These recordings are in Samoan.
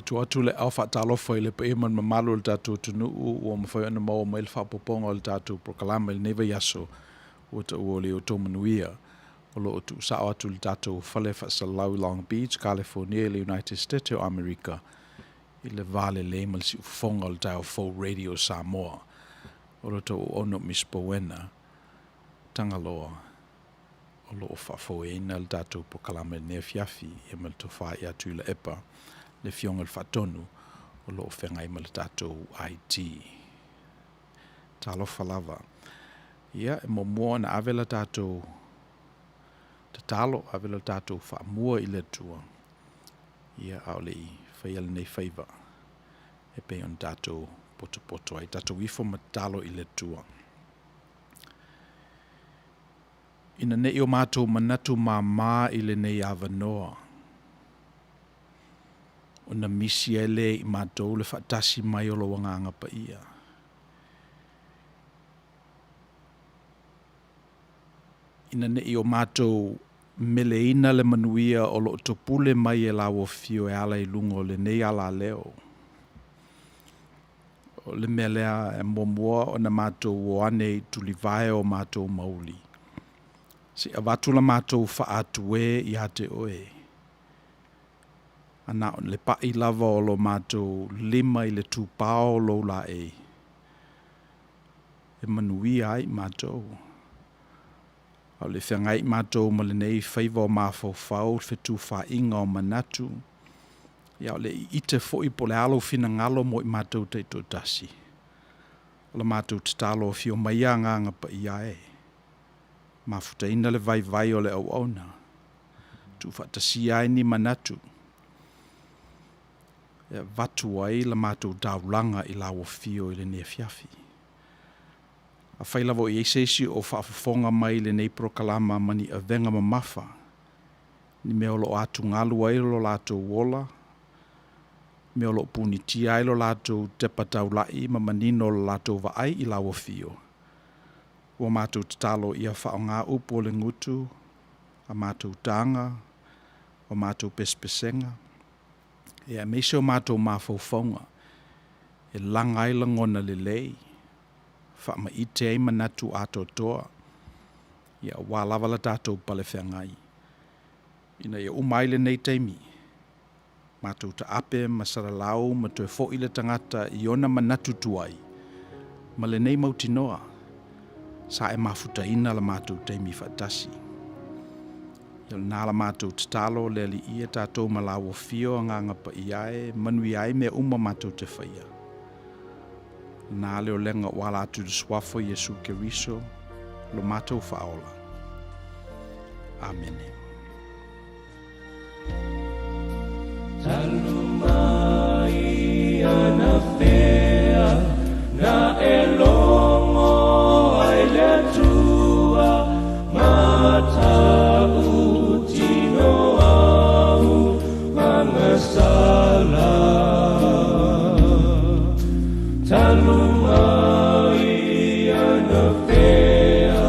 tuu atu le ao faatalofa i le paia ma le mamalu o le tatou atunuu ua mafai ona maua mai le faaopoopoga o le tatou polokalame i lenei vaiaso ua taua o le outou manuia o lo o tuusao atu i le tatou fale faasalalau i Long Beach, California i le United States o Amerika i le va lelei ma le siufofoga o le Taeao Fou Radio Samoa. O lo outou auauna o Miss Bowena Tagaloa o lo o faafoeina le tatou polokalame i lenei afiafi ia ma le tofa ia Tuilaepa le Afioga i le Faatonu o lo o feagai ma le tatou IT. Talofa lava. Ia, e muamua ona ave la tatou tatalo, ave la tatou faamua i le Atua, ia, a o le i faia lenei faiva e pei ona tatou potopoto ai. Tatou ifo ma tatalo i le Atua. Ina ne i o matou manatu māmā i lenei avanoa, ona misi ai lea i matou le faatasi mai o lou Agaga Paia. Ina ne i o matou meleina le manuia o lo o topule mai e lauofio e ala i luga o lenei alaleo. O le mea lea e muamua ona matou o ane i tulivae o matou mauli, se i avatu la matou faatue ia te oe, a na o le pai lava o lo matou lima i le tupao o lou laei, e manuia ai matou. A o le feagai matou ma lenei faiva o mafaufau, le fetufaaiga o manatu, ia o le iite foi po o le a lou finagalo mo i matou taitoatasi. O la matou tatalo, afio mai ia Agaga Paia e, mafutaina le vaivai o le auauna, tuufaatasia ai ni manatu, e avatu ai la matou taulaga i lau afio i lenei afiafi. Afai lava o i ai se isi o faafofoga mai i lenei polokalama ma ni avega mamafa, ni mea o lo o atugalu ai lo latou ola, mea o lo o punitia ai lo latou tepa taulai ma manino lo latou vaai i lau afio, ua matou tatalo ia faaaoga upu o le gutu, a matou taga, o matou pesepesega, e aemaise o matou mafaufauga e laga ai lagona lelei, faamaite ai manatu atoatoa, ia aua lava la tatou palefeagai. Ina ia uma ai lenei taimi, matou taape ma salalau ma toe foi le tagata i ona manatu tuai, ma lenei mautinoa, sa e mafutaina la matou taimi faatasi. Ia o lena la matou tatalo le Alii e tatou ma lau afio Agaga Paia e manuia ai mea uma matou te faia. Lena le olega ua ala atu i le suafa o Iesu Keriso, lo matou Faaola. Amene. Talu mai anafea na e logo ai le Atua matautino au agasala. Talu mai anafea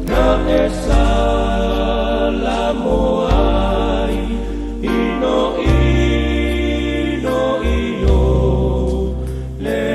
na e salamo ai ino ino i o le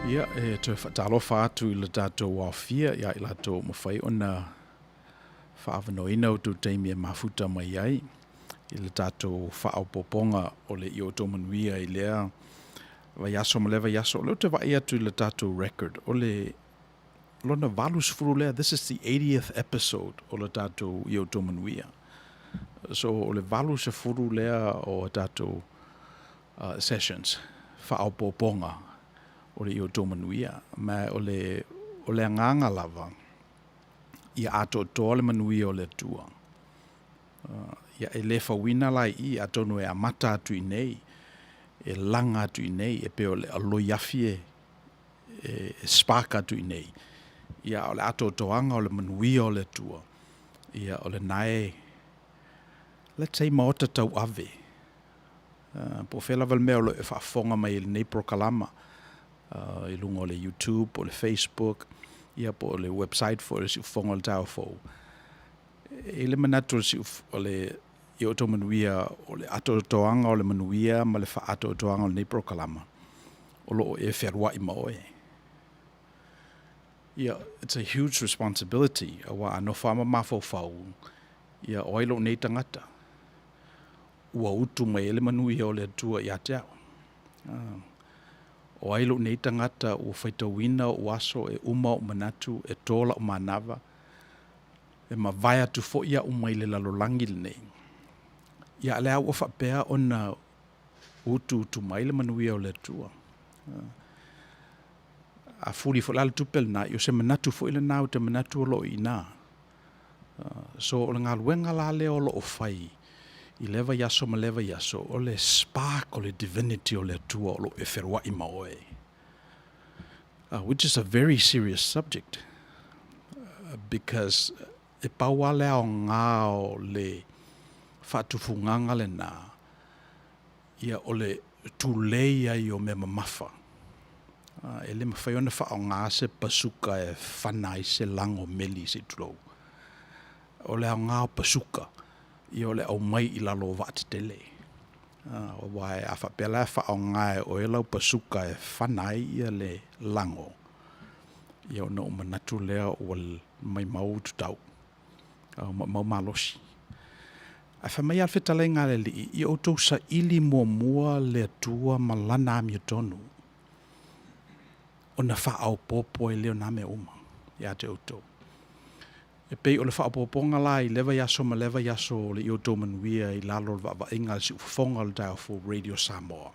Ia, e toe faatalofa atu i le tatou aofia ia i latou ua mafai ona faaavanoaina outou taimi e mafuta mai ai i le tatou faaopoopoga o le Ia Outou Manuia i lea vaiaso ma lea vaiaso. O lea ou te vaai atu i le tatou record, o le lona 80 lea, this is the 80th episode o le tatou Ia Outou Manuia. So o le 80 lea o a tatou sessions, faaopoopoga o le Ia Outou Manuia. Ma o le, o le agaga lava, ia atoatoa le manuia o le Atua. Ia, e le fauina la i i, atonu e amata atu i inei, e laga atu i inei, e pei o le aloi afi e, e spark atu i inei. Ia, o le atoatoaga o le manuia o le Atua, ia, o lena e, let's say, maota tauave, po o fea lava le mea o lo o e faafofoga mai i lenei polokalama, i luga o le YouTube po o le Facebook, ia po o le website foi o le Siufofoga o le Taeao Fou. E i ai le manatu o le siu, o le Ia Outou Manuia, o le atoatoaga o le manuia ma le faaatoatoaga o lenei polokalama, o lo o e fealuai ma oe. Ia, it's a huge responsibility, aua a nofo lava ma mafaufau, ia o ai lou nei tagata? Ua utu mai ai le manuia o le Atua ia te au. O ai lou nei tagata ua faitauina ou aso e uma ou manatu, e to lau manava, e mavae atu foi au mai le lalolagi lenei. Ia a lea ua faapea ona utuutu mai le manuia o le Atua. A fuli foi la le tupe lena, ia o se manatu foi lena ou te manatu o lo o i ina. So o le galuega la lea o lo o fai i lea vaiaso ma lea vaiaso, o le spark o le divinity o le Atua o lo o e feluai ma oe. Which is a very serious subject because e pau lava le aoga o le faatufugaga lena, ia o le tulei ai o mea mamafa. E le mafai ona faaaoga se pasuka e fana ai se lago meli se i tulou. O le aoga o pasuka, ia o le aumai i lalo o vaatetele. Aua a faapea la e faaaoga e oe lau pasuka e fana ai ia le lago, ia ona ou manatu lea ua maimau ututau, ua maumau malosi. Ae fai mai lava le fetalaiga a le Alii, Ia outou saili muamua le Atua ma Lana amiotonu, ona faaopoopo ai lea o nā mea uma ia te outou. E pei o le faaopoopoga la i lea vaiaso ma lea vaiaso o le I Outou Manuia i lalo o le vaavaaiga a le Siufofoga o le Taeao Fou Radio Samoa,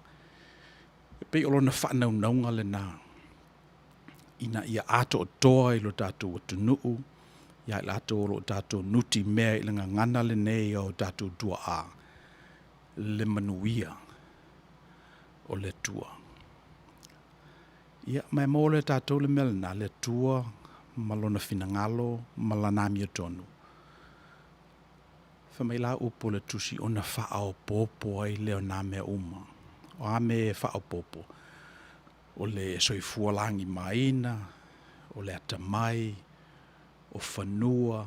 e pei o lona faanaunauga lena ina ia atoatoa i lo tatou atunuu, ia i latou o lo o tatou nutimea i le gagana lenei a o tatou tuaa, le manuia o le Atua. Ia, ma e maua loa e tatou le mea lena, le Atua ma Lona finagalo ma Lana amiotonu. Fai mai la upu o le Tusi, ona faaopoopo ai lea o nā mea uma. O a mea e faaopoopo? O le soifua lagimaina, o le atamai, o fanua,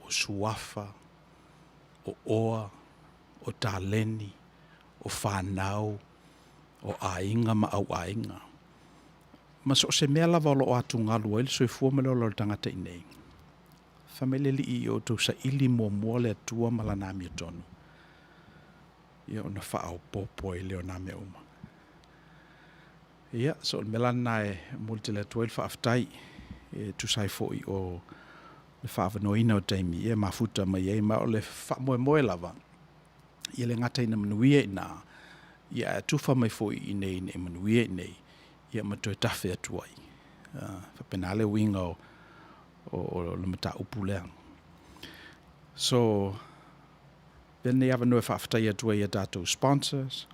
o suafa, o oa, o taleni, o fanau, o aiga ma auaiga. Ma so o se mea lava o lo o atugalu ai le soifua ma le ola o le tagata i inei. Fai mai le Alii ia outou saili muamua le Atua ma Lana amiotonu, ia ona faaopoopo ai lea o nā mea uma. Ia, so o le mea la lena e momoli tele atu ai le faafetai e tusa ai foi o le faaavanoaina o taimi e mafuta mai ai, ma o le faamoemoe lava, ia le gata ina manuia i ina, ia ae tufa mai foi i inei ina ia manuia i inei, ia ma toe tafe atu ai. Faapena le uiga o, o, o le mataupu lea. So, lenei avanoa e faafetai atu ai i a tatou sponsors,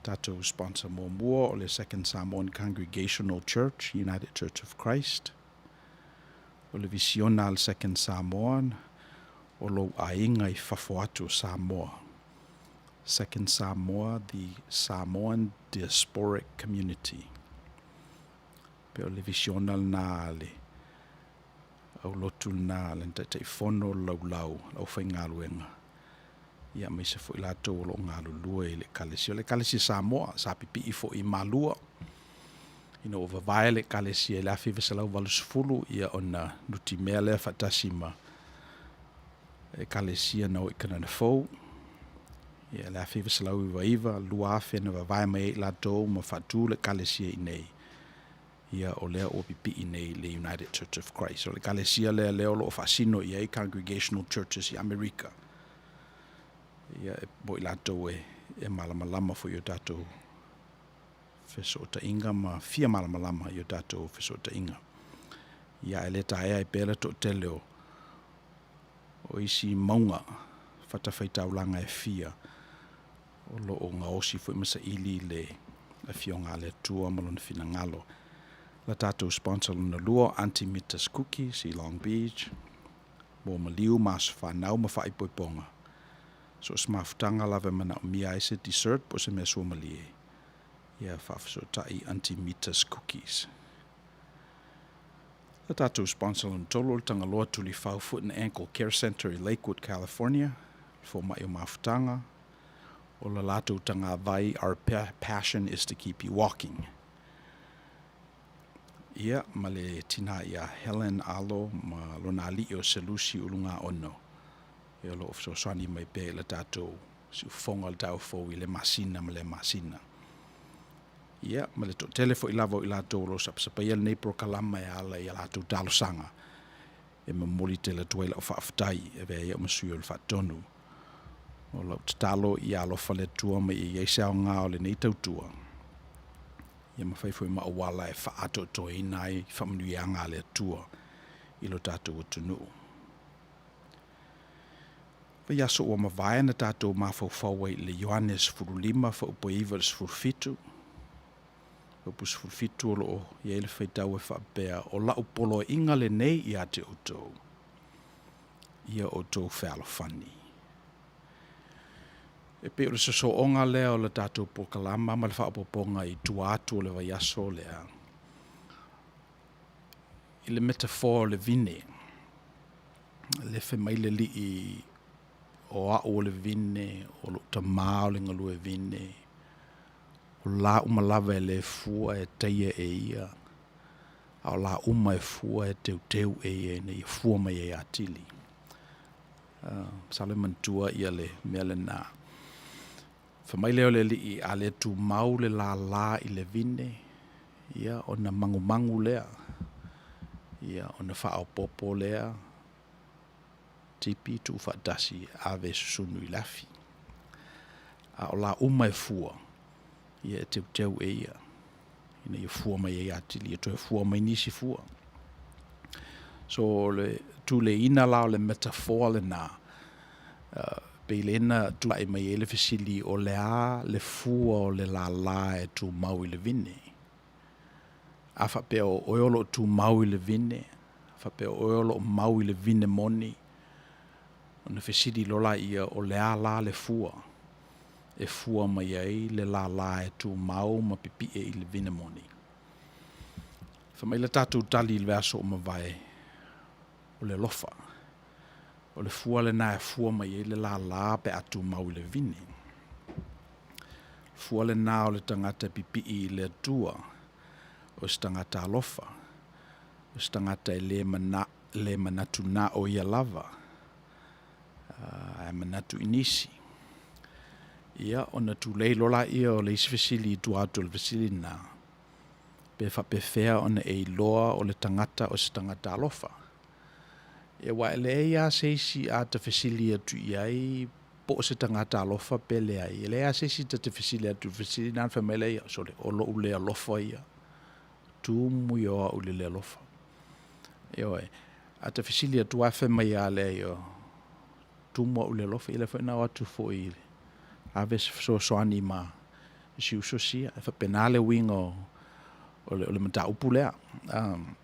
tatou sponsor muamua o le Second Samoan Congregational Church, United Church of Christ, o le visiona a le Second Samoan, o lou aiga i fafo atu o Samoa. Second Samoa, the Samoan Diasporic Community. Pe o le visiona lena a le aulotu lena a le Taitaifono Laulau, le aufaigaluega, ia aemaise foi latou o lo o galulue i le Ekalesia. O le Ekalesia Samoa, sa pipii foi i Malua. Ina ua vavae le Ekalesia i le 1980, ia ona nutimea lea faatasi ma Ekalesia na o i Kanana Fou. Ia le 1999, 2000 na vavae mai ai i latou ma faatu le Ekalesia i inei. Ia o lea ua pipii nei le United Church of Christ. O le Ekalesia lea lea o lo o faasino i ai Congregational Churches i Amerika. Ia e mo i latou e, e malamalama foi i o tatou fesootaiga ma fia malamalama i o tatou fesootaiga. Ia ae le taea ai pea le toatele o, o isi mauga fatafaitaulaga e fia o lo o gaosi foi ma saili le Afioga a le Atua ma Lona finagalo. La tatou sponsor lona lua, Aunty Mita's Cookies i Long Beach, mo maliu ma aso fanau ma faaipoipoga. So o se mafutaga lava e manaomia ai se dessert po o se mea suamalie, ia faafesootai Aunty Mita's Cookies. La tatou sponsor lona tolu o le Tagaloa Tulifau Foot and Ankle Care Center i Lakewood, California, le fomai o mafutaga, o la latou tagavai Our Passion is to Keep You Walking. Ia, ma le tina ia Helen Alo ma lona ali'i o Selusi Ulugaono, ia o lo o fesoasoani mai pea i la tatou siufofoga o le taeao fou i le masina ma le masina. Ia, ma le toatele foi lava o i latou o lo o sapasapaia lenei polokalama e ala i a latou talosaga, e momoli tele atu ai lau faafetai e avea ai au ma sui o le Faatonu. O lau tatalo ia alofa le Atua ma ia i ai se aoga o lenei tautua, ia mafai foi ma auala e faaatoatoaina ai faamanuiaga a le Atua i lo tatou atunuu. Vaiaso ua mavae na tatou mafaufau ai i le Ioane 15 faaupua 9 i le 17. Upu 17 o lo o i ai le faitau e faapea, O lau poloaiga lenei ia te outou, ia outou fealofani. E pei o le sosooga lea o le tatou polokalama ma le faaopoopoga i tua atu o le vaiaso lea, i le metaphor o le vine, le fai mai le alii o au o le vine, o lou tamā o le galue vine, o la uma lava e le fua e taia e ia, a o la uma e fua e teuteu e ia ina ia fua mai ai atili. Masalo e manatua ia le mea lena. Fai mai lea o le Alii, a le tumau le lālā i le vine, ia, ona magumagu lea, ia, ona faaopoopo lea, tipi tuufaatasi, ave e susunu i le afi. A o la uma e fua, ia e teuteu e ia, ina ia fua mai ai atili, ia toe fua mai nisi fua. So, o le tuleiina la o le metaphor lena, pei lea na tulai mai ai le fesili, o le a le fua o le lālā e tumau i le vine? A faapea o oe o lo o tumau i le vine, a faapea o oe o lo o mau i le vine moni, ona fesili loa laia, o le a la le fua e fua mai ai le lālā e tumau ma pipie i le vine moni? Fai mai le tatou tali i le vaiaso ua mavae, o le alofa. O le fua lena e fua mai ai le lālā pe a tumau i le vine. Fua lena o le tagata e pipii i le Atua, o se tagata alofa, o se tagata e le, mana, le manatu na o ia lava, ae manatu i nisi. Ia, ona tulei loa laia o le isi fesili i tua atu o le fesili lena, pe faapefea ona e iloa o le tagata o se tagata alofa. Ia, aua e leai lava se isi a ta fesili atu i ai po o se tagata alofa pe leai. E leai lava se isi ta te fesili atu i le fesili lena, ona fai mai lea, sole, o lou le alofa ia. Tumu ia o au i le le alofa. Ioe, a ta fesili atu lava fai mai lava lea, ioe, tumu au i le alofa, ia lea foi na o atu foi i ave se fesoasoani ma si uso sia. E faapena le uiga o, o, le, o le mataupu lea. Um,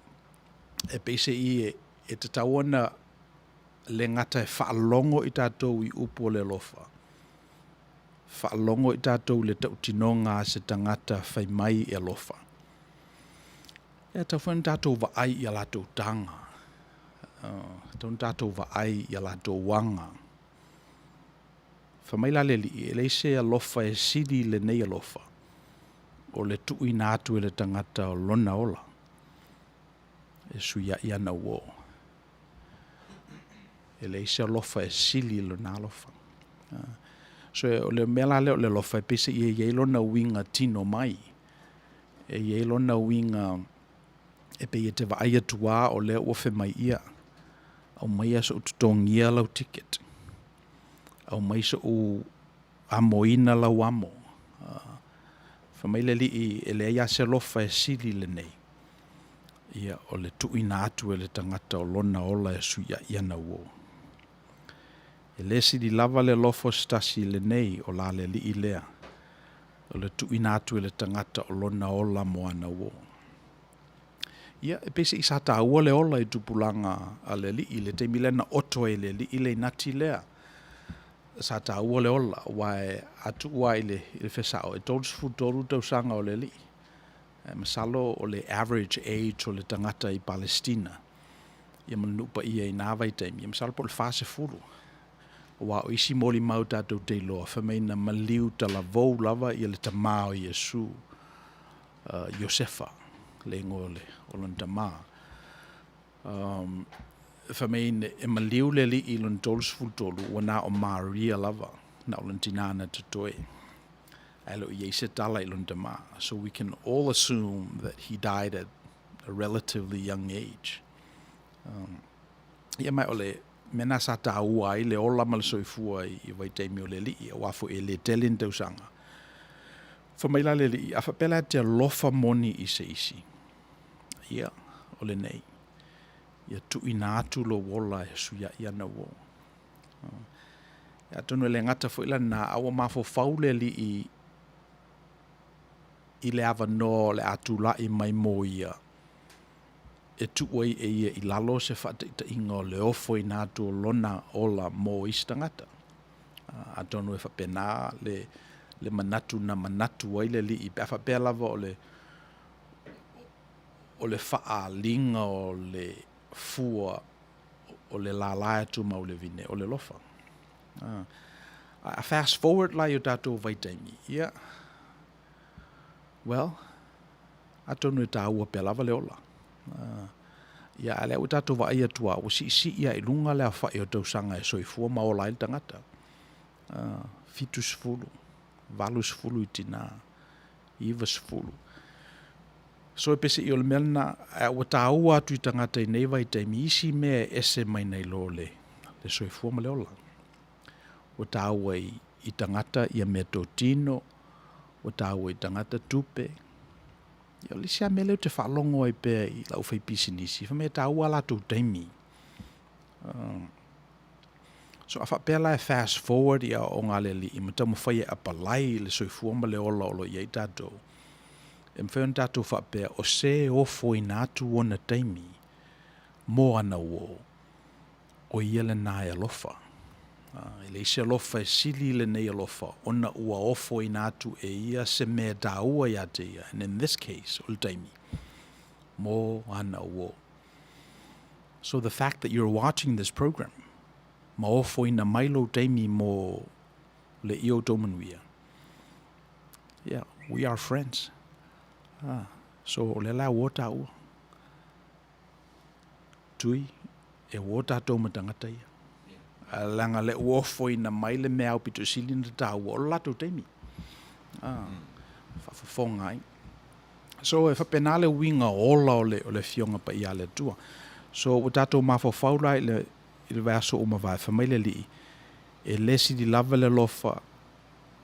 e peiseai e, e tatau ona le gata e faalogo i tatou i upu o le alofa, faalogo i tatou i le tautinoga a se tagata fai mai e alofa. E tatau foi ona tatou vaai i a latou taga, tatau ona tatou vaai i a latou aga. Fai mai la le Alii, e leai se alofa e sili i lenei alofa. O le tuuina atu e le tagata o lona ola e suiaʻi ana uō. E leai se alofa e sili i lona alofa. So o le mea la lea o le alofa e pei se i e i ai lona uiga tino mai. E i ai lona uiga e pei e te vaai atu lava o lea ua fai mai, ia, aumaia so'u totogia lau ticket, aumai so'u amoina lau amo. Fai mai le Alii, e leai lava se alofa e sili i lenei, ia, o le tuuina atu e le tagata o lona ola e suiaʻi ana uō. E le sili lava le alofa o se tasi i lenei, o la le Alii lea, o le tuuina atu e le tagata o lona ola mo ana uō. Ia, e peiseai sa taua le ola i tupulaga a le Alii i le taimi lea na oto ai e le Alii le inati lea. Sa taua le ola, aua a tuu lava i le fesao, e 33 tausaga o le Alii. Ae masalo o le average age o le tagata i Palestina ia ma le nuu paia i na vaitaimi, ia masalo po o le 40. Aua o isi molimau tatou te iloa, fai mai na maliu talavou lava ia le tama o Iesu, Iosefa, le igoa o lona tama. Fai mai e maliu le alii i lona 33, ua na o Maria lava, na o lona tina na totoe. Ae le o i ai se tala i lona tama. So we can all assume that he died at a relatively young age. Ia ma o le mea lena sa taua ai le ola ma le soifua i vaitaimi o le alii, aua foi e le tele ni tausaga. Fai mai la le alii, a faapea la e te alofa moni i se isi, ia, o lenei, ia tuuina atu lou ola e suiaʻi ana uō. Atonu e le gata foi la lena, a ua mafaufau le alii i le avanoa o le a tulai mai mo ia, e tuu ai e ia i lalo se faataitaiga o le ofoina atu o lona ola mo isi tagata. Atonu e faapena le, le manatu na manatu ai le alii, pe a faapea lava o le, o le faaaliga o le fua o le lala e tumau i le vine, o le alofa. A fast forward la i o tatou vaitaimi, ia, well, atonu e taua pea lava le ola. Ia, a o lea ua tatou vaai atu lava, ua siisii lava i luga le aofai o tausaga e soifua ma ola ai le tagata. 70, 80 i tina, 90. So e peiseai o le mea lena, ae ua taua atu i tagata i nei vaitaimi isi mea e ese mai nai lo le soifua ma le ola. Ua taua i tagata ia meatotino, ua taua i tagata tupe. Ia, o le isi lava mea lea ou te faalogo ai pea i le aufaipisinisi, fai mai e taua a latou taimi. So a faapea la e fast forward i aoaoga a le Alii ma taumafai e apalai le soifua ma le ola o lo o i ai tatou, e mafai ona tatou faapea o se e ofoina atu ona taimi mo ana uō, o ia lena e alofa. E leai se alofa e sili i lenei alofa ona ua ofoina atu e ia se mea taua ia te ia, and in this case, o le taimi, mo ana uō. So the fact that you're watching this program, ma ofoina mai lou taimi mo le i outou manuia, yeah, we are friends. Ah, so o lea la e uō tāua. Tui, e uō tātou ma tagata ia. Leaga le ua ofoina mai le mea aupito sili ona taua, o le latou taimi. Ah, faafofoga ai. So e faapena le uiga ola o le, o le Afioga Paia a le Atua. So ua tatou mafaufau la i le, i le vaiaso ua mavae, fai mai le Alii, e le sili lava le alofa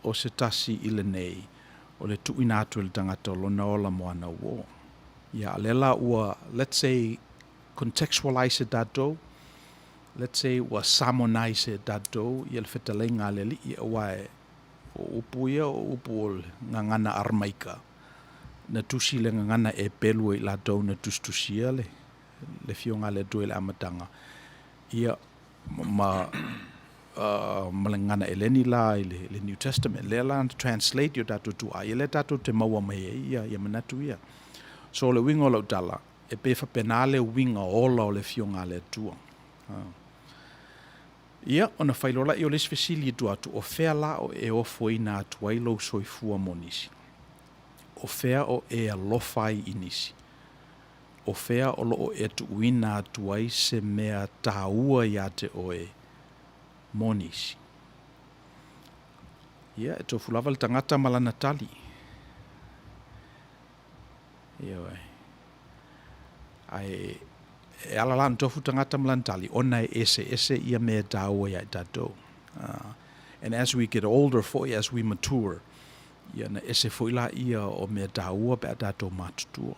o se tasi i lenei, o le tuuina atu e le tagata o lona ola mo ana uō. Ia, a lea la ua, let's say, contextualize e tatou, let's say ua sermonize e tatou ia le fetalaiga a le Alii, aua e, o upu ia o upu o le gagana Aramaika, na tusi i le gagana Epelu e i latou na tusitusia le, le Afioga a le Atua i le amataga, ia, ma, ma le gagana Eleni la i le, le New Testament, lea la na translate i o tatou tuaa, ia lea tatou te maua mai ai ia, ia manatu ia. So o le uiga o lau tala, e pei e faapena le uiga ola o le Afioga a le Atua. Ia, ona fai loa lea o le isi fesili i tua atu, o fea la o e ofoina atu ai lou soifua mo nisi? O fea o e alofa ai i nisi? O fea o lo o e tuuina atu ai se mea tāua iā te oe mo nisi? Ia, e tofu lava le tagata ma lana tali. Ioe. Ae e ala la ona tofu tagata ma lana tali, ona e eseese ia mea e tāua iā i tatou. And as we get older foi, as we mature, ia na ese foi laia o mea tāua pe a tatou matutua.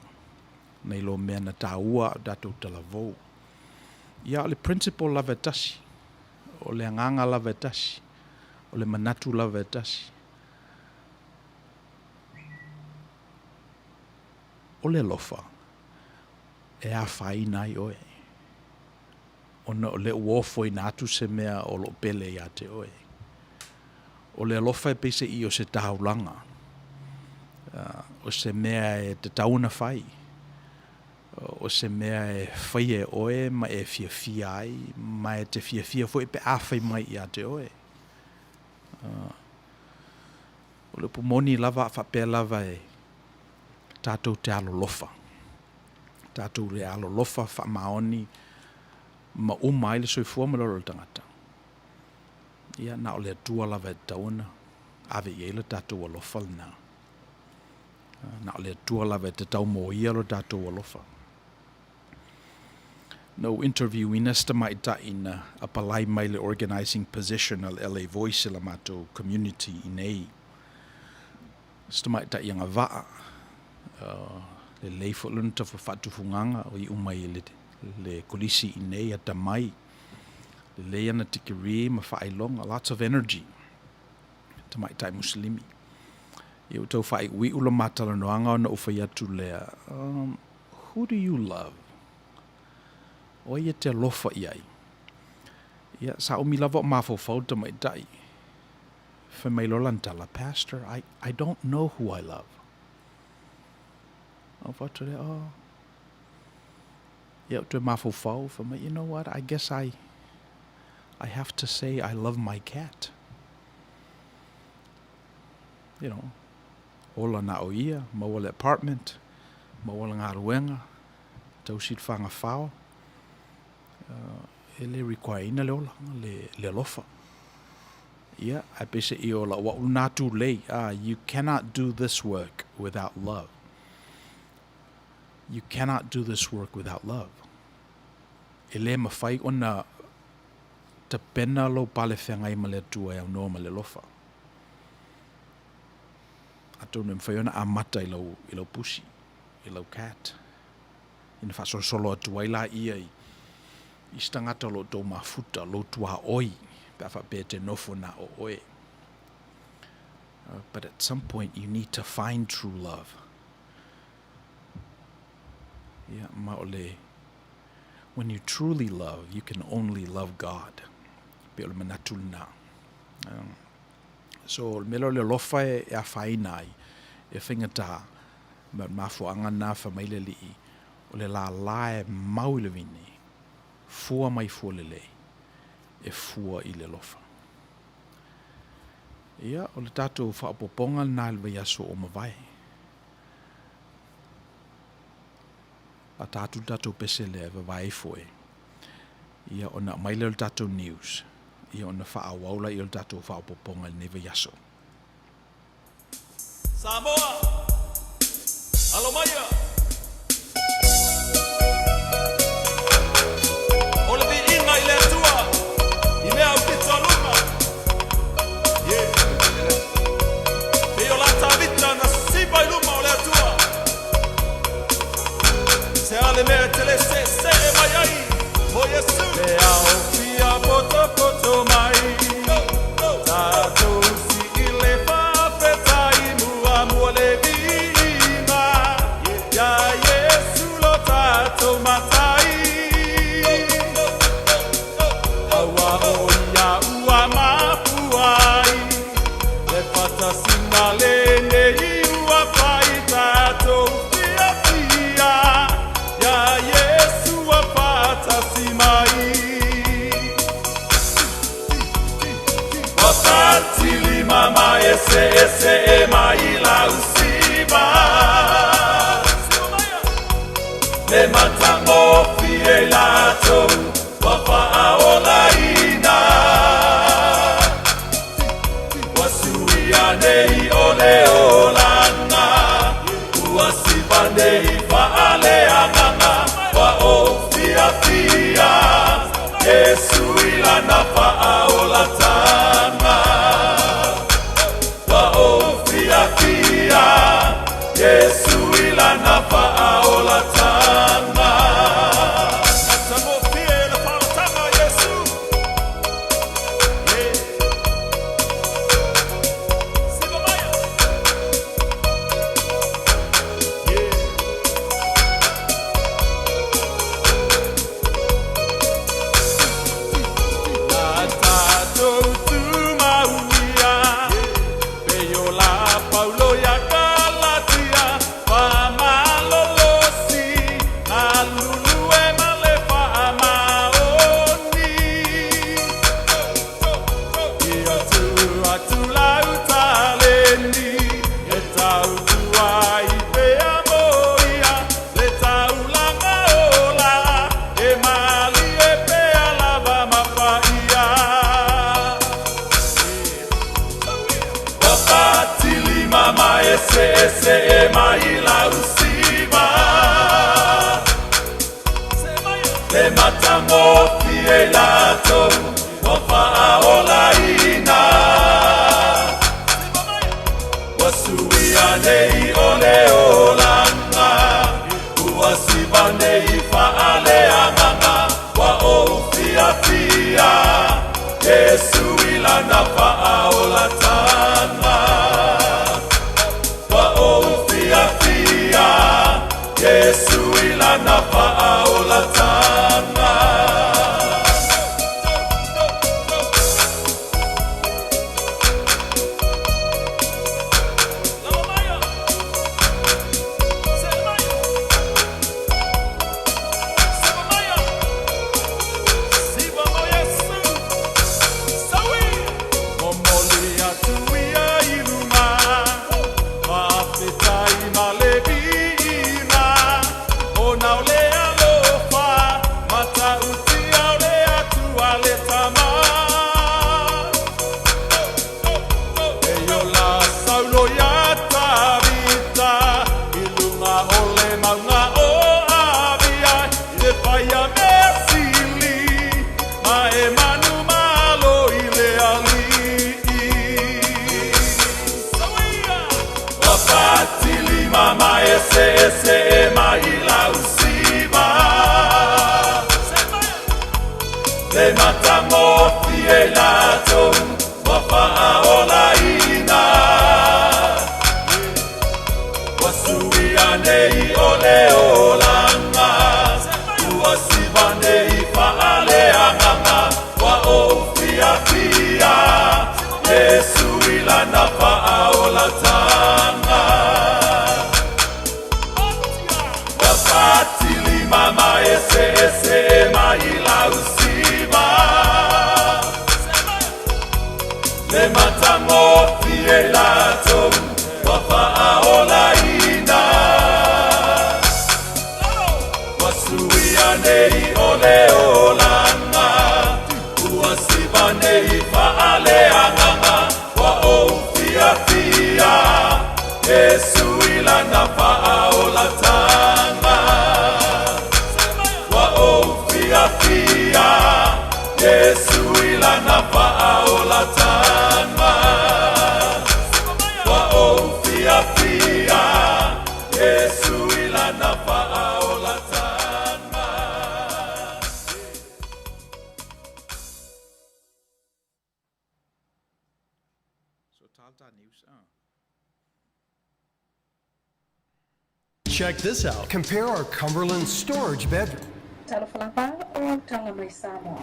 Nei lo mea na tāua a o tatou talavou. Ia, o le principle lava e tasi, o le agaga lava e tasi, o le manatu lava e tasi. O le alofa e afaina ai oe, ona o lea ua ofoina atu se mea o lo o pele iā te oe. O le alofa e peiseai o se taulaga, o se mea e tatau ona fai, o se mea e faia e oe ma e fiafia ai, ma e te fiafia foi pe a fai mai iā te oe. O le upu moni lava a faapea lava e tatou te alolofa, tatou le alolofa faamaoni ma uma ai le soifua ma le ola o le tagata. Ia, na o le Atua lava e tatau ona ave i ai lo tatou alofa lena. Na o le Atua lava e tatau moia lo tatou alofa. Na ou interview ina se tamaitai na apalai mai le organizing position a le LA Voice i la matou community i nei. Se tamaitai agavaa, lelei foi lona faatufugaga o iu mai i le kolisi i nei, atamai, lelei ana tikeri ma faailoga, lots of energy, tamaitai Musilimi. Ia ua tau faaiuiu la ma talanoaga ona ou fai atu lea, Who do you love? O ai e te alofa i ai? Ia, sa umi lava o mafaufau le tamaitai. Fai mai loa lana tala, Pastor, I, I don't know who I love. Ou fai atu lea, oh. Ia, ou toe mafaufau, fai mai, you know what, I guess I, I have to say I love my cat. You know, Ola na o ia, maua le apartment, maua le galuega, tausi le fagafao, e le require ina le ola, le alofa. Ia, ae peiseai o lau au lena tulei, ah, you cannot do this work without love. You cannot do this work without love. E le mawhai ona tapena lou pale feagai ma le Atua e aunoa ma le alofa. Atonu e mafai ona amata i lau, i lau pusi, i lau cat, ina faasolosolo atu ai laia i, i se tagata o lo o tou mafuta, lou tuaoi, pe a faapea e te nofo na o oe. But at some point you need to find true love. Ia, ma o le, when you truly love, you can only love God. Pe o le manatu lena. So, o le mea lea o le alofa e afaina ai, e faigata, ma o le mafuaaga lena fai mai le Alii, o le lālā e mau i le vine, fua mai fua lelei, e fua i le alofa. Ia, o le tatou faaopoopoga lena i le vaiaso ua mavae. Lata atu le tatou pese lea e vavae ifo e. Ia, ona aumai lea o le tatou news, ia ona faaauau laia o le tatou faaopoopoga i lenei vaiaso. Samoa, alo maia! O le viiga i le Atua i mea aupito a luma. Yeah. Pei o la Tavita na siva i luma o le Atua. Se a le mea e te le seesee mai ai mo Iesu. Le ao fia potopoto mai, tatou sii le faafetai muamua le viiga iā Iesu lo tatou Matai. Aua o ia ua mafua ai le fatasina lenei ua fai tatou fiafia iā Iesu ua faatasi mai. Ua fatilima ma eseese e mai lau siva. Le matagofie i latou ua faaolaina. Ua suia nei o le olaga, ua siva nei faaleagaga, ua ou fiafia, Iesu i lana faaolataga. Ua ou fiafia, Iesu i lana faaolataga. Matagofie le faaolataga a Iesu. Yeah. Siva maia. Yeah. Na tatou tumauia, pei o la Paulo ia Galatia, faamalolosi, galulue ma le faamaoni. Ia tuu atu lau taleni, e tautua ai pea mo ia, le taulaga ola, e malie pea lava ma paia. Ua fatilima ma eseese mai lau siva. Le matagofie i latou ua faaolaina. Ua suia nei o le olaga, ua siva nei faaleagaga, ua ou fiafia, Iesu i lana faaolataga. Ua ou fiafia, Iesu i lana faaolataga. Lava maia. Se maia. Siva maia. Siva mo Iesu. Saui. Momoli atu ia i luga. Faafetai ma le viiga. Ona o le alofa. Matautia o le Atua le Tama. E ola Saulo ia Tavita i luga o le mauga o Avia i le faia mea sili ma e manumalo i le Alii. Ua fatilima ma eseese mai lau siva. Le matagofie i latou ua faaolaina. Ua suia nei o le olaga, ua siva nei faaleagaga, ua ou fiafia, Iesu i lana faaolataga. Ua fatilima ma eseese mai lau siva. Le matagofie i latou ua faaolaina. Ua suia nei o le olaga, ua siva nei faaleagaga, ua ou fiafia, Iesu i lana faaolataga. Ua ou fiafia, Iesu i lana faaolataga. Ua ou fiafia, Iesu i lana faaolataga. So Tata News. Check this out. Compare our Cumberland storage bedroom. Talofa lava o au tala mai Samoa.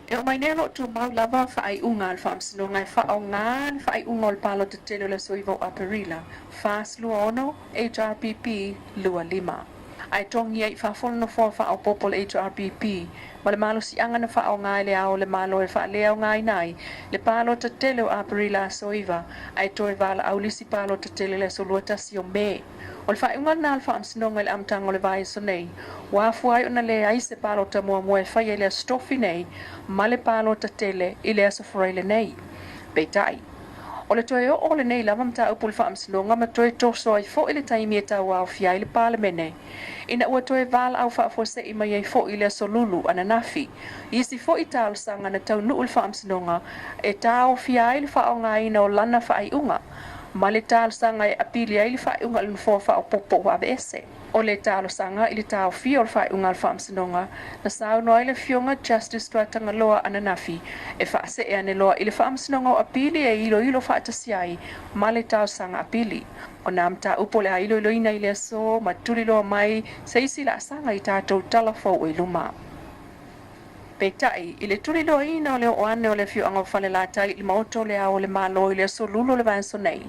E oo mai nei o lo o tumau lava faaiuga a le Faamasinoga e faaaoga le faaiuga o le palota tele o le aso 9 o Aperila, 46 HRPP 25. Ae togi ai i fafo le nofoa faaopoopo o le HRPP ma le malosiaga na faaaoga e Le Ao o le Malo e faaleaogaina ai le palota tele o Aperila aso 9 ae toe valaau le isi palota tele i le aso 21 o Me. O le faaiuga lena a le Faamasinoga i le amataga o le vaiaso nei, ua afua ai ona leai se palota muamua e faia i le Aso Tofi nei ma le palota tele i le Aso Faraile nei. Peitai, o le toe oo o lenei lava mataupu i le Faamasinoga ma toe toso ai foi le taimi e tauaofia ai le Palemene, ina ua toe valaau faafuasei mai ai foi i le Aso Lulu ananafi isi foi talosaga na taunuu i le Faamasinoga e taofia ai le faaaogaina o lana faaiuga ma le talosaga e apili ai le faaiuga a le Nofoa Faaopoopo ua aveese. O le talosaga i le taofia o le faaiuga a le Faamasinoga, na saunoa ai le Afioga Justice Tuatagaloa ananafi e faasee ane loa i le Faamasinoga o Apili e iloilo faatasi ai ma le talosaga apili. O nā mataupu o le a iloiloina i le aso ma tuliloa mai se isi laasaga i tatou tala fou i luma. Peitai, i le tuliloaina o le oo ane o le afioaga o Falelatai i le Maota o le Ao o le Malo i le aso Lulu o le vaiaso nei,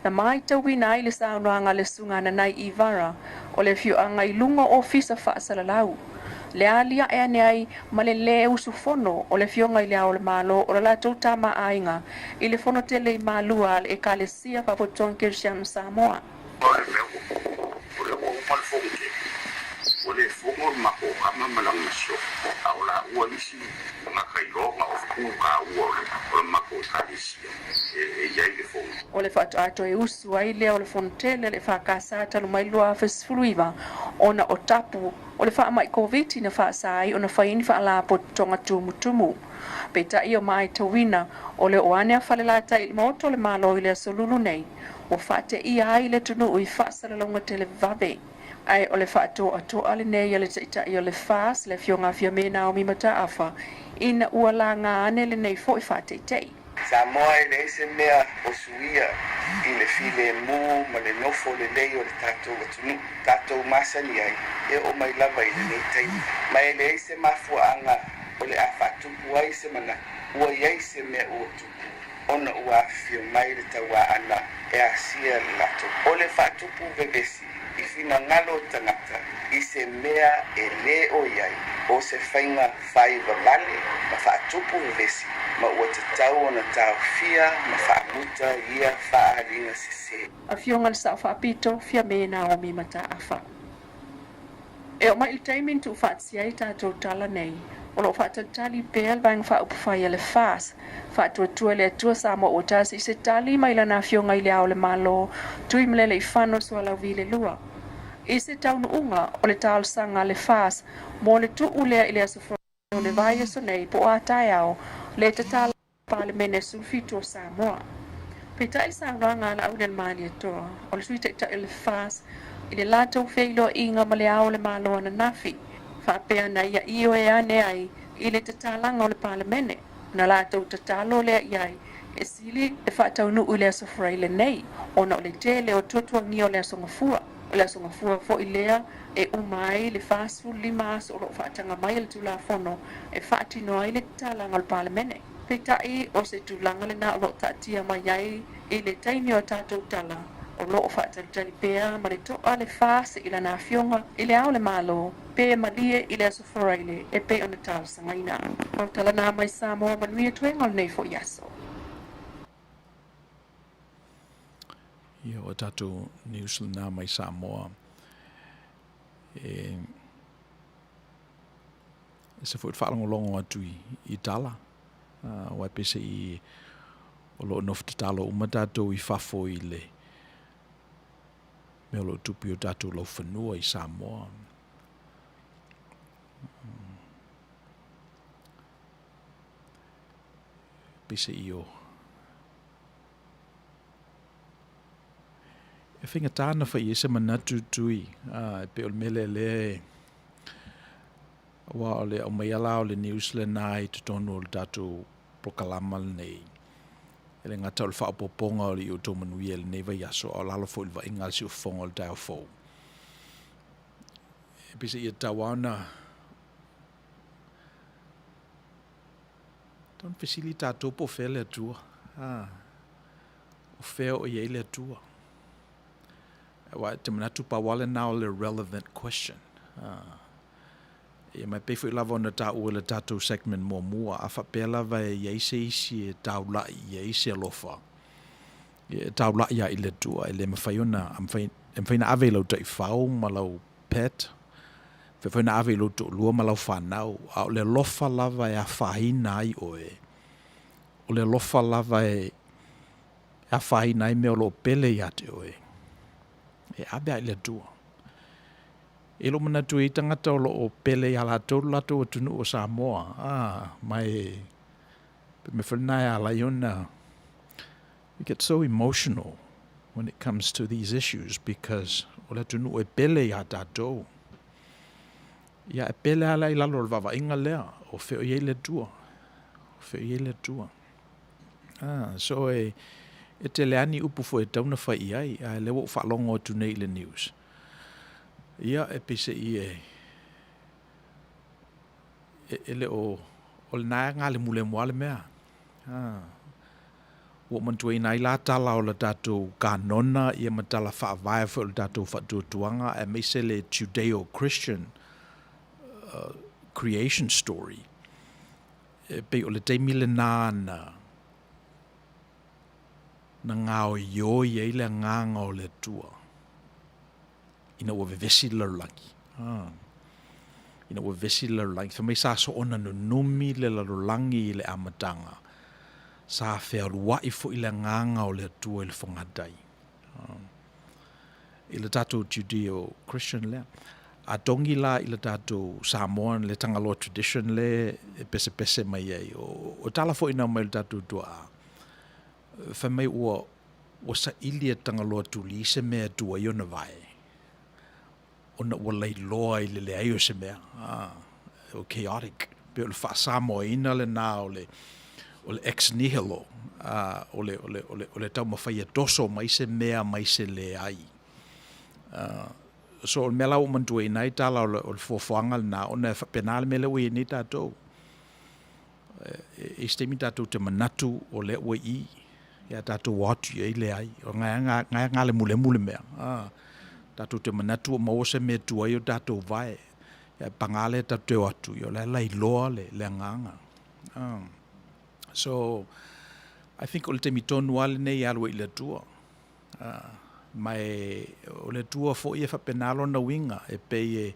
na maitauina ai le saunoaga a le Susuga Ananai Ivara o le afioaga i luga o ofisa faasalalau, le aliae ane ai ma le lē usufono o le Afioga i le Ao o le Malo o le latou tama aiga i le fono tele i Malua a le Ekalesia Faapotopotoga Kerisiano Samoa. O le mea ua tupu, o lea ua uma le fono tele, ua le fono le matou tama ma lana masiofo, a o laua isi tagata iloa na o tu taua o le matou Ekalesia e i ai le fono. O le faatoa toe usu ai lea o le fono tele a le EFKS talu mai le 2019 ona o tapu o le faamai Koviti na faasa ai ona fai ni faalapotopotoga tumutumu. Peitai o maitauina, o le oo ane a Falelatai i le Maota o le Malo i le Aso Lulu nei, ua faateia ai le atunuu i faasalalauga televave. Ae o le faatoatoa lenei a le Taitai o le FAS, le Afioga Fiame Naomi Mataafa, ina ua laga ane lenei foi faateitei. Samoa e leai se mea o suia i le filemu ma le nofo lelei o le tatou atunuu, tatou masani ai e oo mai lava i lenei taimi. Ma e leai se mafuaaga o le a faatupu ai se manatu ua i ai se mea ua tupu ona ua afifio mai le tauaana e asia le latou. O le faatupu vevesi i finagalo o tagata i se mea e lē o i ai, o se faiga fai vavale ma faatupu vevesi, ma ua tatau ona taofia ma faamuta ia faaaliga sesē. Afioga le Sao Faapito, Fiame Naomi Mataafa. E oo mai i le taimi na tuufaatasia ai tatou tala nei, o lo o faatalitali pea le Vaega Faaupufai a le FAS, Faatuatua i le Atua Samoa ua tasi i se tali mai lana Afioga i Le Ao o le Malo, Tuimalealiifano Sualauvi-le-Lua. I se taunuuga o le talosaga a le FAS mo le tuu lea i le aso Fono o le vaiaso nei po o a taeao le tatala Palemene 17 o Samoa. Peitai le saunoaga a Laaulialemalietoa, o le Sui Taitai o le FAS, i le latou feiloaiga ma Le Ao o le Malo ananafi, faapea na ia ioe ane ai i le tatalaga o le Palemene, ona latou tatalo lea i ai e sili le faataunuu i le Aso Faraile nei, ona o le tele o tuatuagia o le Aso Gafua. O le Aso Gafua foi lea e uma ai le 45 aso o lo o faataga mai e le Tulafono e faatino ai le tatalaga o le Palemene. Peitai, o se tulaga lena o lo o taatia mai ai i le taimi o a tatou tala, o lo o faatalitali pea ma le to'a le FAS i lana Afioga i Le Ao o le Malo, pe malie i le Aso Faraile e pei ona talosagaina. O tala na mai Samoa manuia toega o lenei foi aso. Ia, o tatou news lena mai Samoa. E, ese foi le faalogologo atu i, i tala. Uh, aua e pese i o lo o nofo tatalo uma tatou i fafo i le mea o lo o tupu i o tatou laufanua i Samoa. Pese i o E faigata ona fai i ai se manatu tui, e pei o le mea lea lea e, aua o le aumaia la o le news lena i totonu o le tatou polokalama lenei, e le gata o le faaopoopoga o le i outou manuia i lenei vaiaso, a o lalo foi i le vaaiga a le siufofoga o le taeao fou. E pei se ia tatau lava ona Tau ona fesili tatou po o fea le Atua. Ah, o fea o i ai le Atua? Aua e te manatu pau lava lena o le relevant question. Ah. Ia ma e pei foi lava ona taua i le tatou segment muamua, a faapea lava e i ai se isi e taulai i ai se alofa, ia e taulai lava i le Atua, e le mafai ona, a mafai, e mafai ona ave i lau taifau ma lau pet, e mafai foi ona ave i lou toalua ma lau fanau, a o le alofa lava e afaina ai oe, o le alofa lava e afaina ai mea o lo o pele ia te oe, e ave lava i le Atua. E lou manatu e i ai tagata o lo o pele ia latou lo latou atunuu o Samoa, a, ma e, pe mea foi lena e ala ai ona we get so emotional when it comes to these issues because o le atunuu e pele ia tatou. Ia, e pele lava la i lalo o le vaavaaiga lea, o fea o i ai le Atua, o fea o i ai le Atua. Ah, so e, e tele lava ni upu foi e tatau ona fai i ai, ae lea ua ou faalogo atu nei i le news. Ia, e peiseai e, e, e le o, o lena e galemulemu lava le mea. Ah. Ua ou manatuaina ai la tala o le tatou kanona ia ma tala faavae foi o le tatou faatuatuaga aemaise le Judeo-Christian creation story. E pei o le taimi lena na na gaoioi ai le agaga o le Atua ina ua vevesi le lalolagi. Ah. Ina ua vevesi le lalolagi. Fai mai sa soona nunumi le lalolagi i le amataga. Sa fealuai foi le agaga o le Atua i le fogatai. Ah. I le tatou Judeo-Christian lea. A togi la i le tatou Samoan le Tagaloa tradition le e pesepese mai ai. O, o tala foi na mai le tatou tuaa. Fai mai ua Ua saili e Tagaloa Tuli se mea e tu ai ona vae, ona ua lailoa i le leai o se mea, a, ua chaotic. Pei o le faa-Samoaina lena o le, o le ex nihilo, a, o le, o le, o le, o le taumafai e toso mai se mea mai se leai. A, so o le mea la ua ou manatuaina ai tala o le, o le fuafuaga lena, ona e faapena le mea lea ua i ai nei tatou. E i se taimi tatou te manatu o lea ua i i, ia tatou o atu i ai, leai. O lena e galemulemu le mea. Tatou te manatu ua maua se mea e tu ai o tatou vae. Ae paga lea tatou te o atu, ia o la e lailoa le agaga. So, I think o le taimi tonu lava lenei e alu ai i le Atua. Ma e, o le Atua foi e faapena lona uiga, e pei e,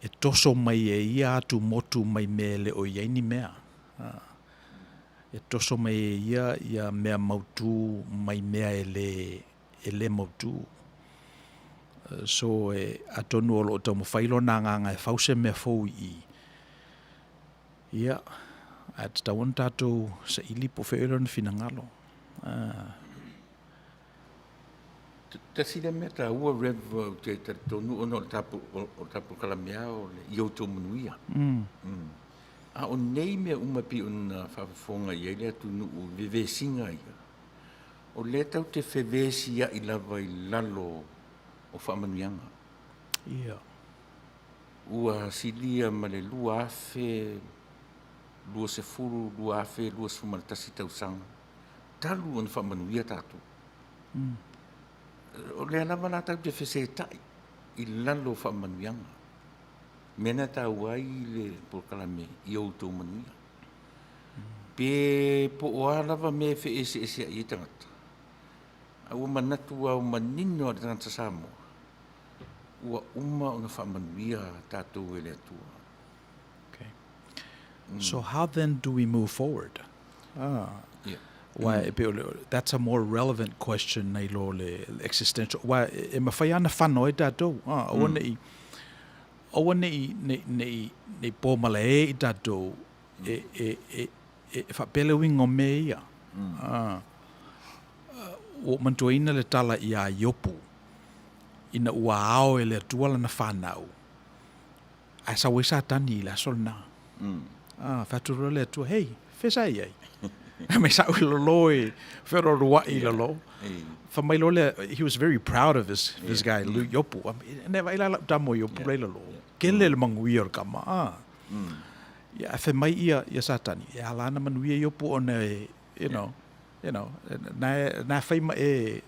e toso mai e ia atumotu mai mea e le o i ai ni mea. E toso mai e ia ia mea mautū mai mea e lē, e lē mautū. So e, atonu o lo o taumafai lona agaga e fau se mea fou i i, ia, ae tatau ona tatou saili po o fea lona finagalo. Tasi lea mea taua Rev ou te talitonu ona o le tapu o le tapu kalamea o le i outou manuia. A o nei mea uma e pei ona faafofoga i ai le atunuu i vevesiga ia, o lea tatou te fevesia'i lava i lalo o faamanuiaga. Ia. Ua silia ma le 2020, 2021 tausaga talu ona faamanuia tatou. O lea lava la tatou te fesetai i lalo o faamanuiaga. Mea na taua ai le polokalame i outou manuia. Pe po o a lava mea e feeseeseai ai tagata, a ua manatu lava ua manino lava le tagata Samoa, ua uma ona faamanuia tatou e le Atua. Okay. So how then do we move forward? Ah. Yeah. Aua e pei o le, that's a more relevant question nai lo le existential, aua e mafai lava ona fano ai tatou, ah, aua ne i, aua ne i, ne, ne i, ne i pōmalae i tatou e, e, e, e faapea le uiga o mea ia. Ah. Ua ou manatuaina le tala iā Iopu, ina ua ao e le Atua lana fanau, Ae sau ai Satani i le aso lena. Ah, fai atu loa le Atua, hei, fea sa e i ai? Fai mai, sa ou i lalo e feolooloa'i i lalo. Fai mai loa lea, he was very proud of his, this guy, Iopu. Nē, vaai la lau tama o Iopu la i lalo. Kele le manuia o le tama, ah. Ia, ae fai mai ia, ia Satani, e ala ana manuia Iopu ona e, you know, you know, na e, na e fai ma e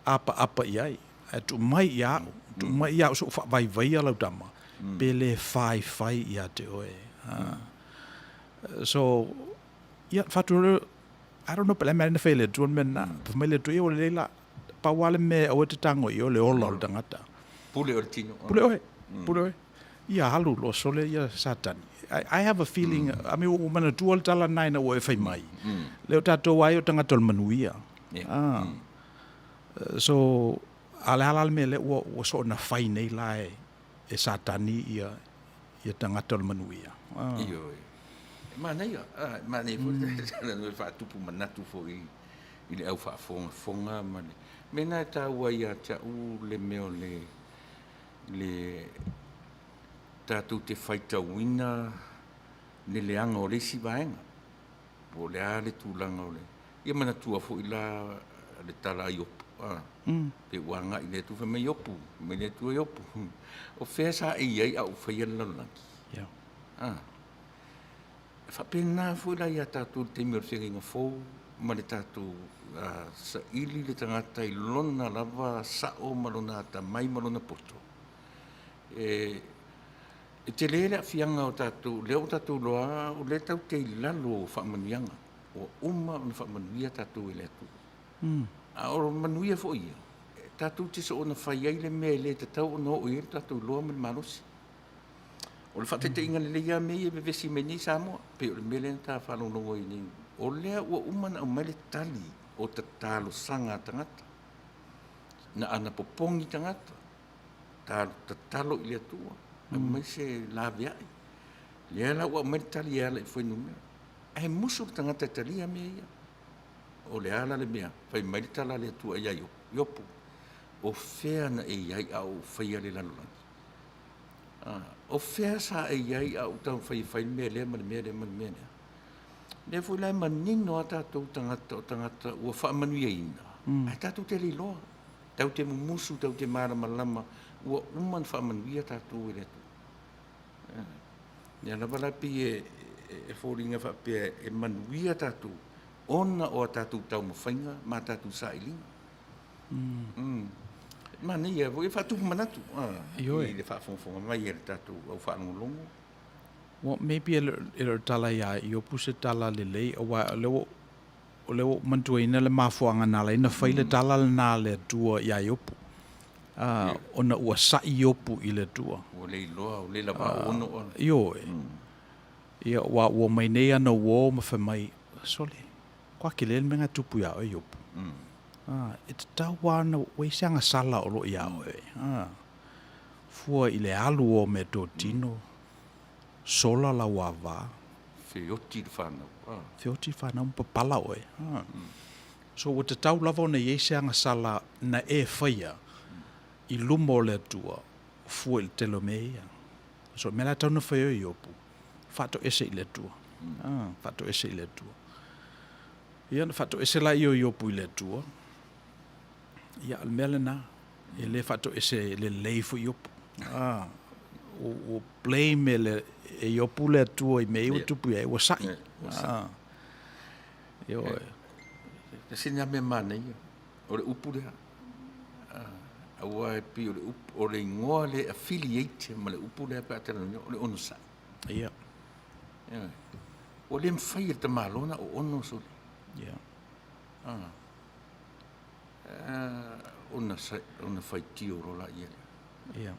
ʻapaʻapa i ai, ae tuu mai ia aʻu, tuu mai ia aʻu se i ou faavaivaia lau tama, pe le faifai ia te oe. So, ia, fai atu loa, I don't know pe le a mea na fai e le Atua le mea lena. Fai mai le Atua, ia ua lelei la, Pau lava le mea aua e te tago i ai o le ola o le tagata. Pule oe i le tino. Pule oe. Pule oe. Ia alu loa sole ia Satani. I have a feeling, I mean, ua ou manatua le tala lena ina ua e fai mai, le o tatou lava ia o tagata o le manuia. Ah. So, a o le a la le mea lea ua, ua soona fai nei la e, e Satani ia, ia tagata o le manuia? Ah. Ioe. E manaia, ah, e manaia foi le tala e faatupu manatu foi i le au faafogafoga ma le mea lena e taua ai ia te au le mea o le, le tatou te faitauina le leaga o le isi vaega, po o le a le tulaga o le... Ia manatua foi la le tala a Iopu, a, pe ua agai i le Atua, fai mai Iopu, fai mai le Atua Iopu, o fea sa e i ai a ou faia le lalolagi? A, e faapena foi la ia tatou i le taimi o le feagaiga fou ma le tatou saili le tagata i lona lava sao ma lona atamai ma lona poto. E, e tele le aafiaga o tatou, lea ua tatou iloa o lea tatou te i lalo o faamanuiaga, ua uma ona faamanuia tatou e le Atua. A o manuia foi ia, tatou te soona fai ai le mea e le tatau ona oo i ai le tatou iloa ma le malosi. O le faataitaiga lelei lava mea ia e vevesi mai nei Samoa, pei o le mea lea na ta faalogologo ai nei, o lea ua uma ona aumai le tali o talosaga a tagata, na anapopogi tagata, tatalo i le Atua, aumai se laveai. Lea la ua aumai le tali e ala i fuainumera. Ae musu le tagata e talia mea ia. O le a la le mea? Fai mai le tala a le Atua ia Iopu, o fea na e i ai a o ou faia le lalolagi? O fea sa e i ai a ou taumafai e fai le mea lea ma le mea lea ma le mea lea? Lea foi la e manino lava tatou tagata o tagata ua faamanuiaina, ae tatou te le iloa. Tatou te mumusu, tatou te malamalama ua uma ona faamanuia tatou e le Atua. Lea lava la e pei e foliga faapea e manuia tatou ona o a tatou taumafaiga ma a tatou sailiga. Manaia foi e faatupu manatu i le faafogafoga mai a le tatou au faalogologo. Well, maybe e le o tala iā Iopu se tala lelei, aua o lea ua, o lea ua ou manatuaina le mafuaaga na ala ai ona fai le tala lena a le Atua iā Iopu, ona ua saʻi Iopu i le Atua. Ua le iloa, ua le lava ono oe. Ioe. Ia, aua ua omai nei ana uō ma fai mai, Sole, kua tele le mea na tupu iā oe Iopu. E tatau lava ona ua i ai se agasala o lo o iā oe. Fua i le alu o meatotino, sola lau ava. Feoti le fanau. Feoti le fanau ma papala oe. So ua tatau lava ona i ai se agasala na e faia i luma o le Atua fua i le tele o mea ia. So o le mea la e tatau ona fai oe Iopu, faatoese i le Atua. Faatoese i le Atua. Ia ona faatoese laia o Iopu i le Atua. Ia, o le mea lena, e le faatoese lelei foi Iopu. Ah, ua blame e, le, e Iopu le Atua i mea ia ua tupu i ai, ua saʻi. Ah. Ioe. Tasi lena mea manaia, o le upu lea. Ah, aua e pei o le upu, o le igoa le affiliate ma le upu lea pe a talanoa, o le onosai. Ia. Ioe. Ua le mafai e le tamaloa ona oono sole. Ia. Ah. Ona, ona faitio loa laia lea. Ia.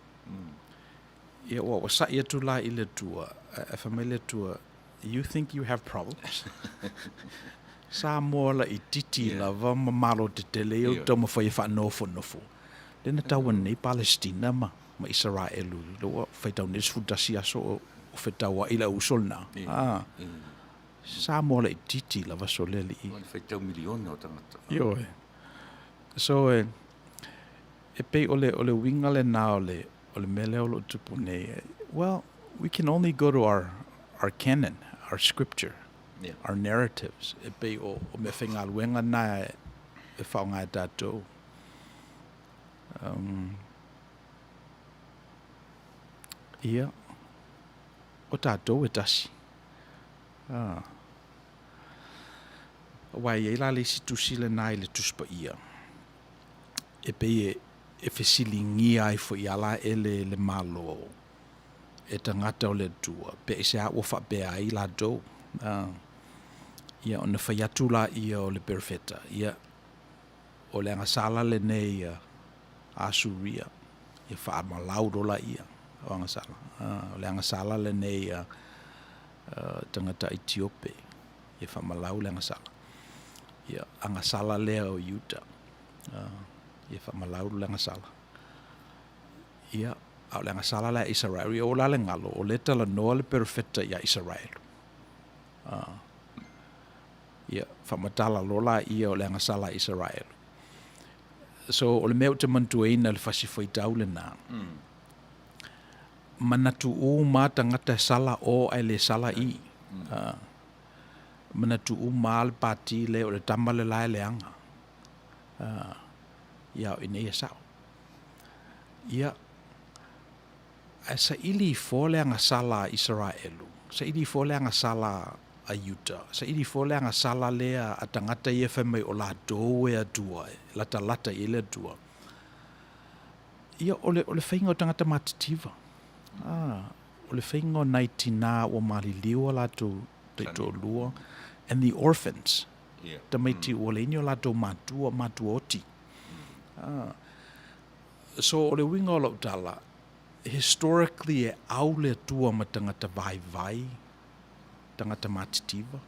Ia, ua, ua saʻi atu la i le Atua, ae fai mai le Atua, You think you have problems? Samoa laitiiti lava ma malo tetele ia ua taumafai e faanofonofo. Lea na tau ane nei Palestina ma, ma Isaraelu, lea ua faitau nei le 11 aso o, o fetauai le au uso lena. Ah. Samoa laitiiti lava sole alii. Ua faitau miliona o tagata. Ioe. So e, e pei o le, o le uiga lena o le, o le mea lea o lo o tupu nei. Well, we can only go to our, our canon, our scripture, yeah. our narratives. E pei o, o mea faigaluega na e, e faaaoga e tatou. Ia, o tatou e tasi. Ah. Aua e i ai la le isi tusi lena i le Tusi Paia, e pei e, e fesiligia ai foi ala e le, le Malo e tagata o le Atua, pe aisea ua faapea ai latou. Ah. Ia, ona fai atu laia o le perofeta, ia, O le agasala lenei a Asuria, ia faamalau loa laia o agasala. O le agasala lenei a tagata Etiope, ia faamalau le agasala. Ia agasala lea o Iuta, ia faamalau le agasala. Ia, a o le agasala la a Isaraelu, ia ua la le galo, o lea e talanoa le perofeta iā Isaraelu. Ia, faamatala loa laia o le agasala a Isaraelu. So, o le mea ou te manatuaina i le fasi faitau lena, manatu uma lava tagata e sala o ae le sala i. Manatu uma lava le pati lea o le tama le la e leaga. Ia, a o i inei e sao. Ia, ae saili ifo le agasala a Isaraelu, saili ifo le agasala a Iuta, saili ifo le agasala lea a tagata ia fai mai o latou e Atua, e latalata i ai le Atua. Ia, o le, o le faiga o tagata matitiva. Ah, o le faiga o nai tinā ua maliliu a latou taitoalua, and the orphans, tamaiti ua leai ni o latou matua, matua oti. Ah, so o le uiga o lau tala, historically e au le Atua ma tagata vaivai, tagata matitiva,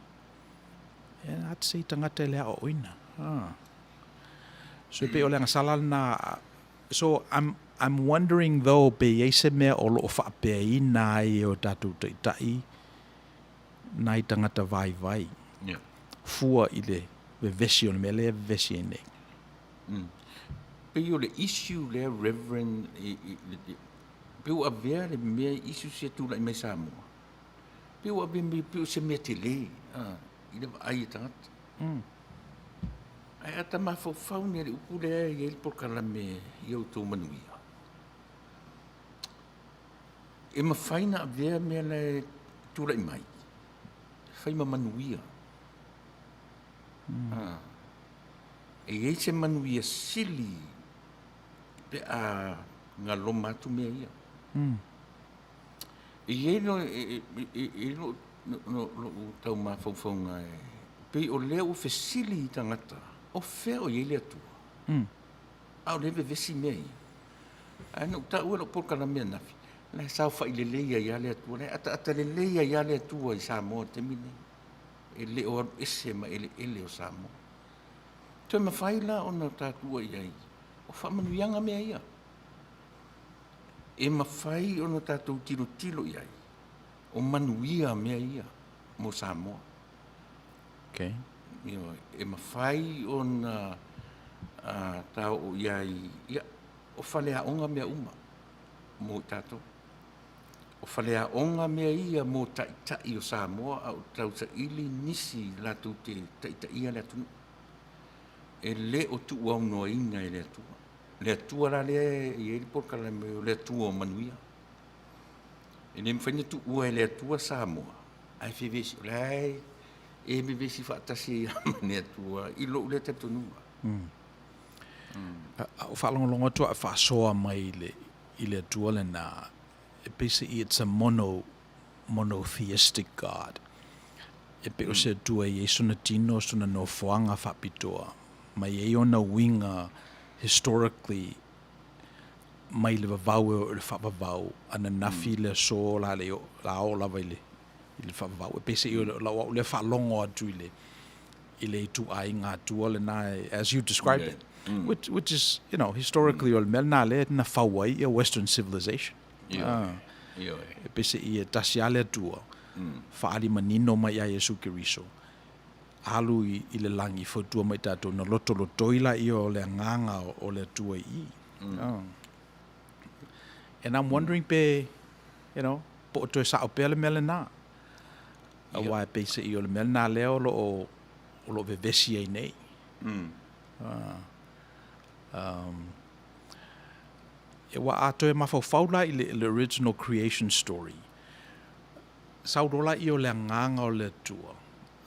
and I'd say tagata e le aoaoina. Ah. So e pei o le agasala lena. So I'm, I'm wondering though pe i ai se mea o lo o faapeaina ai e o tatou taitai nai tagata vaivai fua i le vevesi o le mea lea e vevesi ai nei. Pei o le issue lea Reverend i, i, i, pei ua avea le mea issue sia tulai mai Samoa. Pei ua avea me pei o se mea tele i le vaai a tagata. Ae a ta mafaufau nei i le upu lea e i ai le polokalame i outou manuia, e mafai ona avea mea la e tulai mai e fai ma manuia. E i ai se manuia sili pe a galoma atu mea ia. E i ai lou tau mafaufauga e pei o lea ua fesili i tagata, o fea o i ai le Atua? A o lea e vevesi mea ia. Ae na ou taua i lau polokalame ananafi, o la e saofai lelei ai lava le Atua, o la e ataata lelei ai lava le Atua i Samoa i le taimi lenei. E le o alu ese ma eleele o Samoa. Toe mafai la ona tatua i ai, o faamanuiaga mea ia. E mafai ona tatou tilotilo i ai, o manuia mea ia mo Samoa. Okay. Ioe, e mafai ona ta oo i ai, ia, o faleaoga mea uma mo i tatou. O faleaoga mea ia mo taitai o Samoa a o tausaili nisi latou te taitaia le atunuu. E le o tuuaunoaina e le Atua. Le Atua la lea e i ai le polokalame o le Atua o manuia. E le mafai ona tuua e le Atua Samoa, ae fevesi, o la e vevesi faatasi ai lava ma le Atua i lou lea talitonuga. A ou faalogologo atu a e faasoa mai i le Atua lena, e pei se i it's a mono, monotheistic God. E pei o se Atua e i ai sona tino, sona nofoaga faapitoa, ma e i ai ona uiga historically mai le vavau e oo i le faavavau, ananafi i le aso la le la oo lava i le i le faavavau. E pei se i o lau au lea faalogo atu i le i le ituaiga Atua lena as you described it, which which is, you know, historically o le mea lena lea na fau ai ia Western civilization. E pei se i e tasi lava le Atua, faaali manino mai ia Iesu Keriso, alu i le lagi, fautua mai tatou, ona lotolotoi laia o le agaga o le Atua i i. And I'm wondering pe, you know, po o toe sao pea le mea lena. Aua e pei se i o le mea lena lea o lo o, o lo o vevesi ai nei. Aua a toe mafaufau la i le original creation story, sau loa laia o le agaga o le Atua,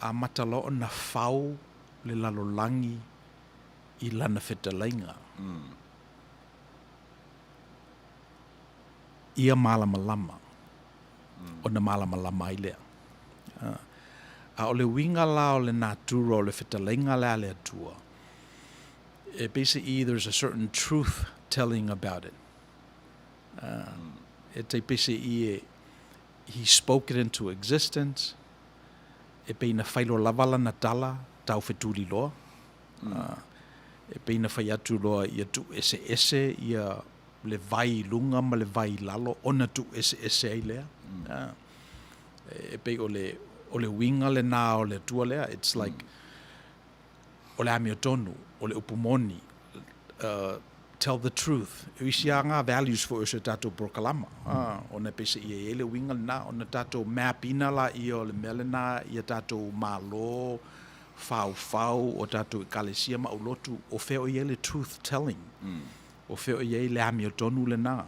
amata loa ona fau le lalolagi i lana fetalaiga. Ia malamalama, ona malamalama ai lea. A o le uiga la o le natura o le fetalaiga lea a le Atua, E peiseʻi there's a certain truth telling about it. E tai peiseʻi e he spoke it into existence, e pei na fai loa lava lana tala tau fetuli loa. E pei na fai atu loa ia tuueseese ia le vai i luga ma le vai i lalo ona tuueseese ai lea. E pei o le, o le uiga lena o le Atua lea. It's like, o le amiotonu, o le upu moni, tell the truth. O isi lava ngā values foi o si o tatou porokalama, ona e peiseai e i ai le uiga lena, ona tatou map ina laia o le mea lena i a tatou Malo, faufau, o tatou Ekalesia ma aulotu, o fea o i ai le truth telling? O fea o i ai le amiotonu lena?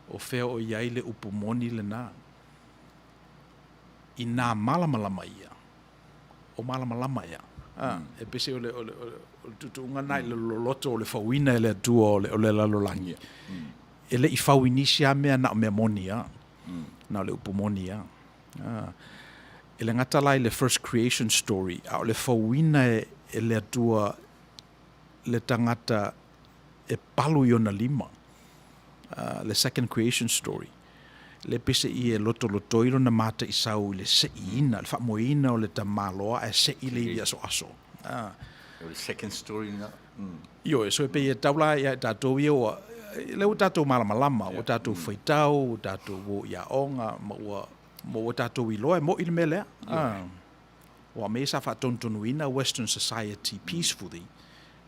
O fea o i ai le upu moni lena? Inā malamalama ia, o malamalama ea. A, e pese o le, o le, o le, o le tuutuuga lena i le loloto o le fauina e le Atua o le, o le lalolagi. E le i fau i nisi lava mea na o mea moni lava. Na o le upu moni lava. A, e le gata la i le first creation story, a o le fauina e, e le Atua le tagata e palu i ona lima, le second creation story, le pese i e lotolotoi lona mataisau i le seiina, le faamoeina o le tamaloa ae sei le ivi asoaso. O le second story lena. Ioe, so e pei e tau la ia i tatou ia ua, lea ua tatou malamalama, ua tatou faitau, ua tatou o i aoga, ma ua, ma ua tatou iloa e mo'i le mea lea. Aua mea ia sa faatonutonuina Western society peacefully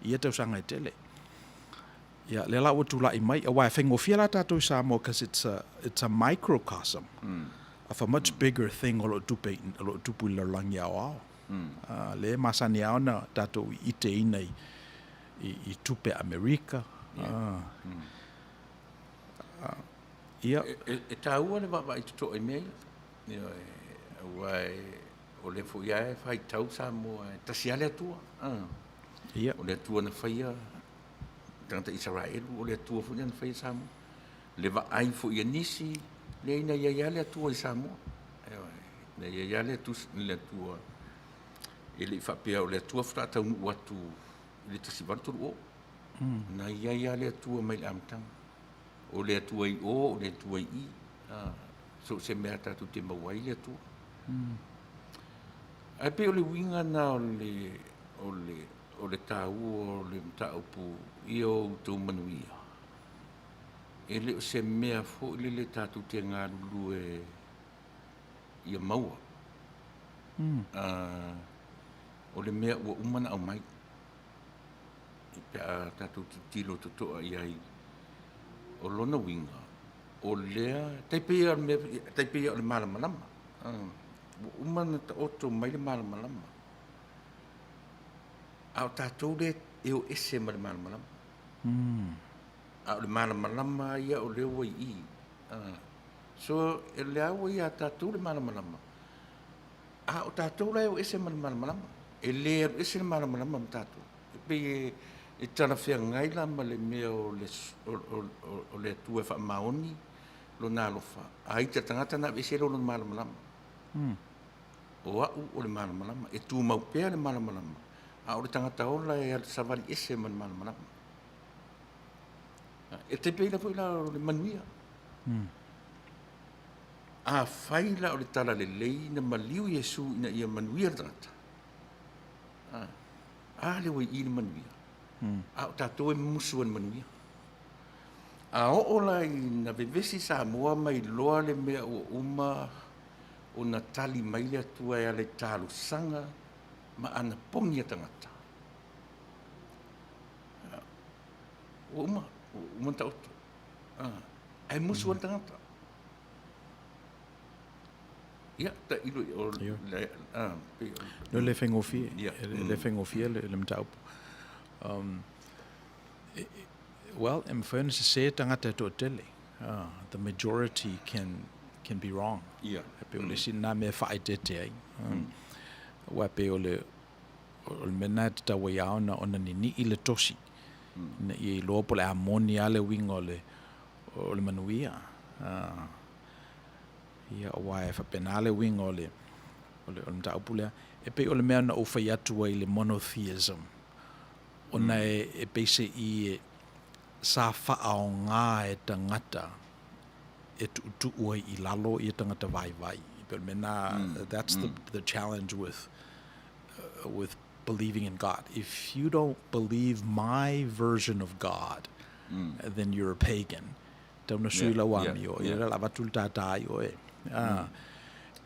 i ia tausaga e tele. Ia, lea la ua tulai mai, aua e faigofie la tatou i Samoa cause it's a, it's a microcosm of a much bigger thing o lo o tupe, o lo o tupu i le lalolagi aoao. Lea e masani lava ona tatou iteina i, i, i tupe Amerika. Ia. E taua le vaavaai totoa i mea ia. Ioe, aua e O lea foi lava e faitau Samoa e tasi lava le Atua. Ia. O le Atua na faia tagata Isaraelu, o le Atua foi lea na faia Samoa. Le vaai foi a nisi, leai na i ai lava le Atua i Samoa. Ioe, na i ai lava le Atua, le Atua e le i faapea o le Atua faatoa taunuu atu i le 1830. Na i ai lava le Atua mai le amataga. O le Atua i o, o le Atua i i. So o se mea tatou te maua ai le Atua. Ae pei o le uiga lena o le, o le, o le taua o le mataupu ia outou manuia. E le o se mea foi lele tatou te galulue ia maua. O le mea ua uma ona aumai. Pe a tatou tilotilo totoa i ai, o lona uiga, o lea, tai pei o le mea, tai pei o le malamalama. Ua uma ona taoto mai le malamalama. A o tatou lea e o ese ma le malamalama. A o le malamalama ia o lea ua i i. So, o lea ua ia tatou le malamalama. A o tatou la e o ese ma le malamalama. E le alu ese le malamalama ma tatou. E pei e talafeagai la ma le mea o le, o le Atua e faamaoni Lona alofa, a ita tagata na aveese lona malamalama. O au o le malamalama, e tumau pea le malamalama, a o le tagata ola e savali ese ma le malamalama. E tai pei la foi la o le manuia. Afai la o le talalelei na maliu Iesu ina ia manuia le tagata, a lea ua i i le manuia, a o tatou e musu ai i le manuia. A oo la ina vevesi Samoa ma iloa le mea ua uma ona tali mai le Atua e ala i talosaga ma anapogi a tagata, ua uma, ua uma ona taoto. Ae musu ai le tagata. Ia, tailo i o le, pei o le. Le faigofie, e le faigofie le mataupu. Well, e mafai ona sese tagata e toatele. The majority can, can be wrong. Yeah. E pei o le isi lena mea e faaeteete ai. Aua e pei o le, o le mea lena e tatau ai lava ona, ona ninii le tosi. Ina ia iloa po o le a moni lava le uiga o le, o le manuia. Ia, aua e faapena le uiga o le, o le, o le mataupu lea. E pei o le mea na ou fai atu ai i le monotheism. Ona e, e peise'i e sa fa'aaogā e tagata e tu'utu'u ai i lalo ia tagata vaivai. E pei o le mea lena, that's the, the challenge with, with believing in God. If you don't believe my version of God, then you're a pagan. Tau na sui lau amio, ia lea o le a avatu le tātā i oe.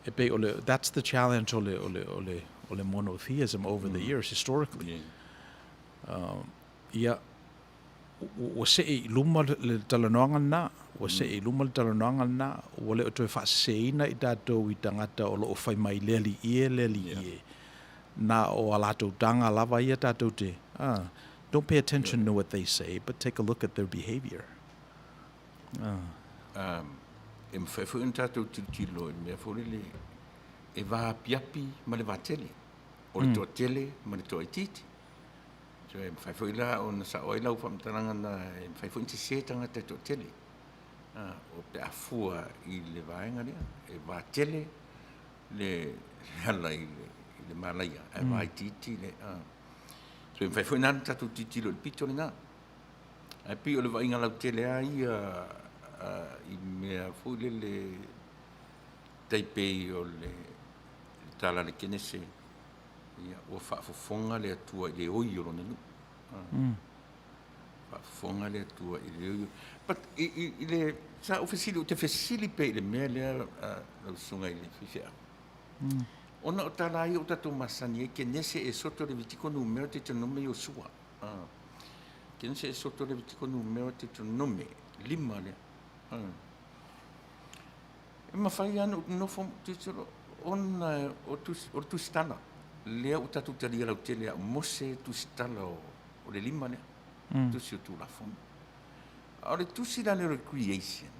E pei o le, that's the challenge o le, o le, o le, o le monotheism over the years historically. Ia, ua see i luma le talanoaga lena, ua see i luma le talanoaga lena, ua le o toe faaseseina i tatou i tagata o lo o fai mai le alii e, le alii e. Na o a latou taga lava ia tatou te, ah, don't pay attention to what they say, but take a look at their behavior. Ah. E mafai foi ona tatou tilotilo i le mea foi lele e vaapiapi ma le vatele, o le toatele ma le toaitiiti. So e mafai foi la ona sao ai lau faamatalaga na e mafai foi ona sese tagata e toatele. A, o pe a fua i le vaega lea, e vatele le ala i le, i le malaia, ae vaitiiti le, a. So e mafai foi la ona tatou tilotilo i le pito lena. Ae pei o le vaaiga lautele lava ia i mea foi lele tai pei o le tala a le Kenese, ia, ua faafofoga le Atua i le oi o lona nuu. Faafofoga le Atua i le oi. But i, i, i le, sa ou fesili, ou te fesili pea i le mea lea, lau susuga i le faifeau. Ona o tala ia ua tatou masani ai, Kenese, Esoto, Levitiko, Numera, Deuteronome, Iosua. Kenese, Esoto, Levitiko, Numera, Deuteronome, lima lea. E mafai lava ona ou nofo ma tilotilo ona o le tusitala lea ua tatou talia lautele ia Mose tusitala o le lima lea, tusi o Tulafono. A o le tusi la lea o le creation,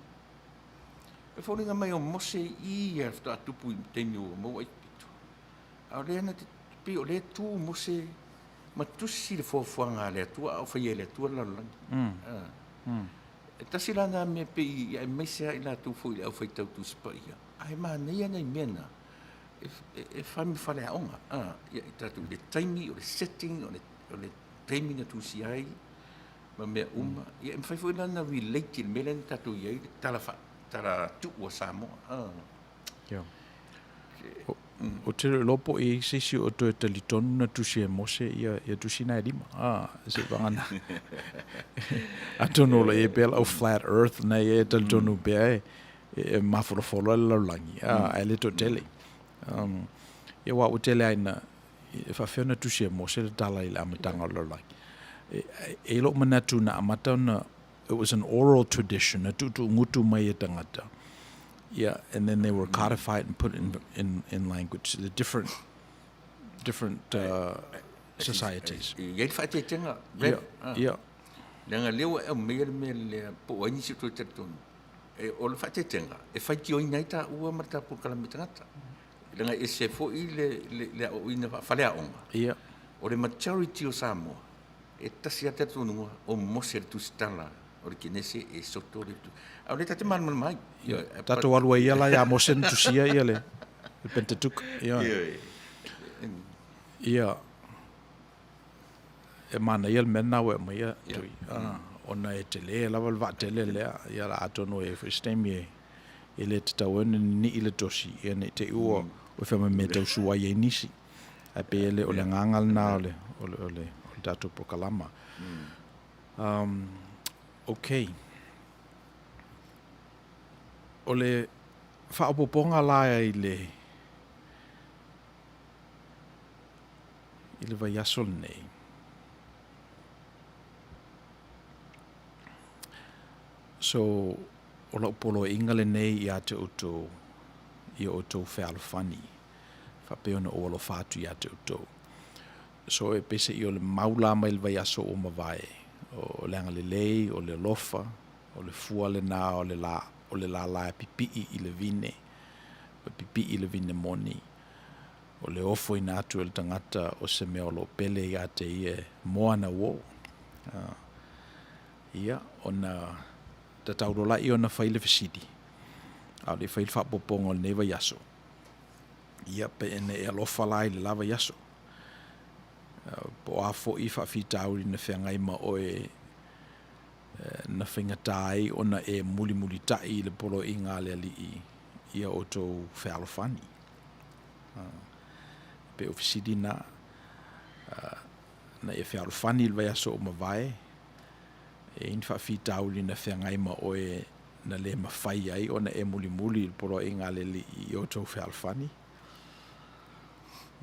e foliga mai o Mose i ia faatoa tupu i taimi ua maua ai Epito. A o lea na te, pei o lea tu Mose ma tusi le fuafuaga a le Atua a o faia e le Atua le lalolagi. E tasi la na mea pei aemaise lava i latou foi i le aufaitau Tusi Paia, ae manaia nai mea na e fai ma faleaoga, ia i tatou i le taimi, o le setting, o le taimi na tusia ai ma mea uma. Ia e mafai foi la ona relate i le mea lea na tatou i ai, le tala tala tuu a Samoa. Ia. Ou te le iloa po o i ai se isi o toe talitonu na tusi e Mose ia, ia tusi na e lima. Ah, se vagana. Atonu o lo i ai pea lau flat earth na ia e talitonu pea e, e mafolofolo ai le lalolagi. Ah, ae le toatele. Um, ia aua ua tele ai na, e faafefea ona tusi e Mose le tala i le amataga o le lalolagi. E, e, e lou manatu na amata ona it was an oral tradition, na tuutuugutu mai e tagata. Yeah, and then they were codified and put in, in, in language, the different, different societies. E i ai le faaeteetega, Rev. Yeah, yeah. Leaga lea ua e aumaia le mea lea po o ai nisi o toe talitonu. E, o le faaeteetega, e faitioina ai taua ma le ta polokalame tagata. Leaga e ese foi le, le, le aoaoina faafaleaoga. Yeah. O le majority o Samoa, E tasi lava le talitonuga, o Mose le tusitala o le Kenese e soto le A o lea ta te malamalama ai. Tatou alu ai ia la ia Mose na tusia ia le Pentateuch. Ia. Ia. E manaia le mea lena ua e aumaia, Tui. Ona e tele lava le vaatele lea, ia la atonu e i ai foi se taimi e e le tatau ai ona ninii le tosi, ia ne i te i ua ua fai mai mea tau suai ai nisi. Ae pei e le o le agaga lena o le, o le, o le, o le tatou polokalama. Um, okay. O le faaopoopoga la i le, i le vaiaso lenei, so, o lau poloaiga lenei ia te outou, ia outou fealofani, faapea ona ou alofa atu ia te outou. So e peiseai o le mau la mai le vaiaso ua mavae, o le agalelei, o le alofa, o le fua lena o le la, o le lālā e pipii i le vine, e pipii i le vine moni, o le ofoina atu e le tagata o se mea o lo o pele ia te ia e moana uō. Ia, ona tatau loa laia ona fai le fesili, a o le i fai le faaopoopoga o lenei vaiaso, ia, pe ina e alofa la i le la vaiaso, po Po o a foi faafitauli na feagai ma oe na faigata ai ona e mulimulitaʻi i le poloaiga a le Alii ia outou fealofani. E pei o fesili na, na e fealofani i le vaiaso ua mavae, e i ai ni faafitauli na feagai ma oe na le mafai ai ona e mulimuli i le poloaiga a le Alii i outou fealofani.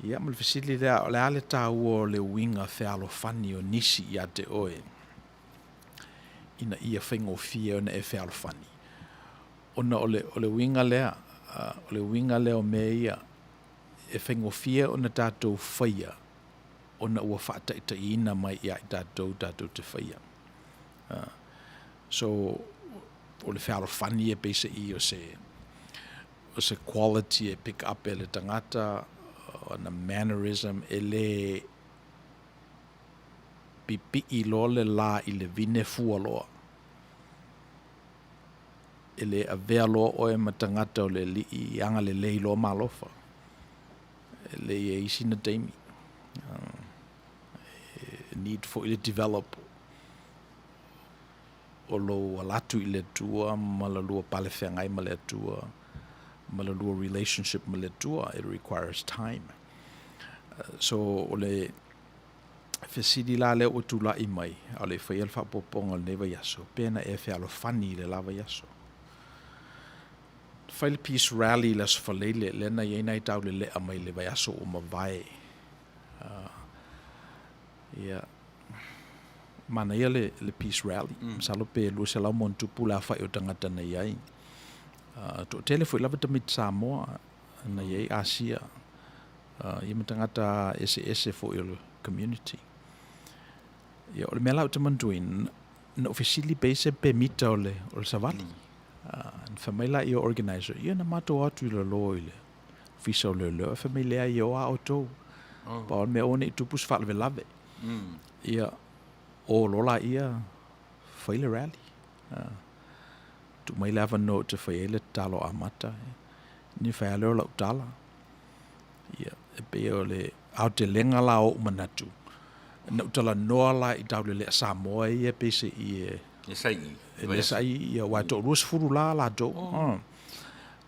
Ia, ma le fesili lea, o le a le taua o le uiga fealofani o nisi ia te oe ina ia faigofie ona e fealofani? Ona o le, o le uiga lea, o le uiga lea o mea ia, e faigofie ona tatou faia ona ua faataitaiina mai ia i tatou tatou te faia. So, o le fealofani e peiseai o se, o se quality e pick up e le tagata, ona mannerism, e le pipii loa le la i le vine fua loa. E le avea loa oe ma tagata o le alii i agalelei loa ma alofa. E le i ai sina taimi. E need foi le develop o lou ala atu i le Atua ma la lua pale feagai ma le Atua ma la lua relationship ma le Atua. It requires time. So o le fesili la lea ua tulai mai, a o le i faia le faaopoopoga o lenei vaiaso, pe na e fealofani i le la vaiaso. Fai le Peace Rally i le Aso Faraile, lea na i ai nai taulelea mai le vaiaso ua mavae. Ia, manaia le, le Peace Rally. Masalo pe 200 ma ona tupu le aofai o tagata na i ai. Toatele foi lava tamaiti Samoa na i ai, Asia, ia ma tagata eseese foi o le community. Ia, o le mea la ou te manatua, na ou fesili pe i ai se pemita o le, o le savali. Na fai mai laia o organizer, ia na matou o atu i lalo i le ofisa o leoleo, ae fai mai leai e o lava outou. Pau o le mea aua ne i tupu se faalavelave. Ia, o loa laia fai le rally. Tuu mai le avanoa ou te fai ai le tatalo amata. Ni fai lava lea o lau tala. Ia, e pei o le aotelega la o ou manatu, na ou talanoa la i taulelea Samoa ia peiseai e E sai i. E le sai i, ia, aua e toa-20 la latou. Oh.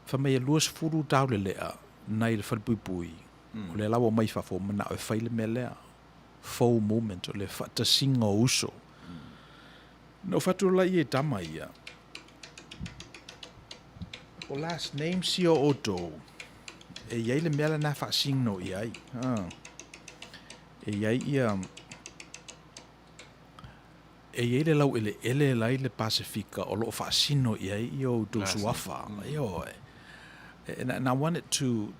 Fai mai e 20 taulelea nai le falepuipui, o lea la ua omai i fafo, manao e fai le mea lea, faux movement, o le faatasiga o uso. Na ou fai atu loa i tama ia, o last name sia o outou, e i ai le mea lena e faasino i ai. E i ai ia, e i ai le laueleele la i le Pasefika o lo o faasino i ai ia outou suafa. Ioe. And I wanted to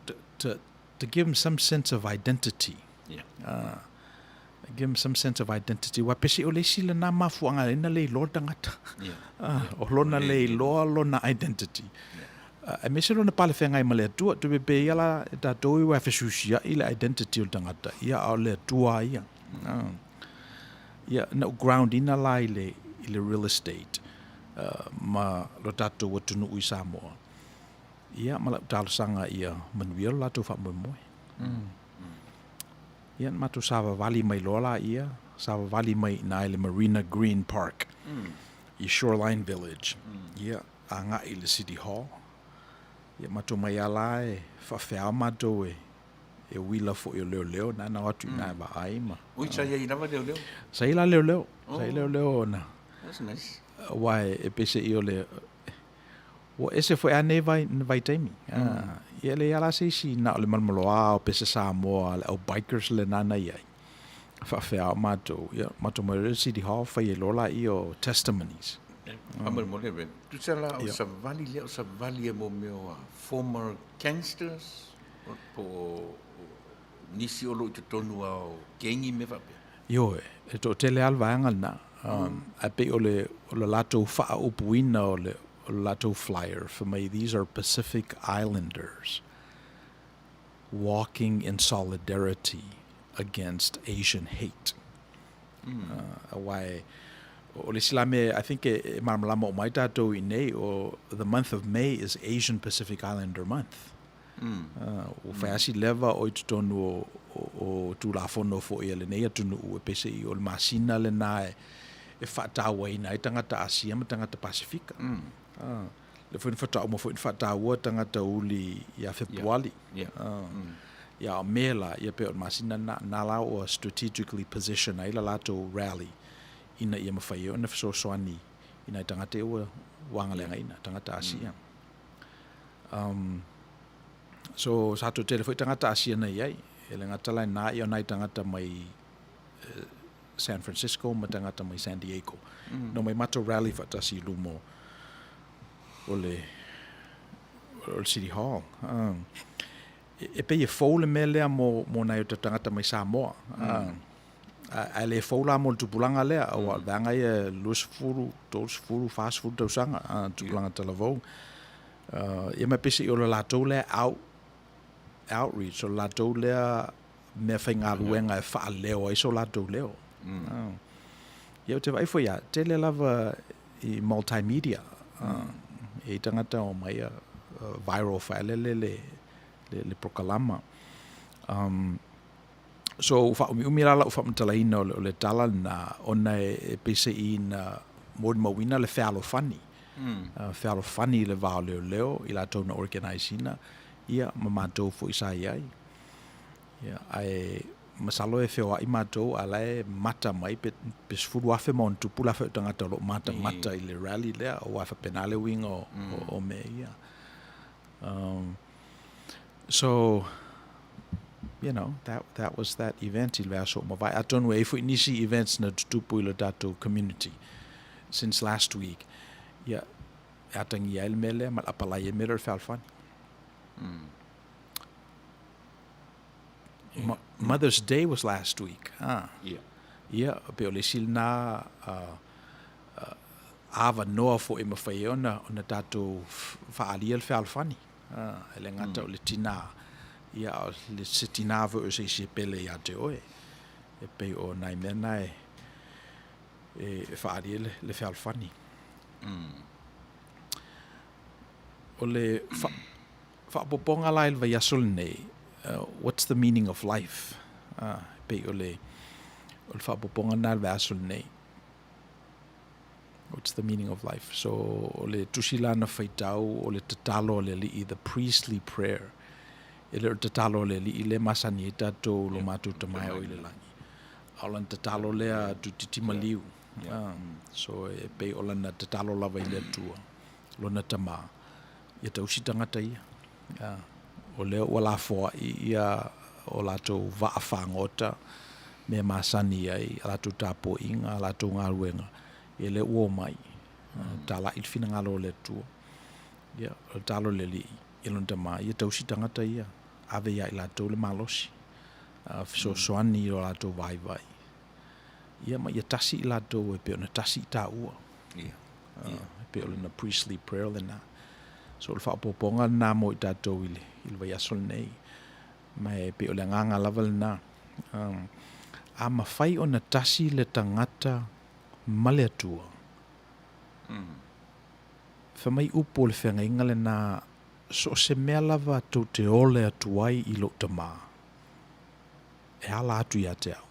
give them some sense of identity. Give them some sense of identity. Aua pese o le isi lena mafuaaga e ala ai ona le iloa le tagata. O lona le iloa lona identity. Aemaise lona palefeagai ma le Atua. Tupe pe ia la e tatou i aua e fesuisuiai le identity o le tagata, ia a o le Atua lava ia. Ia, na ou ground ina la i le, i le real estate ma lo tatou atunuu i Samoa. Ia, ma lau talosaga ia manuia lo latou faamoemoe. Ia, na matou savavali mai loa laia, savavali mai i ina i le Marina Green Park i Shoreline Village. Ia, agai i le City Hall. Ia, matou mai lava la e faafeao matou e e uila foi o leoleo na na o atu i ina e vaai ma. Oi, sa i ai lava leoleo? Sa i ai la leoleo. Sa i ai leoleo na. That's nice. Aua e peiseai o le Ua ese foi a nei vai, vaitaimi. Ia e leai lava la se isi na o le malomaloa o pese Samoa a le au bikers lena na i ai. Faafeao matou, ia matou mai loa i le City Hall fai ai loa laia o testimonies. Faamolemole Rev. Tusa la o savali lea o savali e mo mea o former gangsters po o nisi o lo o i totonu lava o kengi mea faapea? Ioe, e toatele lava le vaega lena. Ae pei o le, o le latou faaupuina o le, o le latou flyer, fai mai, these are Pacific Islanders walking in solidarity against Asian hate. Aua e, o le isi la mea, I think e, e malamalama uma ai tatou i inei, o the month of May is Asian Pacific Islander Month. Ua fai lava si leva o i totonu o, o, o Tulafono foi a lenei atunuu e peiseai o le masina lena e, e faatauaina ai tagata Asia ma tagata Pasefika. Lea foi na faatoa uma foi ona faataua tagata uli ia Fepuali. Ia a o Me la, ia pei o le masina lena, na la ua strategically position ai le latou rally ina ia mafai ai ona fesoasoani i nai tagata ia ua agaleagaina, tagata Asia. So sa toatele foi tagata Asia na i ai, e le gata la i na ia o nai tagata mai San Francisco ma tagata mai San Diego. Na omai matou rally faatasi i luma o le o le City Hall. E pei e fou le mea lea mo mo nai o tatou tagata mai Samoa. Ae le fou la mo le tupulaga lea, aua o le vaega ia e 20, 30, 40 tausaga, tupulaga talavou. Ia ma e peiseai o le latou lea out, outreach, o le latou lea mea faigaluega e faaleo ai so latou leo. Ia ou te vaai foi lava, tele lava i multimedia, e i ai tagata o omai viral faelele le, le polokalama. So ua faaumiumi la lau faamatalaina o le tala lena ona e peiseai na molimauina le fealofani, fealofani i le va o leoleo i latou na organise ina, ia ma matou foi sa i ai. Ia, ae masalo e feoai matou a o la e mata mai pe 10,000 ma ona tupu le afe o tagata o lo o matamata i le rally lea, aua e faapena le uiga o mea ia. So, you know, that, that was that event i le vaiaso ua mavae. Atonu e i ai foi nisi events na tutupu i le tatou community since last week. Ia, e atagia ai le mea lea ma le apalai ai le mea lea o le fealofani. Mother's Day was last week. Ah. Yeah. Ia, pei o le isi lena avanoa foi e mafai ai ona, ona tatou faaalia le fealofani. E le gata o le tinā, ia a o le, se tinā foi o se isi e pele ia te oe. E pei o nai mea na e, e faaalia le, le fealofani. O le fa, faaopoopoga la i le vaiaso lenei, what's the meaning of life? E pei o le, o le faaopoopoga lena i le vaiaso lenei. What's the meaning of life? So, o le tusi la na faitau o le tatalo a le Alii, the priestly prayer. E le o le tatalo a le Alii lea e masani ai tatou lo matou Tama e o i le lagi. A o lana tatalo lea tuititi maliu. So, e pei o lana tatalo lava i le Atua, lona Tama, ia tausi tagata ia. O lea ua lafoai ia o latou vaa fagota, mea masani ai, a latou tapuaiga, a latou galuega, ia lea ua omai, talai le finagalo o le Atua. Ia, o le talo i le Alii, i lona Tama, ia tausi tagata ia, ave ia i latou le malosi, fesoasoani i lo latou vaivai. Ia ma ia tasi i latou e pei ona tasi i taua. Ia. E pei o lena priestly prayer lena. So o le faaopoopoga lena mo i tatou i le, i le vaiaso lenei. Ma e pei o le agaga lava lena. A mafai ona tasi le tagata ma le Atua, fai mai upu o le feagaiga lena, so o se mea lava tou te ole atu ai i lou Tama, e ala atu ia te au,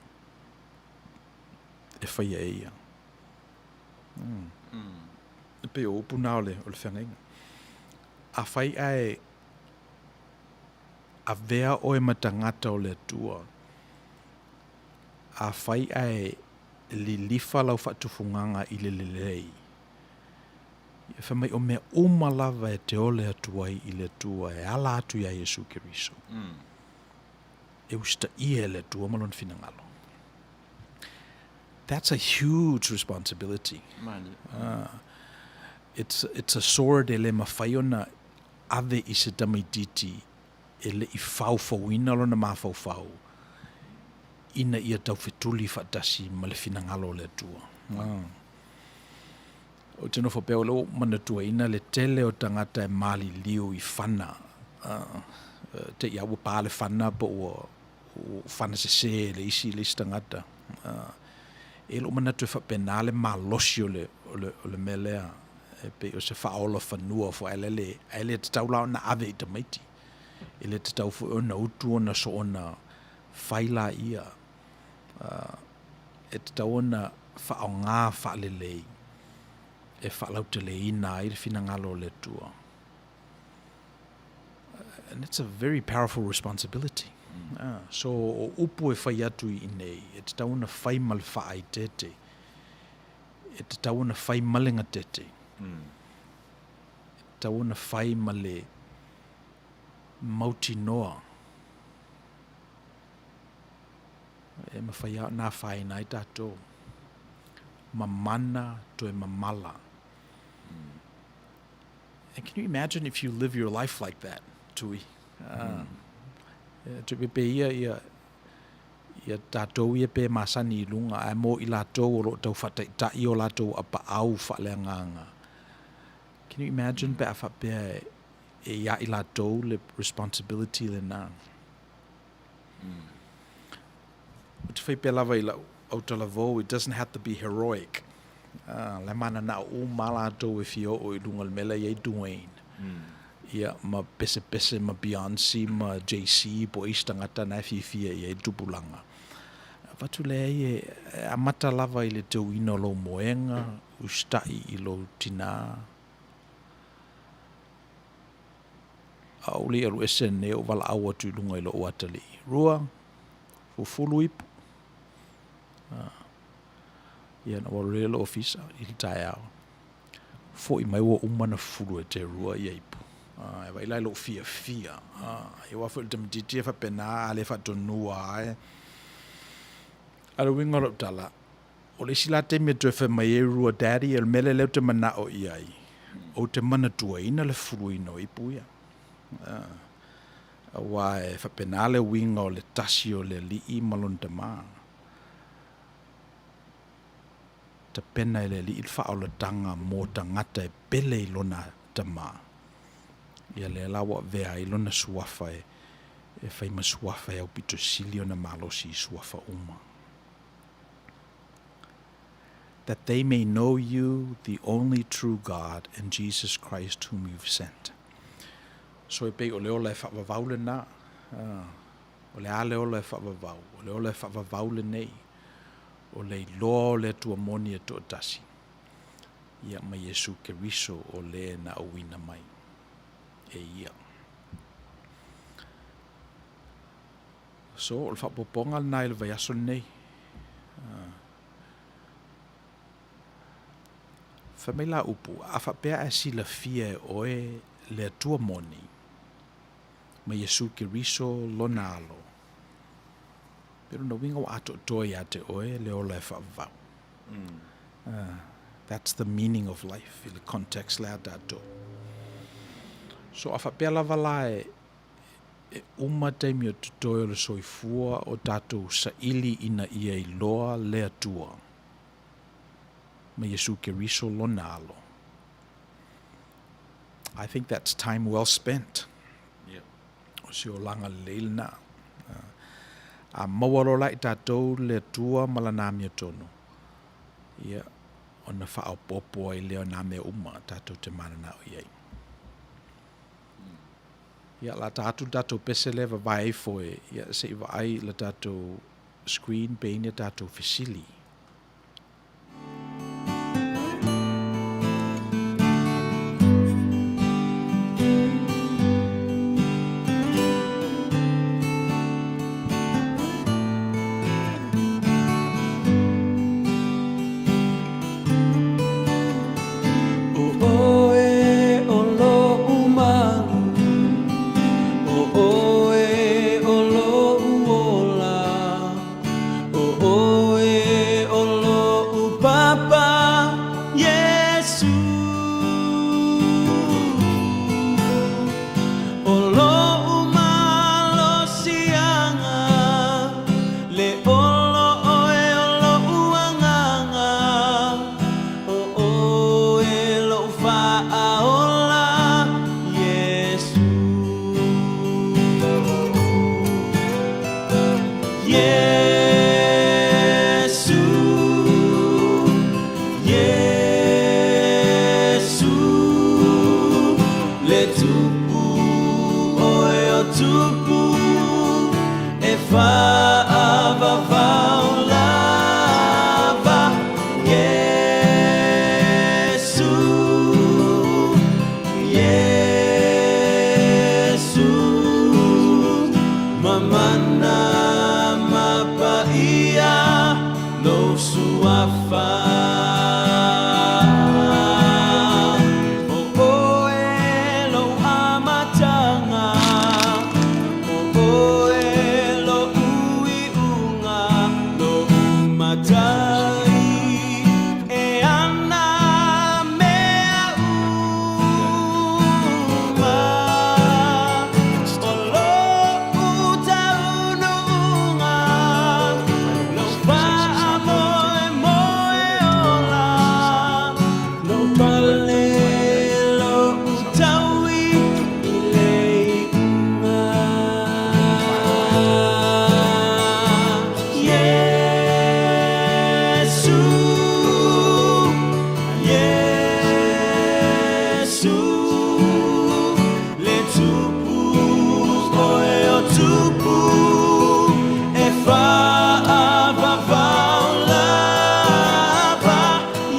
e faia e ia. E pei o upu na o le, o le feagaiga. Afai ae avea oe ma tagata o le Atua, afai ae lilifa lau faatufugaga i le lelei, e fai mai o mea uma lava e te ole atu ai i le Atua e ala atu iā Iesu Keriso, e usitaia e le Atua ma Lona finagalo. That's a huge responsibility. It's, it's a sword e le mafai ona ave i se tamaitiiti e le i faofouina lona mafaufau ina ia taufetuli faatasi ma le finagalo o le Atua. Ou te nofo pea o lea ua ou manatuaina le tele o tagata e maliliu i fana, te i lava ua pa le fana po ua fana sese e le isi le isi tagata. E i ai lou manatu e faapena le malosi o le, o le, o le mea lea, e pei o se faaola fanua foi, ae le, ae le tatau la ona ave i tamaiti. E le tatau foi ona utu ona soona fai laia. E tatau ona faaaoga faalelei e faalauteleina ai le finagalo o le Atua. And it's a very powerful responsibility. Mm. So o upu e fai atu i inei, e tatau ona fai ma le faaeteete, e tatau ona fai ma le gatete, e tatau ona fai ma le mautinoa e mafai lava ona afaina ai tatou. Mamana toe mamala. And can you imagine if you live your life like that, Tui? Mm. Tui pe ia ia ia tatou ia pe masani i luga, ae mo i latou o lo o tau faataitai o latou apaau faaleagaga. Can you imagine pe a faapea e ia i latou le responsibility lena? Ou te fai pea lava i lau autalavou, it doesn't have to be heroic. La e mananao uma lava latou e fia oo i luga o le mea la e i ai Dwayne. Ia, ma Pesepese ma Beyonce ma Jay-Z po o isi tagata na e fiafia i ai le tupulaga. Avatu leai e amata lava i le teuina o lou moega, usitai i lou tinā, A ou le i alu ese nei ou valaau atu i luga i lou atalii. Rua, fufulu ipu. Ia na ou alu lea i le ofisa i le taeao. Foi mai ua uma ona fufulu e te Rua ia ipu. E vaai la i lou fiafia. Aua foi o le tamaitiiti e faapena a le faatonua lava e. A o le uiga o lau tala, O le isi la taimi e toe fai mai ai Rua, Daddy, o le mea lea lea ou te manao i ai, ou te manatuaina le fuluina o ipu ia. Aua e faapena le uiga o le tasi o le Alii ma lona Tama. Tapena e le Alii le faaolataga mo tagata e pele i lona Tama. Ia lea la ua avea ai lona suafa e fai ma suafa e aupito sili ona malosi i suafa uma. That they may know you, the only true God, and Jesus Christ whom you've sent. So e pei o le ola e faavavau lena. O le a le ola e faavavau? O le ola e faavavau lenei, o le iloa o le Atua moni e toatasi, ia ma Iesu Keriso o le na auina mai e Ia. So, o le faaopoopoga lena i le vaiaso lenei. Fai mai la upu, a faapea ae silafia e oe le Atua moni, ma Iesu Keriso lona Alo, pe lona uiga ua atoatoa ia te oe le ola e faavavau. That's the meaning of life i le context lea a tatou. So, a faapea lava la e E uma taimi o totoe o le soifua o tatou saili ina ia iloa le Atua ma Iesu Keriso lona Alo. I think that's time well spent. O se olaga lelei lena. A maua loa la i tatou le Atua ma Lana amiotonu, ia, ona faaopoopo ai lea o nā mea uma tatou te mananao i ai. Ia, la ta atu le tatou pese lea e vavae ifo e, ia, se i vaai i le tatou screen pe i ai ni a tatou fesili. ʻO ʻoe ʻo loʻu malu, ʻO ʻoe ʻo loʻu ola, ʻO ʻoe ʻo loʻu papa, Iesū. ʻO loʻu malosiaga, Le olo ʻoe o loʻu agaga, ʻO ʻoe loʻu faaola, Iesū. Iesū, Iesū, le Tupu ʻoe o. Tupu e faavavao lava Iesu Iesu Mamana ma paia lou suafa O oe lou amataga O oe lo'u iuga Lou matai e ana mea uma O lo'u taunuuga Lou faamoemoe ola Lou pale lou taui i le iuga Iesu Iesu Le Tupu oe o Tupu e faavavao lava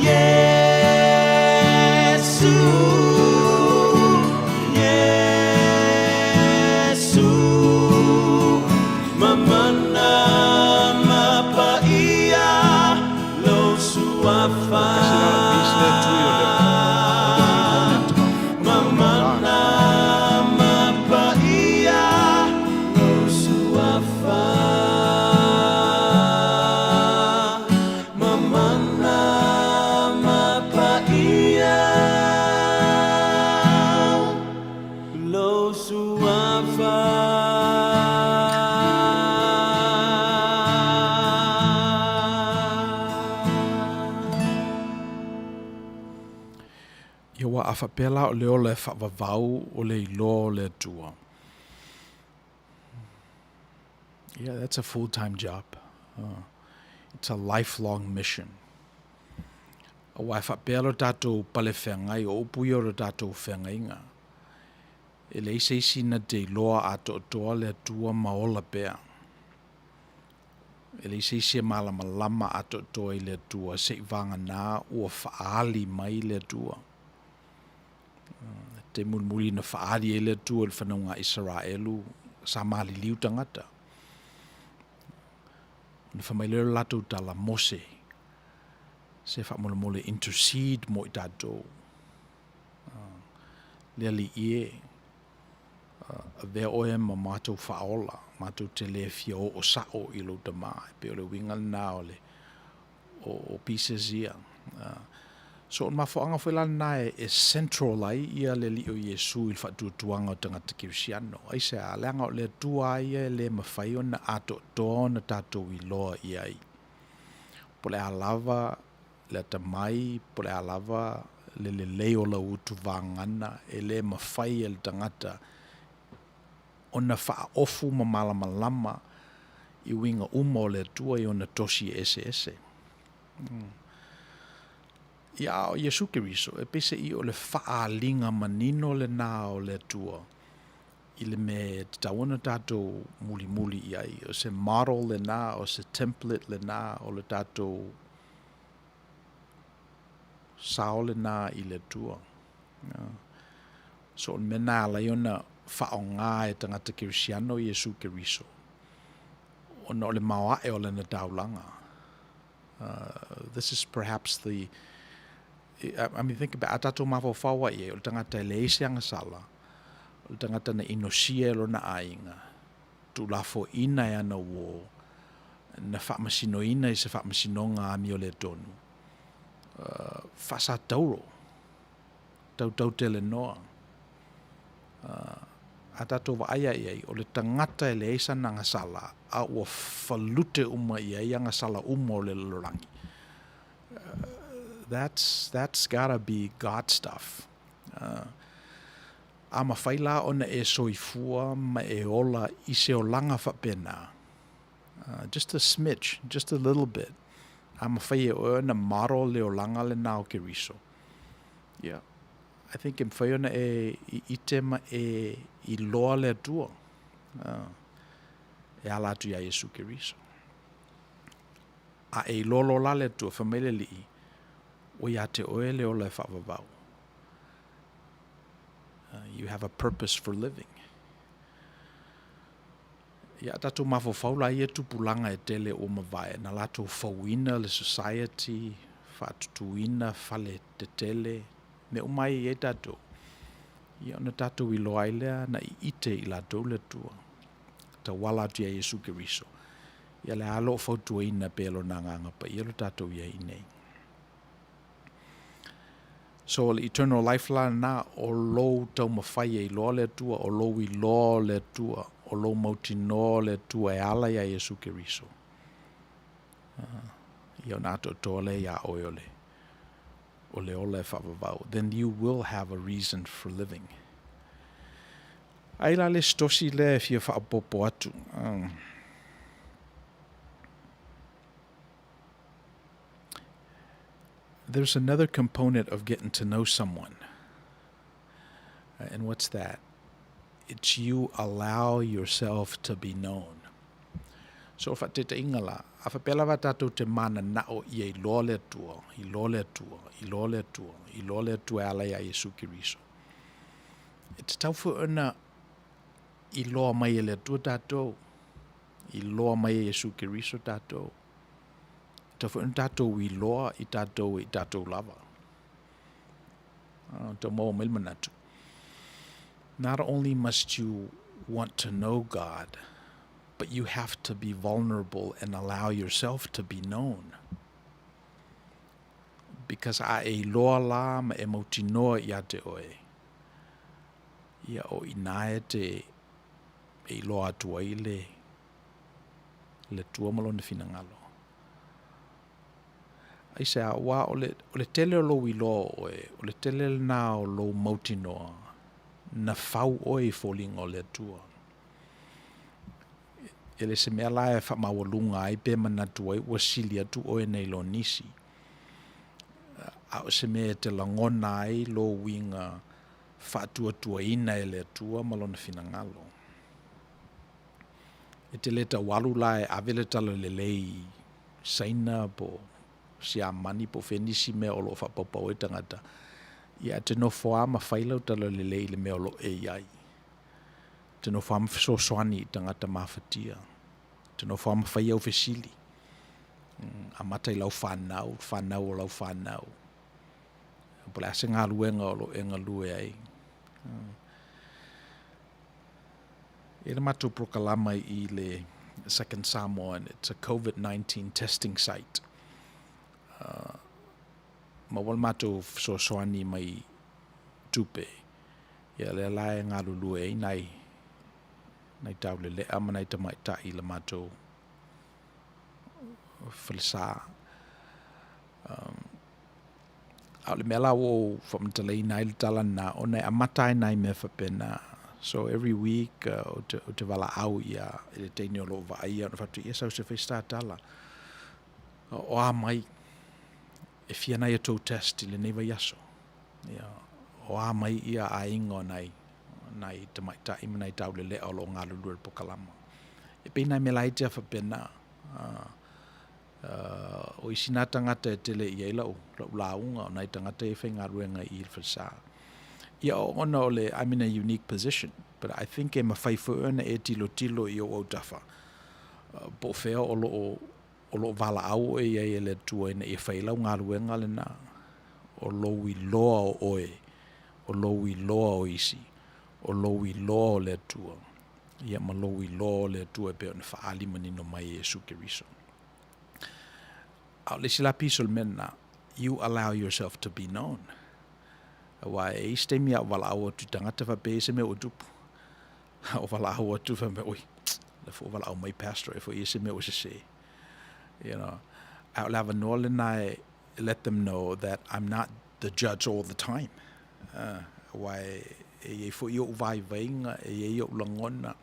Iesu Iesu Mamana ma paia lou suafa Mamana ma paia lou suafa Mamana ma paia lou suafa. Ia ua a faapea la o le ola e faavavau o le iloa o le Atua. Yeah, that's a full-time job. It's a lifelong mission. Aua e faapea lo tatou pale feagai, o upu ia o lo tatou feagaiga. E leai se isi na te iloa atoatoa le Atua ma ola pea. E leai se isi e malamalama atoatoa i le Atua seivagana ua faaali mai le Atua. Te mulimuli na faaali ai le Atua i le fanauga a Isaraelu, sa maliliu tagata. Ona fai mai lea o le latou tala, Mose, se faamolemole intercede mo i tatou. Le Alii e, avea oe ma matou faaola, matou te le fia oo sao i lou tama. E pei o le uiga lena o le o pieces ia. So o le mafuaaga foi la lena e central ai ia le Alii o Iesu i le faatuatuaga o tagata kerisiano. Aisea? Leaga o le Atua lava ia e le mafai ona atoatoa ona tatou iloa i ai. Po o le a lava le atamai, po o le a lava le lelei o lau utuvagana, e le mafai e le tagata ona faaofu ma malamalama i uiga uma o le Atua i ona tosi eseese. Ia, a o Iesu Keriso, e peiseai o le faaaliga manino lena o le Atua i le mea e tatau ona tatou mulimuli i ai. O se model lena, o se template lena o le tatou sao lena i le Atua. So o le mea lena e ala ai ona faaaoga e tagata kerisiano Iesu Keriso, ona o le maoae o lana taulaga. This is perhaps the, I mean think about, a tatou mafaufau ai i ai, o le tagata e leai se agasala, o le tagata na inosia e lona aiga, tuulafoaiina e ana uō, na faamasinoina i se faamasinoga amioletonu, faasatauro, tautautelenoa. A tatou vaai lava i ai, o le tagata e leai sana agasala, a ua falute uma i ai agasala uma o le lalolagi. That's, that's gotta be God stuff. A mafai la ona e soifua ma e ola i se olaga faapena, just a smidge, just a little bit, a mafai e oe ona model le olaga lena o Keriso, yeah, I think e mafai ona e ite ma e iloa le Atua. E ala atu iā Iesu Keriso. A e iloa loa la le Atua, fai mai le Alii, Ua iā te oe le ola e faavavau. You have a purpose for living. Ia a tatou mafaufau la ia tupulaga e tele ua mavae na latou fauina le society, faatutuina fale tetele, mea uma ai e i ai tatou, ia ona tatou iloa ai lea na iite i latou le Atua, tauala atu ia Iesu Keriso. Ia le a loo fautuaina pea Lona Agaga Paia lo tatou i ai nei. So o le eternal life la lena, o lou taumafai e iloa le Atua, o lou iloa o le Atua, o lou mautinoa o le Atua e ala iā Iesu Keriso. Ia ona atoatoa lea iā oe o le, o le ola e faavavau. Then you will have a reason for living. Ai la le isi tosi lea e fia faaopoopo atu. There's another component of getting to know someone. And what's that? It's you allow yourself to be known. So o faataitaiga la, a faapea lava tatou te mananao ia iloa le Atua, iloa le Atua, iloa le Atua, iloa le Atua e ala iā Iesu Keriso. E tatau foi ona iloa mai e le Atua tatou, iloa mai e Iesu Keriso tatou. E tatau foi ona tatou iloa i tatou e i tatou lava. Tau maua mai le manatu. Not only must you want to know God, but you have to be vulnerable and allow yourself to be known. Because a e iloa la ma e mautinoa ia te oe, ia o inā e te e iloa atu ai le le Atua ma lona finagalo. Aisea, aua o le, o le tele o lou iloa o oe, o le tele lena o lou mautinoa, na fau oe i foliga o le Atua. E le se mea la e faamaualuga ai pe manatu ai ua sili atu oe nei lo nisi, a o se mea e te lagona ai lou uiga faatuatuaina e le Atua ma Lona finagalo. E te le tau alu la e ave le talalelei i Saina po o Siamani po o fea nisi mea o lo o faapaupau ai tagata, ia e te nofo lava ma fai lau talalelei i le mea o lo o e i ai. E te nofo lava ma fesoasoani i tagata mafatia. E te nofo lava ma fai au fesili. Amata i lau whanau, whanau o lau whanau. Po o le a se galuega o lo o e galue ai. E i le matou polokalama i le Second Samoa and it's a COVID-19 testing site. Maua le matou fesoasoani mai tupe, ia lea la e galulue ai nai nai taulelea ma nai tamaitai i le matou falesa. A o le mea la ua ou faamatalaina ai le tala lena, ona e amata ai nai mea faapena. So every week ou te, ou te valaau ia i le teine o lo o vaaia, ona faapea, ia sau se fai se ta tala. O a mai, e fia nai a tou test i lenei vaiaso. Ia, o a mai ia aiga o nai, nai tamaitai ma nai taulelea o lo o galulue i le pokalama. E pei nai mea laiti lava faapena. O isi nā tagata e tele i ai lau, lau lauga, o nai tagata ia e faigaluega i i le falesa. Ia, ona o le, I'm in a unique position, but I think e mafai foi ona e tilotilo i ou autafa, po o fea o lo o, o lo o valaau oe i ai e le Atua ina ia fai ai lau galuega lena, o lou iloa o oe, o lou iloa o isi, o lou iloa o le Atua, ia ma lou iloa o le Atua e pei ona faaali manino mai e Iesu Keriso. A o le isi la piso o le mea lena, you allow yourself to be known. Aua e i ai se taimi a o valaau atu i tagata faapea e i ai se mea ua tupu. O valaau atu faapea, oi, lea foi ua valaau mai pastor e foi e i ai se mea ua sese. You know, a o le avanoa lena e let them know that I'm not the judge all the time. Aua e i ai foi ou vaivaiga, e i ai ou lagona,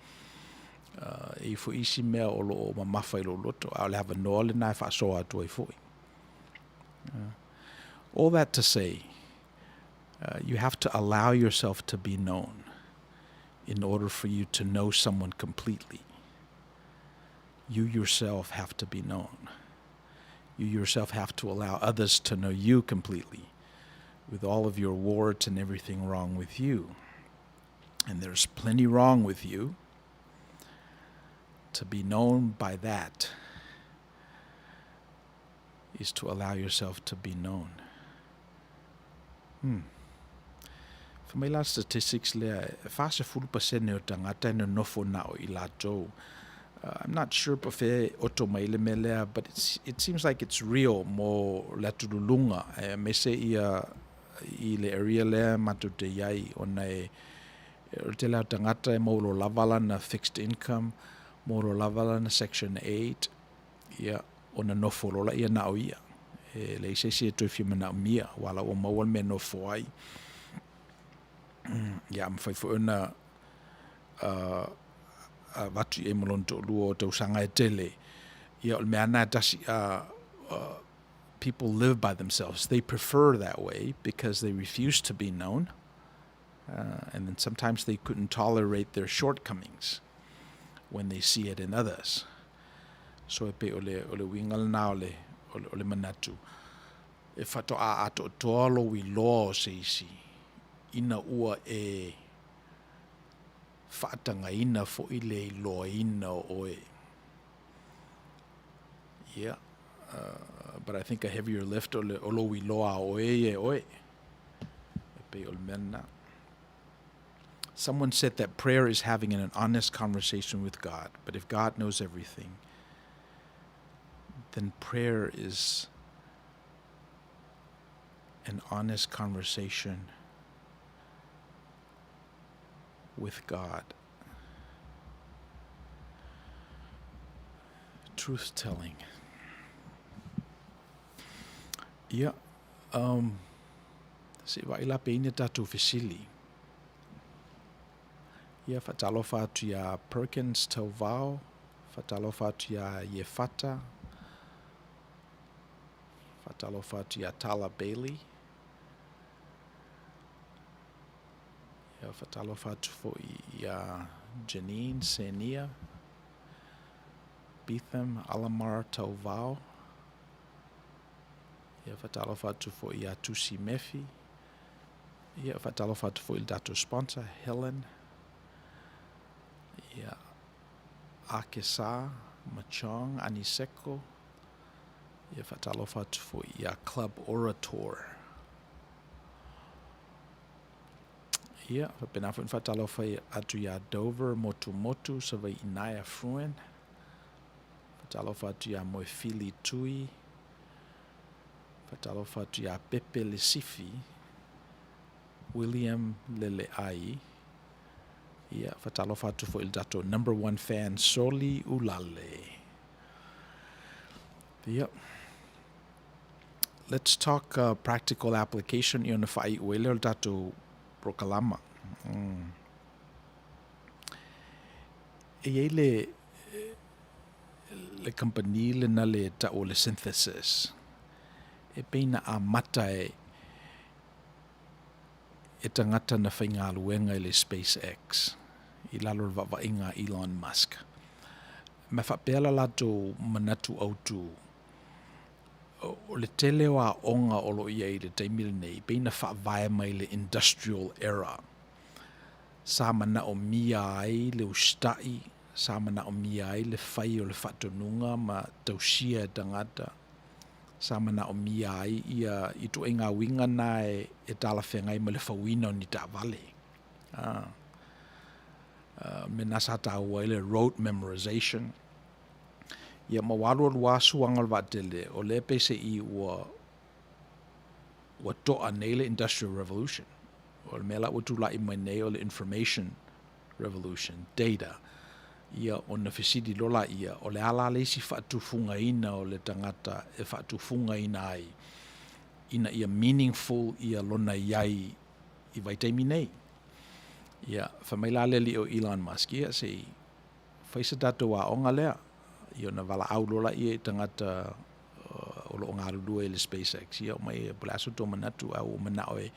e i ai foi isi mea o lo o mamafa i lou loto, a o le avanoa lena e faasoa atu ai foi. All that to say, you have to allow yourself to be known. In order for you to know someone completely, you yourself have to be known. You yourself have to allow others to know you completely, with all of your warts and everything wrong with you. And there's plenty wrong with you. To be known by that is to allow yourself to be known. Fai mai la statistics lea, e 40 pasene o tagata e nonofo na o i latou. I'm not sure po fea e oto mai le mea lea, but it's, it seems like it's real mo le atululuga, aemaise ia i le area lea matou te i ai, ona e, o le tele lava o tagata e maua lava lana fixed income, maua lava lana section 8, ia, ona nofo loa laia na o ia. E leai se isi e toe fia manaomia, aua la ua maua le mea e nofo ai. Ia, a mafai foi ona avatu i ai ma lona toalua o tausaga e tele. Ia, o le mea lava lena e tasi, people live by themselves. They prefer that way because they refuse to be known. And then sometimes they couldn't tolerate their shortcomings when they see it in others. So e pei o le, o le uiga lena o le, o le, o le manatu. E faatoa atoatoa lou iloa o se isi ina ua e faatagaina foi le iloaina o oe. Yeah. But I think a heavier lift o, le, o lou iloa a oe ia e oe. E pei o le mea lena. Someone said that prayer is having an honest conversation with God, but if God knows everything, then prayer is an honest conversation with God. Truth telling. Ia, um, se i vaai la pe i ai ni a tatou fesili. Ia, faatalofa atu iā Perkins Tauvao, faatalofa atu iā Iefata, faatalofa atu iā Tala Bailey. Ia, faatalofa atu foi iā Janine Senia, Betham Alamar Tauvao. Ia, faatalofa atu foi iā Tusi Mefi. Ia, faatalofa atu foi i le tatou sponsor, Helen. Ia, Akesa, Machong, Aniseko. Ia, faatalofa atu foi iā Club Orator. Ia, faapena foi ona faatalofa atu iā Dover Motumotu, Savaii Naea Fruin. Faatalofa atu iā Moefili Tui. Faatalofa atu iā Pepe Lesifi, William Leleai. Ia, faatalofa atu foi i le tatou number one fan, Soli Ulale. Ia. Let's talk uh, practical application i ona faaiu ai lea o le tatou prokalama. E i ai le, le kamupani lena le tau o le Synthesis, e pei na amata e, e tagata na faigaluega i le SpaceX i lalo o le vaavaiga a Elon Musk. Ma e faapea la latou manatu autu, o le tele o aoga o lo o i ai i le taimi lenei, pei na faavae mai le Industrial Era. Sa manaomia ai le usita'i, sa manaomia ai le fai o le faatonuga ma tausia e tagata, sa manaomia ai ia ituaiga uiga na e talafeagai ma le fauina o ni taavale. A, mea na sa taua ai le rote memorization. Ia, ma ua alualu lava suaga o le vaatele, o lea pei se i ua, ua to'a nei le Industrial Revolution. O le mea la ua tulai mai nei o le Information Revolution, data. Ia, ona fesili loa laia, o le a la le isi faatufugaina o le tagata e faatufugaina ai ina ia meaningful ia lona i ai i vaitaimi nei? Ia, fai mai la le alii o Elon Musk, ia, se i fai se tatou aoga lea, ia ona valaau loa laia i tagata o lo o galulue i le SpaceX, ia omai po o le a so outou manatu, a ua manao e,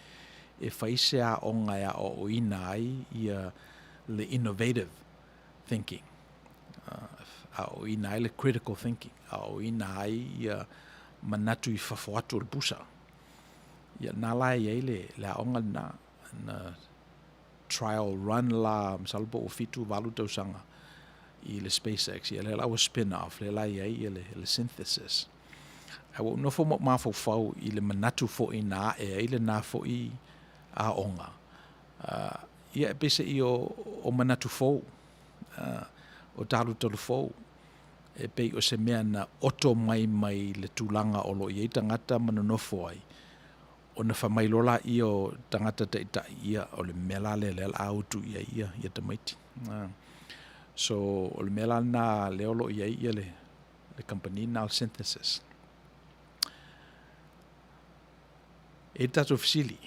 e fai se aoga e aoaoina ai ia le innovative thinking, e aoaoina ai le critical thinking, e aoaoina ai ia manatu i fafo atu o le pusa. Ia na la e i ai le, le aoga lena, na trial run la, masalo po ua 7, 8 tausaga i le SpaceX, ia lea la ua spin off, lea la e i ai ia le, le synthesis. Ae ua ou nofo ma ou mafaufau i le manatu foi na ae ai lena foi aoga, ia e peiseai o, o manatu fou, o talutalu fou, e pei o se mea na oto mai mai le tulaga o lo o i ai tagata ma nonofo ai, ona fai mai loa laia o tagata taitai, ia, o le mea la lea lea o le a utu i ai ia, ia tamaiti. So, o le mea la lena lea o lo o i ai ia le, le kamupani lena o le Synthesis. E i le tatou fesili,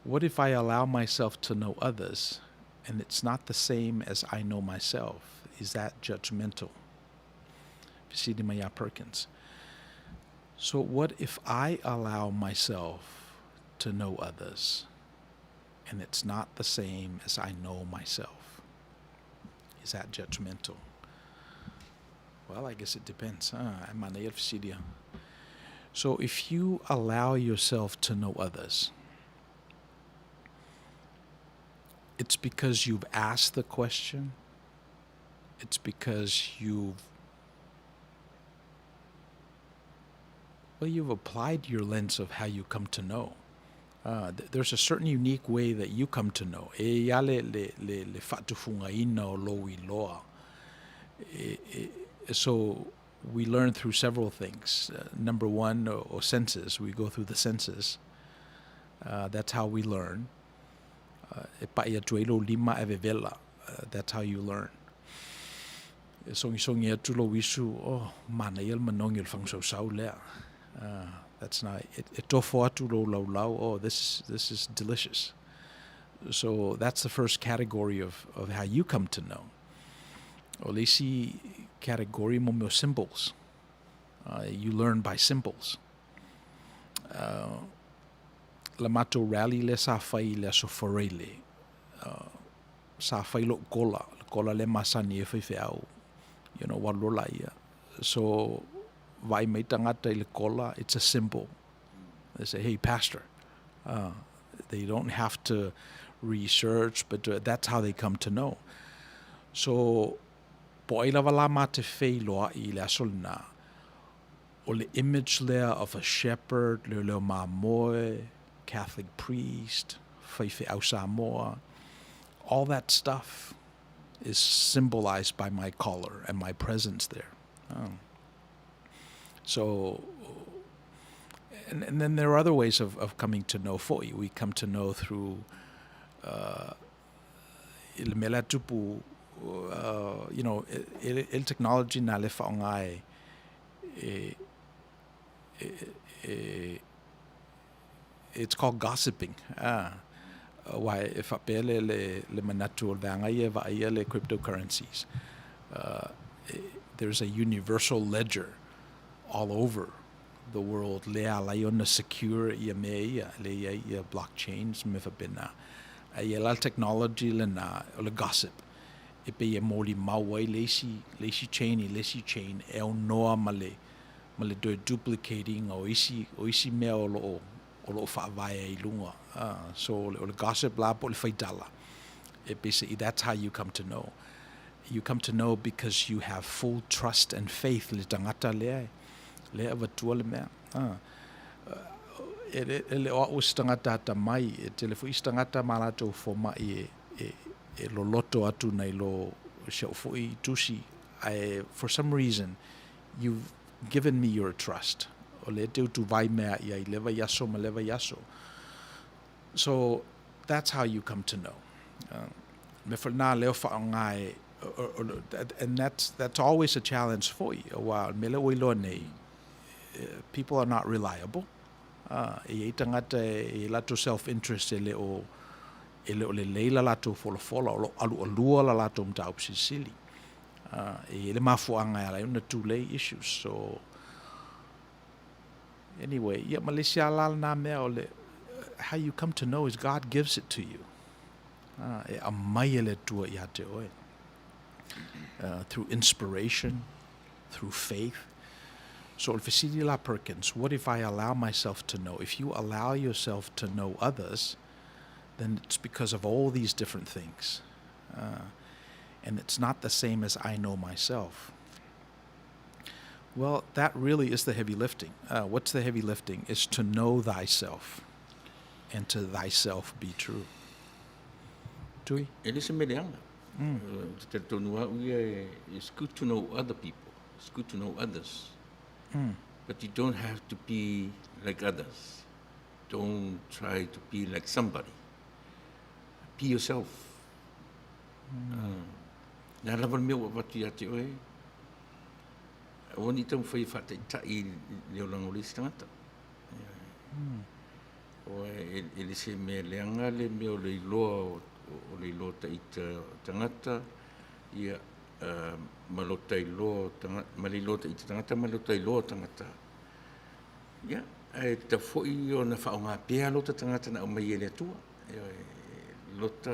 What if I allow myself to know others and it's not the same as I know myself? Is that judgmental? Fesili mai ia Perkins. So what if I allow myself to know others and it's not the same as I know myself? Is that judgmental? Well, I guess it depends. Ah, e manaia le fesili a. So if you allow yourself to know others, it's because you've asked the question. It's because you've well, you've applied your lens of how you come to know. There's a certain unique way that you come to know. E ia le, le, le, le faatufugaina o lou iloa. E, e, so we learn through several things. Number one, o, o senses. We go through the senses. That's how we learn. E pa'i atu ai lou lima ae vevela. That's how you learn. E sogisogi atu lou isu, oh, manaia le manogi o le fagusausau lea. That's not, e, e tofo atu lou laulau, oh, this, this is delicious. So that's the first category of, of how you come to know. O le isi category mo mea o symbols. You learn by symbols. La matou rally lea sa fai i le Aso Faraile, sa fai lo'u kola, le kola lea masani e faifeau, you know, ua alu loa laia. So, vaai mai tagata i le kola, it's a symbol. They say, hey, pastor. They don't have to research, but that's how they come to know. So, po o ai lava la ma te feiloai i le aso lena, o le image lea of a shepherd, leoleo mamoe, Catholic priest, faifeau Samoa, all that stuff is symbolized by my collar and my presence there. Oh. So, and, and then there are other ways of, of coming to know foi. We come to know through i le mea lea tupu, you know, e, e le technology na le whaonga e, e, e, e, it's called gossiping. Ah. Aua e faapea le, le, le manatu o le vaega ia e vaaia le cryptocurrencies. There's a universal ledger all over the world lea ala ai ona secure ia mea ia, lea i ai ia blockchains ma mea faapena. Ae ia la le technology lena o le gossip e pei e molimau ai le isi, le isi chain i le isi chain e aunoa ma le, ma le toe duplicate ina o isi, o isi mea o lo o, o lo o faavae ai i luga. So o le gossip la po o le faitala, e peiseai that's how you come to know. You come to know because you have full trust and faith le tagata lea, lea e avatua le mea. E le, e le o au o se tagata atamai, e tele foi isi tagata ma latou fomai e, e, e loloto atu nai lo si au foi tusi, ae for some reason you've given me your trust. O lea e te utuvai mea i ai le vaiaso ma le vaiaso. So that's how you come to know. Me foi lena lea o faaaoga e, and that's, that's always a challenge foi, aua o le mea lea ua iloa nei, people are not reliable. E i ai tagata e i ai latou self interest e le o, e le o lelei la latou folafola, o lo o alualua la latou mataupu silisili. E i ai le mafuaaga e ala ai ona tulei issues. So, anyway, ia ma le isi lava la lena mea o le, how you come to know is God gives it to you. E aumai e le Atua ia te oe. Through inspiration, through faith. So o le fesili la Perkins, what if I allow myself to know? If you allow yourself to know others, then it's because of all these different things. And it's not the same as I know myself. Well, that really is the heavy lifting. What's the heavy lifting? Is to know thyself and to thyself be true. Tui? E le se mea leaga. Ou te talitonu au ia, it's good to know other people. It's good to know others. But you don't have to be like others. Don't try to be like somebody. Be yourself. Le a lava le mea ua avatu ia te oe, aua ne i taumafai e faataitai i le olaga o le isi tagata. Aua e le se mea leaga le mea o le iloa o le iloa taita tagata, ia, ma lota iloa o tagata, ma le iloa taita tagata ma lota iloa o tagata. Ia, ae tatau foi ona faaaoga pea lota tagata na aumai e le Atua. Lota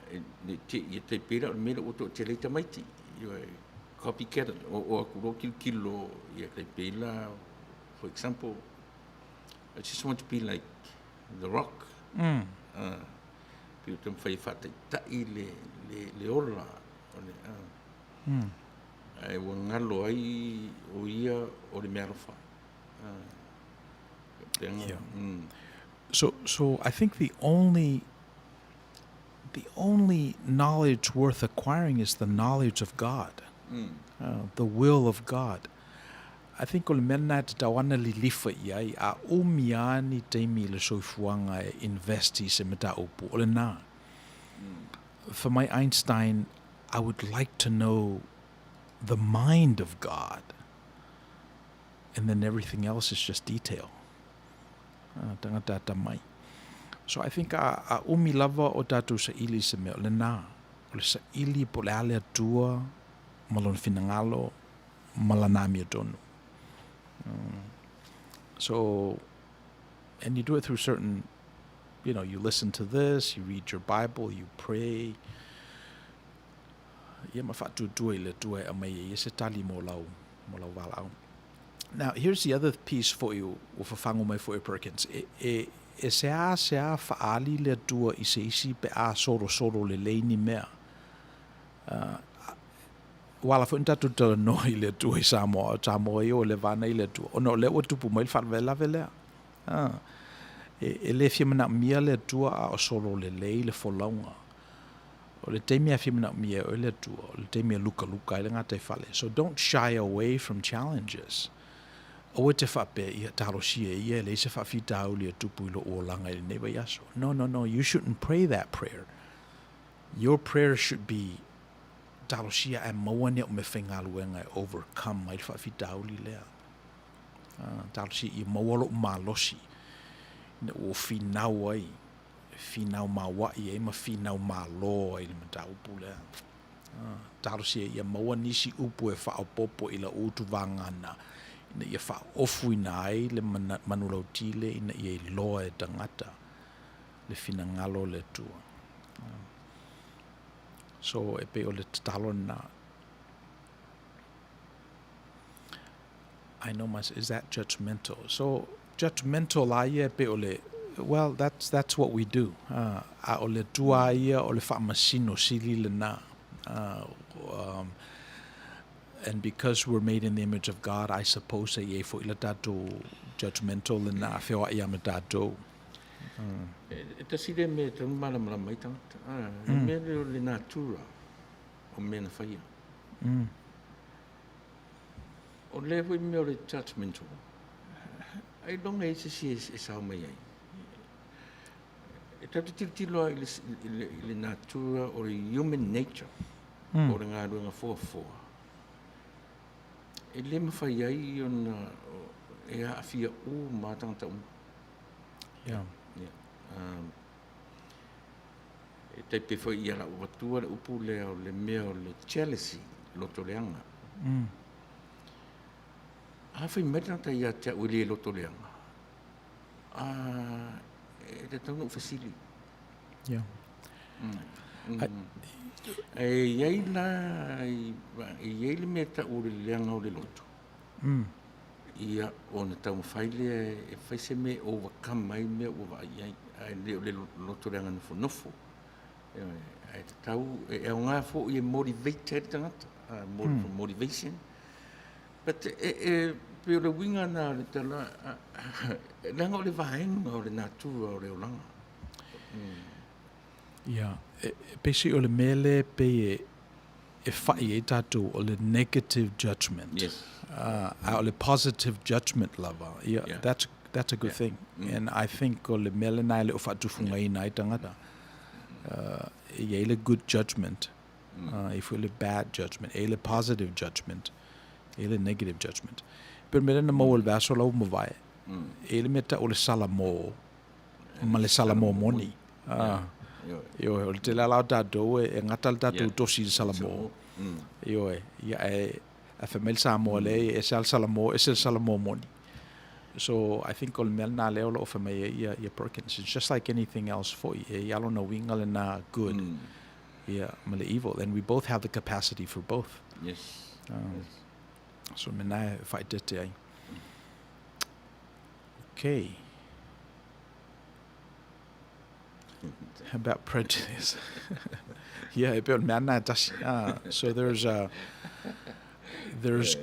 ne i te i e tai pēlā o le mea lea ua toatele ai tamaiti. Ioe, copycat, o, o atu loa tilotilo ia tai pēlā, for example, I just want to be like The Rock. Pei o taumafai e faataitai le, le, le ola o le, Ae ua galo ai o ia o le meaalofa. Yeah. So, so I think the only the only knowledge worth acquiring is the knowledge of God, the will of God. I think o le mea lena e tatau ana lilifa i ai, a umi lava ni taimi i le soifuaga e invest i se mataupu, o lena. For my Einstein, I would like to know the mind of God. And then everything else is just detail. Tangata atamai. So I think a, a umi lava o tatou saili i se mea, o lena, o le saili po o le a le Atua ma lona finagalo ma lana amiotonu. So, and you do it through certain, you know, you listen to this, you read your Bible, you pray. Ia ma faatuatua i le Atua e aumai ai ia se tali mo lau, mo lau valaau. Now, here's the other piece foi ua fafago mai foi e Perkins. E, e, e seāseā faaali le Atua i se isi pe a solosolo lelei ni mea. Uh, ua ala foi ona tatou talanoa i le Atua i Samoa, o Samoa ia ua leva ana i le Atua, ona o lea ua tupu mai le faalavelave lea. A, e, e le fia manaomia le Atua a o solo lelei le folauga. O le taimi a fia manaomia e oe le Atua, o le taimi e lukaluka ai le gataifale. So don't shy away from challenges. Aua e te faapea, ia, talosia e ia, e leai se faafitauli e tupu i lou olaga i lenei vaiaso. No, no, no, you shouldn't pray that prayer. Your prayer should be, talosia ae maua ni au meafaigaluega e overcome ai le faafitauli lea. Talosia ia maua lou malosi ina ua ou finau ai, finau maoaʻi ai ma finau malo ai i le mataupu lea. Talosia ia maua nisi upu e faaopoopo i lau utuvagana ina ia faaofuina ai le manulauti le ina ia iloa e tagata le finagalo o le Atua. So, e pei o le tatalo lena. I know myself, is that judgmental? So, judgmental a ia e pei o le, well, that's, that's what we do. A o le Atua a ia o le faamasino sili lena. And because we're made in the image of God, I suppose e i ai foi le tatou judgmental lena, feoai ia ma tatou. E tasi lea mea e tatau ona malamalama ai tagata, le mea lea o le natura o mea na faia. O lea foi mea o le judgmental, ailoga e i ai se isi e sao mai ai. E tatou te tilotilo lava i le natura o le human nature, o le galuega foafoa, e le mafai ai ona e aafia uma lava tagata uma. Yeah. Yeah. E tai pei foi ia lau avatua le upu lea o le mea o le jealousy, loto leaga. A fai mai le tagata ia te au e le loto leaga, e tatau ona ou fesili. Yeah. E i ai la, e i ai le mea e tau o le leaga o le loto. Ia, ona taumafai lea e fai se mea e overcome ai mea ua vaai i ai, ae le o le loto leaga nofonofo. Ioe, ae tatau, e aoga foi e motivate ai le tagata, for motivation. But e, e, pei o le uiga lena o le tala, leaga o le vaega o le natura o le olaga. Ia, e, pei o le mea lea pei e, e fa'i ai tatou o le negative judgment. Yes. A o le positive judgment lava, ia, that's a good thing. And I think o le mea lena e le o faatufugaina ai tagata. E i ai le good judgment, e i foi le bad judgment, e i ai le positive judgment, e i ai le negative judgment. Pei o le mea lea na maua i le vaiaso la ua mavae, e i ai le mea tau o le Salamo ma le Salamo moni. Ioe, o le tele lava la o tatou e gata le tatou tosi i le Salamo. Ioe, ia ae fai mai le Samoa lea e ese lava le Salamo, ese le Salamo moni. So I think o le mea lena lea o lo o fai mai ai ia Perkins. It's just like anything else foi, e i ai lona uiga lena good ia ma le evil, and we both have the capacity for both. Yes. So mea lena e faaeteete ai. Okay. About prejudice. Yeah, e pei o le mea lena e tasi. So there's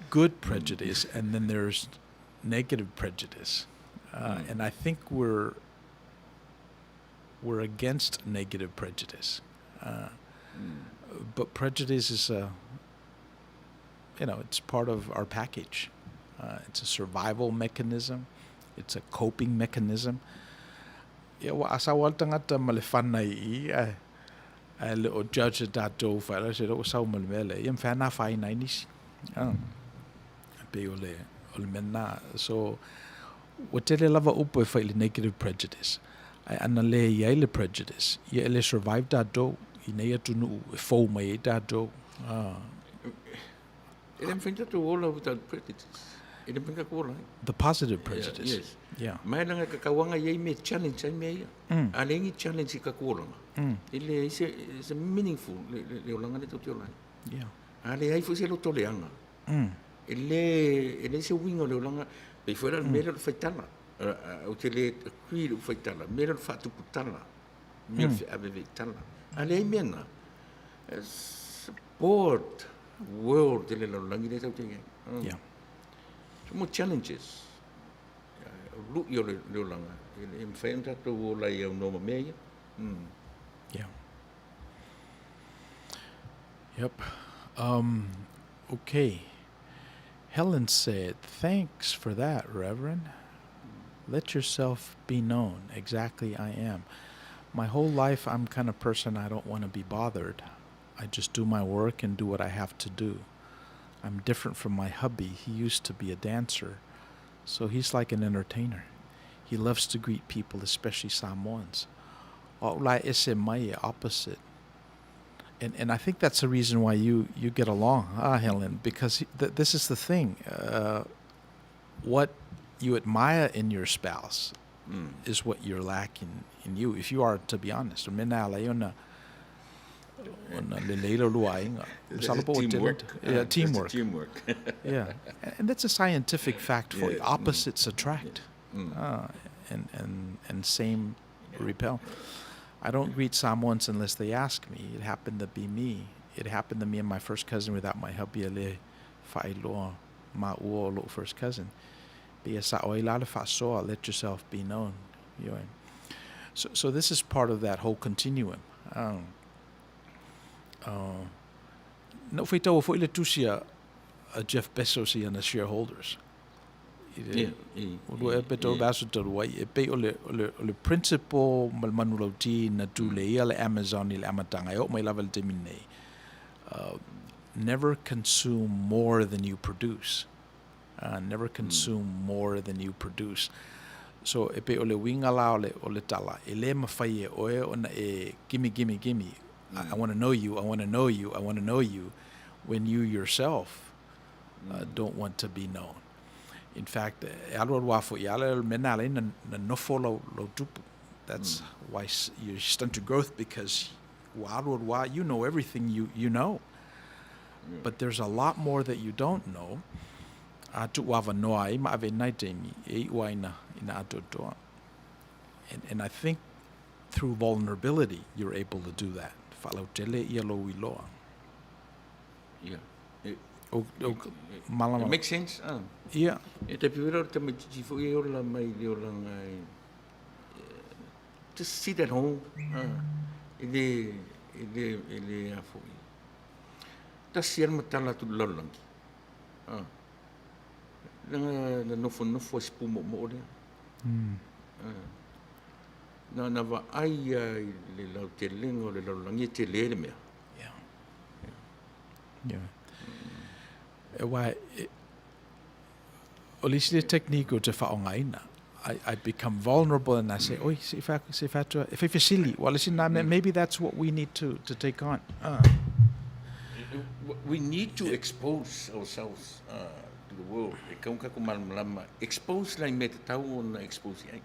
good prejudice and then there's negative prejudice. And I think we're against negative prejudice. But prejudice is a, you know, it's part of our package. It's a survival mechanism. It's a coping mechanism. Ia, ua a sau lava le tagata ma le fana i i, ae, ae le o judge e tatou faila se ua sau ma le mea lea. Ia mafai ona afaina ai nisi. E pei o le, o le mea lena. So, ua tele lava upu e fai i le negative prejudice. Ae ana le i ai le prejudice, ia e le survive tatou i nei atunuu e fou mai ai tatou. E le mafai ona tatou ola without prejudice. E le mafai ona tatou ola ai. The positive prejudice. Yeah, yes. Yeah. Mai leaga e tatau i ai mea e challenge ai mea ia. A leai ni challenge i tatou olaga, e leai se, se meaningful le, le, le olaga lea tatou te ola ai. A leai foi se loto leaga, e le, e leai se uiga o le olaga. Pei foi la o le mea lea o le faitala. Ou te le agree i lou faitala, mea lea o le faatuputala, mea o le feaveaveaitala. A leai mea na, it's a bored world i le lalolagi lea tatou te i ai. So more challenges. O lu'i o le olaga, e mafai ona tatou ola ai aunoa ma mea ia. Yeah. Yep. Okay. Helen said, thanks for that, Reverend. Let yourself be known. Exactly, I am. My whole life, I'm kind of person I don't want to be bothered. I just do my work and do what I have to do. I'm different from my hubby. He used to be a dancer, so he's like an entertainer. He loves to greet people, especially Samoans. O la ese mai opposite. And I think that's the reason why you get along, Helen, because this is the thing. What you admire in your spouse is what you're lacking in you, if you are to be honest. Mena ala ona ona le leila lua aiga. Teamwork. Yeah, teamwork. Teamwork. Yeah. And that's a scientific fact for you. Opposites attract. And same repel. I don't greet Samoans unless they ask me. It happened to be me. It happened to me and my first cousin without my hubby e le faailoa maua o lo'u first cousin. Pe e sa'o ai la le faasoa, let yourself be known. You know? So this is part of that whole continuum. Na ou faitaua foi le tusi a Jeff Bezos i ana shareholders. Ua lua ea pe tau vaiaso talu ai, e pei o le principle ma le manulauti na tuleia le Amazon i le amataga e oo mai lava i le taimi nei. Never consume more than you produce. Never consume more than you produce. So e pei o le uiga la o le tala, e lē mafai e oe ona e gimme, gimme, gimme. I want to know you, I want to know you, I want to know you, when you yourself don't want to be known. In fact, e alu alu a fo'i ala le mea na ala ai na nofo lau tupu. That's why you stunted growth because ua alualu lava, you know everything you, you know. But there's a lot more that you don't know. A tuuavanoa ai ma ave i nai taimi e iu ai ina, ina atoatoa. And, and I think through vulnerability you're able to do that. Faalautele ia lou iloa. Yeah. It, o, o, malama. It makes sense. Ah. Yeah. E te piwera o te tamaitiiti foi e ola mai le olanga e just sit at home. Ah. E le, e le, e le a foi. Tasi ala matala atu le lalolagi. Ah. Leaga na nofonofo ai se pu moomoo lea. Mm. Ah. Na, na vaai ia i le lautelega o le lalolagi e tele le mea. Yeah. Yeah. Aua e, o le isi lea technique ou te faaaogaina, I, I become vulnerable and I say, oi, se i fai, se i fai atu, e fai fesili. Well, listen, mm. maybe that's what we need to, to take on. We need to expose ourselves to the world. E kau ka malamalama. Expose la i mea tatau ona expose ai.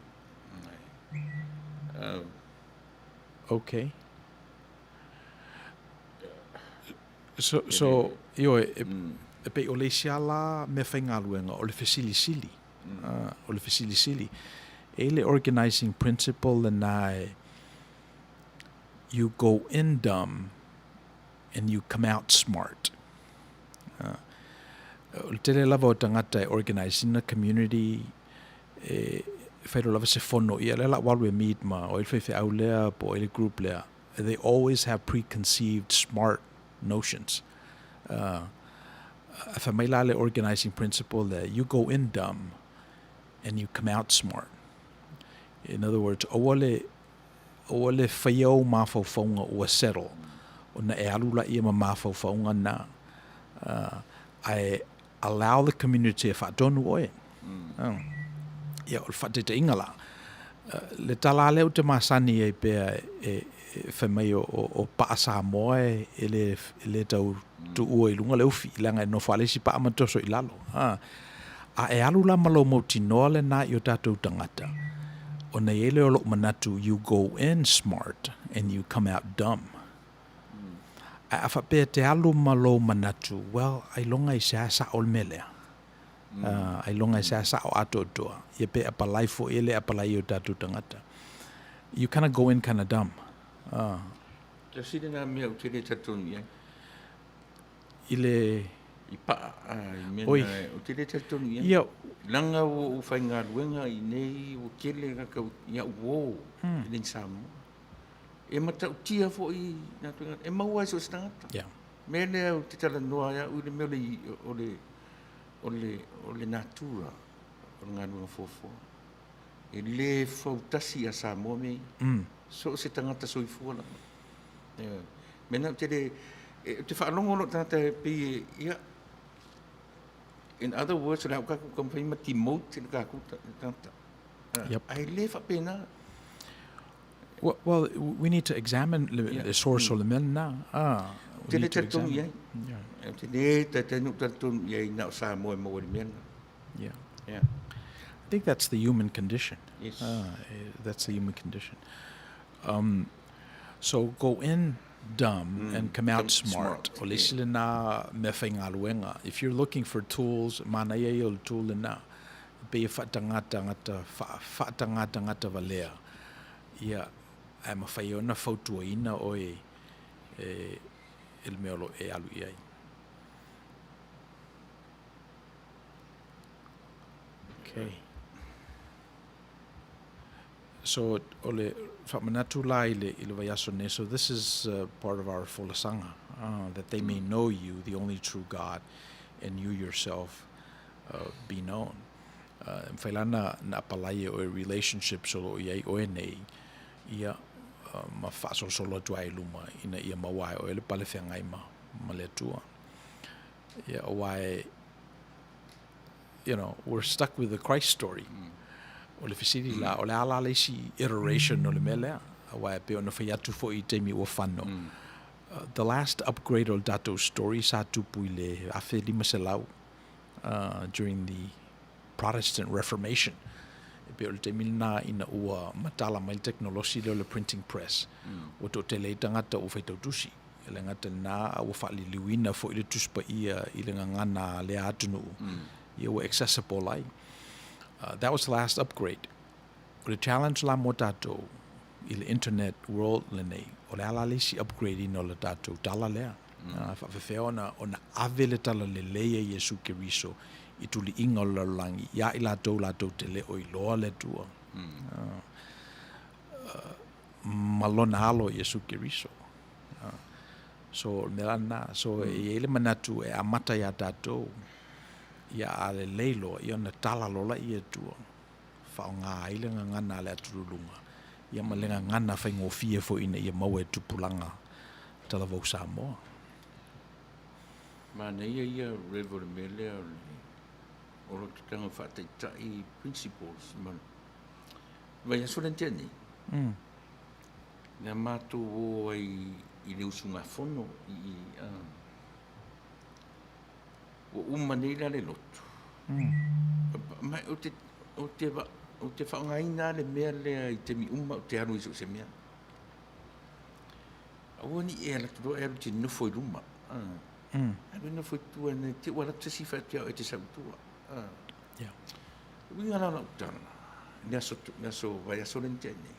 Okay. So, so ioe, e, mm. e pei o le isi ala mea faigaluega, o le fesilisili. Mm. O le fesilisili. E le organizing principle lena e you go in dumb and you come out smart. O le tele lava o tagata e organize ina community e fai loa lava se fono ia lea la ua alu e meet ma o ai le faifeau lea po o ai le group lea. They always have preconceived smart notions. A fai mai la le organizing principle lea, you go in dumb and you come out smart. In other words, aua le aua le faia ou mafaufauga ua settle, ona e alu laia ma mafaufauga na, ae allow the community e faatonu oe. Ia, o le faataitaiga la, le tala lava lea ou te masani ai pea e fai mai o paa Samoa e le, e le tau tuua i luga le ufi, leaga e nofo lava le isi paa ma toso i lalo. A e alu la ma lou mautinoa lena i o tatou tagata, ona i ai lea o lou manatu, you go in smart and you come out dumb. Ae a faapea e te alu ma lou manatu, well, ailoga i se a sao le mea lea. Ailoga i se a sao atoatoa. Ia pe apalai foi e le apalai i o tatou tagata. You kinda go in kinda dumb. Tasi lena mea ou te le talitonu i ai. I le... I paa, i mea na, ou te le talitonu i ai. Ia. Leaga ua ou faigaluega i inei, ua tele tagata i au uo i inei i Samoa. E matautia foi nā tagata, e maua ai so o se tagata. Yeah. Mea lea ou te talanoa ai au i le mea o le, o le, o le, o le natura o le galuega fuafua. E le fautasi a Samoa mea ia. So o se tagata soifua lava. Ioe. Mea na ou te le, e, ou te faalogo lou tagata e pei e, ia, in other words, o le a ou kakou taumafai ma demote le kakou tagata. Yep. Ae le faapena. Well, well, we need to examine le, yeah. le source o le mea lena. Ah, we need to examine. Yeah. Te le talitonu talitonu i ai na o Samoa e maua i le mea lena. Yeah. Yeah. I think that's the human condition. Yes. That's the human condition. So go in dumb and come out smart. O le isi lena mea faigaluega. If you're looking for tools, manaia ia o le tool lena. E pei e faatagatagata, faatagatagata valea ia, ae mafai ai ona fautuaina oe e le mea o lo o e alu i ai. Okay. So, o le faamanatu la i le, i le vaiaso nei, so this is part of our folasaga, that they may know you, the only true God, and you yourself be known. E mafai la na, na apalai e oe relationships o lo o i ai oe nei, ia, ma faasolosolo atu ai i luma, ina ia maua ai oe le pale feagai ma, ma le Atua. Ia, aua e, you know, we're stuck with the Christ story. O le fesili la, o le a la le isi iteration o le mea lea? Aua e pei ona fai atu foi i taimi ua fano. The last upgrade o le tatou story sa tupu i le 1500 during the Protestant Reformation. pei o le taimi lena ina ua matala mai le tekonolosi lea o le printing press, ua toatele ai tagata ua faitau tusi. E le gata i lena, a ua faaliliuina foi le Tusi Paia i le gagana a lea atunuu, ia ua accessible ai. That was the last upgrade. O le challenge la mo tatou i le internet world lenei, o le a la le isi upgrade ina o le tatou tala lea? A faapefea ona, ona ave le tala lelei a Iesu Keriso i tuliiga o le lalolagi iā i latou latou te le o iloa le Atua ma Lona Alo Iesu Keriso. So, o le mea la lena. So, e i ai le manatu e amata iā tatou, ia a lelei loa, ia ona tala loa laia i tua. Faaaoga ai le gagana a le atululuga, ia ma le gagana faigofie foi ina ia maua e tupulaga talavou Samoa. Manaia ia Rev o le mea lea o le o lo tutaga faataitai principles ma vaiaso lea na tea nei. Na matou o ai i le usugafono i i ua uma nei la le lotu. Ma ou te, ou te, ou te faaaogaina lava le mea lea i taimi uma ou te alu i so o se mea. Aua ne i e alu atu loa e alu e te nofo i luma. Alu e nofo i tua ne i te i ua alu atu se isi fai atu ia oe e te sau i tua. O le uiga la o lau tala, i le aso, le aso vaiaso lea na tea nei,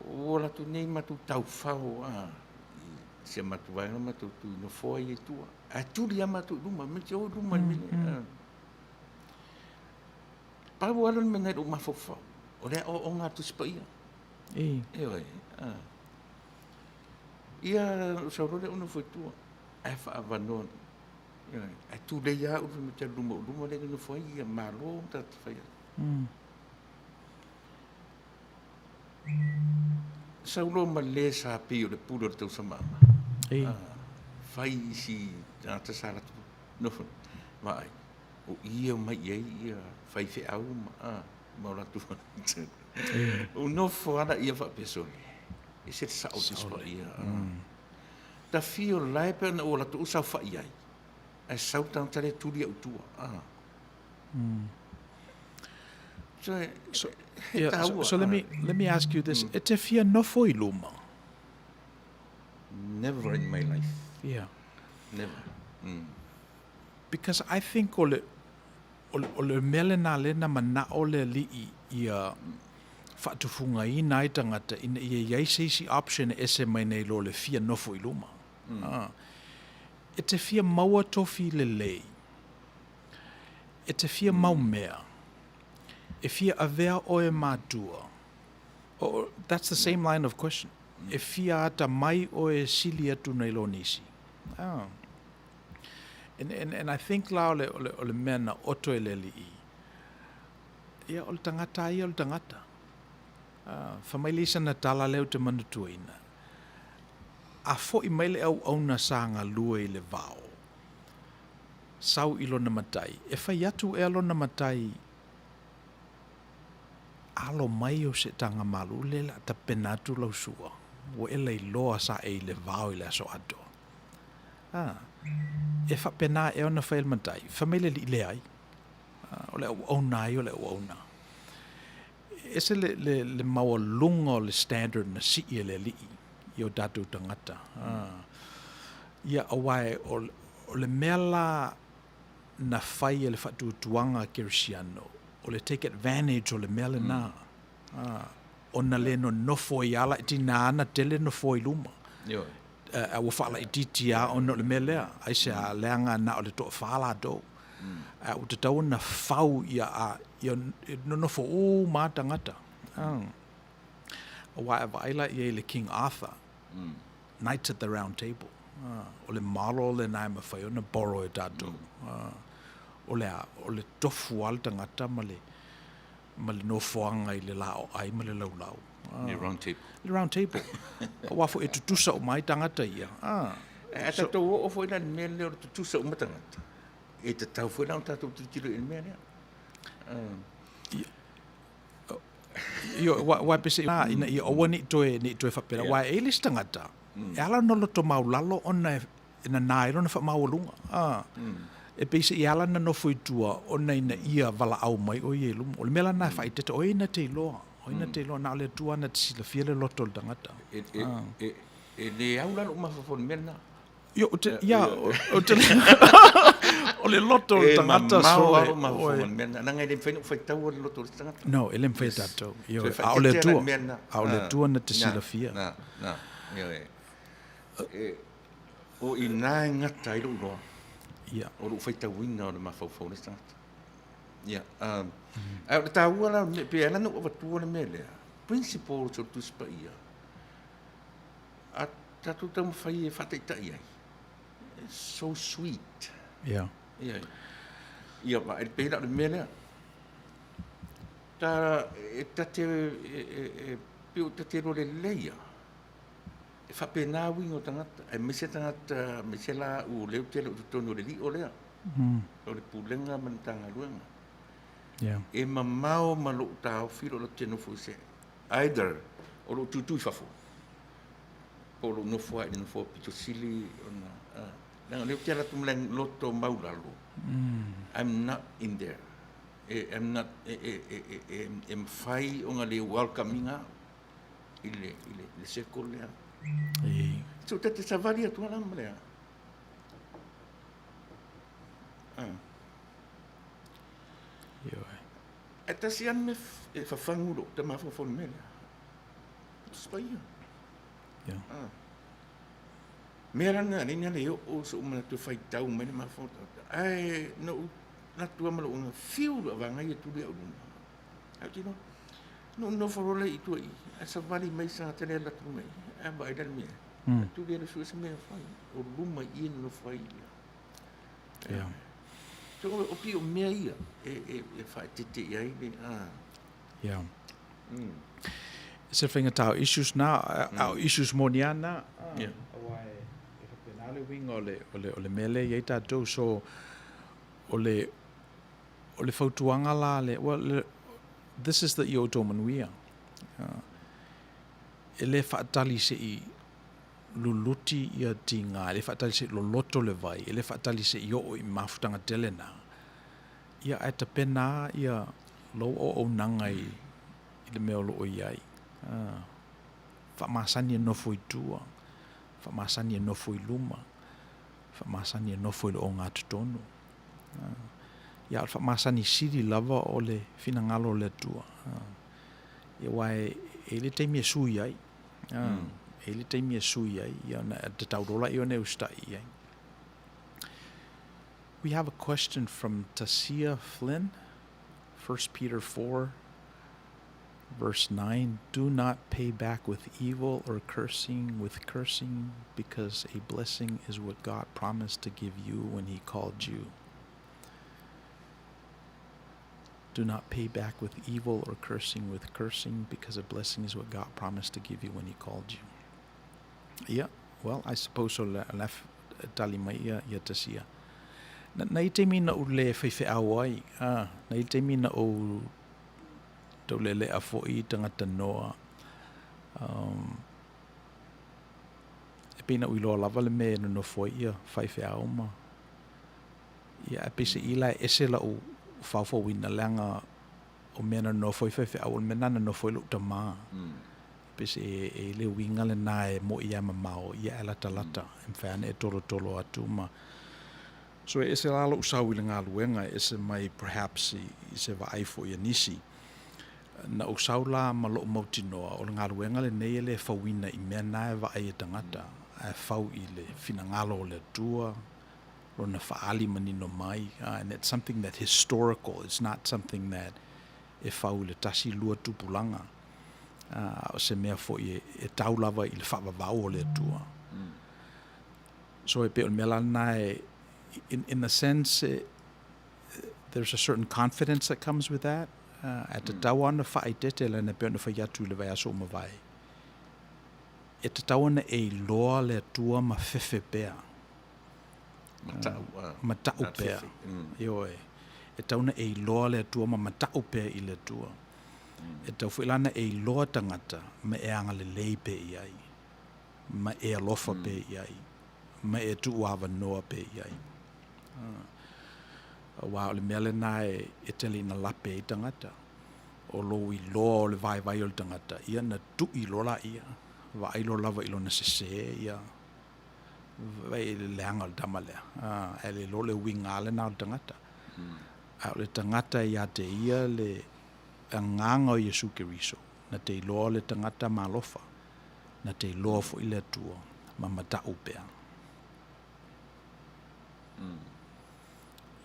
Ua alu atu nei matou taufao a i si a matou vaega matou tu i nofoa ia i tua. Ae tuli lava matou i luma, me te o i luma i le mea lea. Pau lava lea o le mea na i lou mafaufau, o le aoaoga a le Tusi Paia. Ioe. Ia, ou sau loa lea ou nofo i tua, ae faaavanoa, ioe, ae tulei lava au fai mai ou te alu i luma, o luma lea e nonofo ai ia Malo ma tagata faiaoga. Sau loa ma le sa pei o le pule o le tausamama. Ei. Ah, fai isi tagata sa latou nofo vaai. O i e omai i ai ia faifeau ma, ah, ma o latou O nofo lava laia faapea sole. Ese le sao o le Tusi Paia. Ta fia o lae pe ana ua latou saofai ai, ae sau le tagata lea tuli au i tua. Ah. So, so, yeah, so, so let me let me ask you this. E te fia nofo i luma? Never in my life. Yeah. Never. Because I think o le, o le, o le mea lena lea na mana'o le Alii ia faatufugaina ai tagata ina ia i ai se isi option e ese mai nei lo le fia nofo i luma. Ah. E te fia maua tofi lelei. E te fia mau mea. E fia avea oe matua. Oh, that's the same line of question. E fia atamai oe e sili atu nai lo nisi. Ah. And, and, and I think la o le, o le, o le mea na oto e le alii, ia o le tagata a ia o le tagata. Ah, fai mai le isa na tala lea ou te manatuaina. A foi mai le auauna sa galue i le vao, sau i lona matai, e fai atu ea lona matai, Alo mai o se taga malu le la tapena atu lau sua, ua e lailoa sa e i le vao i le aso atoa. A, e faapena ea ona fai e le matai, fai mai le alii, Leai, o le auauna ai o le auauna. E ese le, le, le maualuga o le standard na sii e le alii i o tatou tagata. Ia, aua e, o, o le mea la na fai e le faatuatuaga kerisiano, o le take advantage o le mea lena, ona le nonofo ai lava e tiga ona tele nofoa i luma. A ua faalaitiiti lava ona o le mea lea, aisea, leaga na o le toafa latou. A ua tatau ona fau ia, ia nonofo uma lava tagata. Aua e vaai la i ai i le King Arthur, Knights at the Round Table, o le model lena e mafai ona borrow e tatou. O le a? O le tofu lava le tagata ma le, ma le nofoaga i le laoai ma le laulau. Le round table. Le round table. Aua foi e tutusa uma ai tagata ia. Ae tatou oo foi la i le mea lea o le tutusa uma tagata, e tatau foi la ona tatou tilotilo i le mea lea. Ioe, aua e pese ina ia aua ne i toe, ne i toe faapena, aua e i ai le isi tagata, e ala ona loto maulalo ona e nanā ai lona faamaualuga. E pei seʻi ala na nofo i tua ona ina ia valaau mai ʻo ia i luma. O le mea la lena e faaeteete, ʻo ai na te iloa, ʻo ai na te iloa, na o le Atua na te silafia le loto o le tagata. E, e, e, e le au la lou mafaufau i le mea lena. Io, o te, ia, o te, o le loto o le tagata. E mamao lava lou mafaufau i le mea lena, leaga e le mafai ona ou faitaua le loto o le tagata. No, e le mafai e tatou. Ioe, a o le Atua, a o le Atua na te silafia. Na, na, ioe. E, o i ina e gata ai lou iloa. Ia. O lou faitauina o le mafaufau o le tagata. Ia, um, ae o le taua la, pe ala na ou avatua le mea lea, principles o le Tusi Paia, a tatou taumafai e faataitai ai, it's so sweet. Ia. Ia, ia, ma e pei la o le mea lea, ta, e ta te, e, e, e, pei o ta te iloa lelei lava, E faapena uiga o tagata, aemaise tagata, aemaise la au o lea ou te le o totonu o le lio lea, o le Pulega ma le Matagaluega. E mamao ma lou taofi lou te nofo i se, either o lou tutu i fafo, po o lou nofo lava i le nofoa pito sili ona, leaga o lea ou te alu atu ma le loto maulalo, I'm not in there. E, I'm not, e, e, e, e, e mafai ona le welcome ina au. I le, i le, le circle lea. E. So, ta te savali atu ala ma lea. Ah. Ioe. E tasi lava le mea e fafagu lou tamafaufau i le mea lea. Tusi Paia. Yeah. Ah. Mea la lena, lena le oo so'u manatu e faitau mai le mafaufau. Ae na ou manatu lava ma lou agaga, fiu le avaga ia tuli au i luma. Ae ou te iloa, na ou nofo loa lea i tua i i, ae savali mai se tagata lea e alu atu mai, ae vaai la i le mea, ae tuli alu e sue se mea e fai, o luma i i na nofo ai ia. Yeah. So, o pei o mea ia e, e, e faaeteete i ai le, ah. Yeah. E se faigata o issues na, a o issues moni lava na. Yeah. Aua e, e faapena le uiga o le, o le, o le mea lea e i ai tatou. So, o le, O le fautuaga la le, well, le, this is the i outou manuia. E le faatali se i luluti ia tiga, e le faatali se i loloto le vai, e le faatali se i oo i mafutaga tele na. Ia ae tapena a ia lou auaunaga i, i le mea o lo o i ai. Faamasani e nofo i tua, faamasani e nofo i luma, faamasani e nofo i le ogatotonu. Ia, o le faamasani sili lava o le finagalo o le Atua. Ia, aua e i ai le taimi e sui ai. E i ai le taimi e sui ai, ia ona tatau loa lea ona e usitai i ai. We have a question from Tasia Flynn, 1 Peter 4, verse 9. Do not pay back with evil or cursing with cursing, because a blessing is what God promised to give you when he called you. Do not pay back with evil or cursing with cursing, because a blessing is what God promised to give you when he called you. Ia, well, I suppose o le tali mai ia, ia Tasia. Na, na i taimi na ou le faifeau ai, ah, na i taimi na ou taulelea foi i tagata noa, um, e pei na ou iloa lava le mea e nonofo ai ia faifeau ma, ia, ae peiseai la e ese la'u faofauina leaga o mea na nonofo ai faifeau o le mea lena na nonofo ai lo'u tamā. Peiseai e i ai le uiga lenā e mo'i lava e mamao ia ae latalata e mafai lava ona e tolotolo atu ma. So e ese la lo'u sau i le galuega e ese mai perhaps i se vaai foi a nisi. Na ou sau la ma lo'u mautinoa o le galuega lenei e le fauina i mea na e vaai e tagata ae fau i le finagalo o le Atua, Lona faaali manino mai, and it's something that historical, it's not something that e fau i le tasi lua tupulaga, a o se mea foi e tau lava i le faavavau o le Atua. So e pei o le mea la lena e, in the sense, there's a certain confidence that comes with that, ae tatau lava ona faaeteete leaga e pei ona fai atu i le vaiaso ua mavae, e tatau ona e iloa le Atua ma fefe pea. Mata'u, Mata'u pea. Ioe. E tatau ona e iloa le Atua ma mata'u pea i le Atua. E tatau foi la ona e iloa tagata ma e agalelei pea i ai, ma e alofa pea i ai, ma e tuuavanoa pea i ai. Aua o le mea lena e tele ina lape ai tagata, o lou iloa o le vaivai o le tagata, ia na tui loa laia, vaai loa lava i lona sese, ia vaai i le leaga o le tama lea, ae le iloa le uiga lava lena o le tagata. A o le tagata ia te ia le agaga o Iesu Keriso, na te iloa le tagata ma alofa, na te iloa foi le Atua ma matau pea.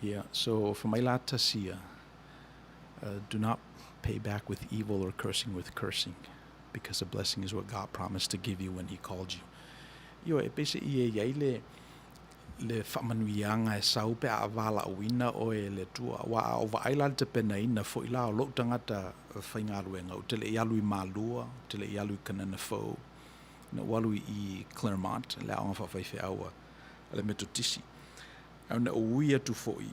Yeah, so fai mai la tasi ia, do not pay back with evil or cursing with cursing, because a blessing is what God promised to give you when he called you. Ioe, e pei se i e i ai le, le faamanuiaga e sau pe a valaauina oe e le Atua. Aua a ou vaai la i le tapenaina foi la o lou tagata faigaluega, ou te le i alu i Malua, ou te le i alu i Kanana Fou, na ou alu i Claremont, le aoga faafaifeau a le Metotisi. Ae na ou ui atu foi,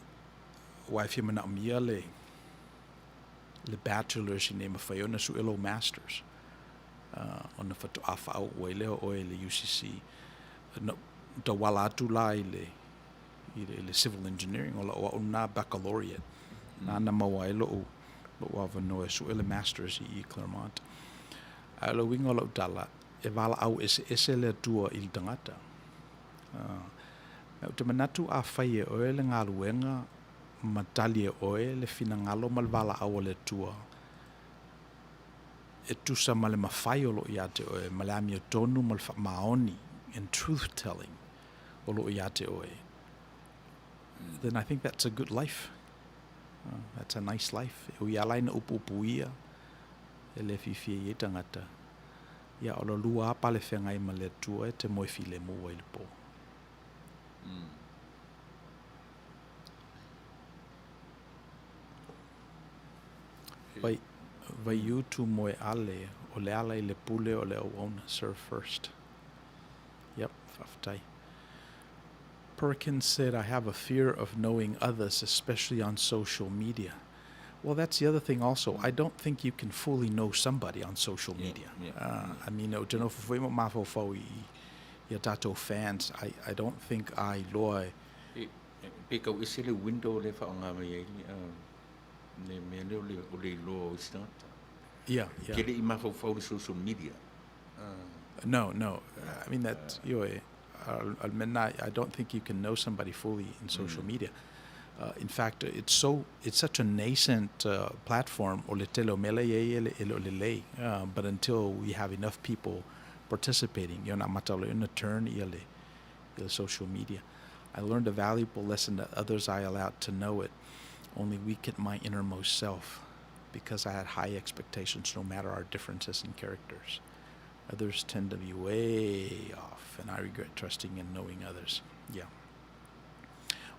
aua e fia manaomia le, le Bachelor's ina ia mafai ona sue lou Master's, ona faatoa faauu ai lea o oe i le UCC. Na ou tauala atu la i le, i le, i le Civil Engineering, o lau au lena Baccalaureate, na na maua ai lou, lou avanoa e sue le Master's i i Claremont. Ae o le uiga o lau tala, e valaau eseese le Atua i le tagata. Ou te manatu a fai e oe le galuega ma tali e oe le finagalo ma le valaau a le Atua e tusa ma le mafai o lo o ia te oe, ma le amiotonu ma le faamaoni and truth telling o lo o ia te oe, then I think that's a good life. That's a nice life. E ui ala ina upuupuia e le fiafia i ai tagata. Ia, o lo lua lava pale feagai ma le Atua e te moe filemu ai le po. Vai, Vaiutu Moeale, o le ala i le pule o le auauna, serve first. Yep, faafetai. Perkins said, I have a fear of knowing others, especially on social media. Well, that's the other thing also. I don't think you can fully know somebody on social media. I mean, ou te nofo foi ma mafaufau i, i a tatou fans. I don't think a iloa e... E, pe kau ese le window le whaonga mai ai le mea lea o le iloa o isi tagata. Yeah. Ke le i mafaufau le social media. No, no. I mean, that, ioe, I don't think you can know somebody fully in social media. In fact, it's so it's such a nascent platform o le tele o mea la e i ai e le o lelei. But until we have enough people participating, ia ona amata loa ona turn ia le, ia le social media. I learned a valuable lesson that others I allowed to know it only weakened my innermost self because I had high expectations no matter our differences in characters. Others tend to be way off, and I regret trusting and knowing others. Yeah.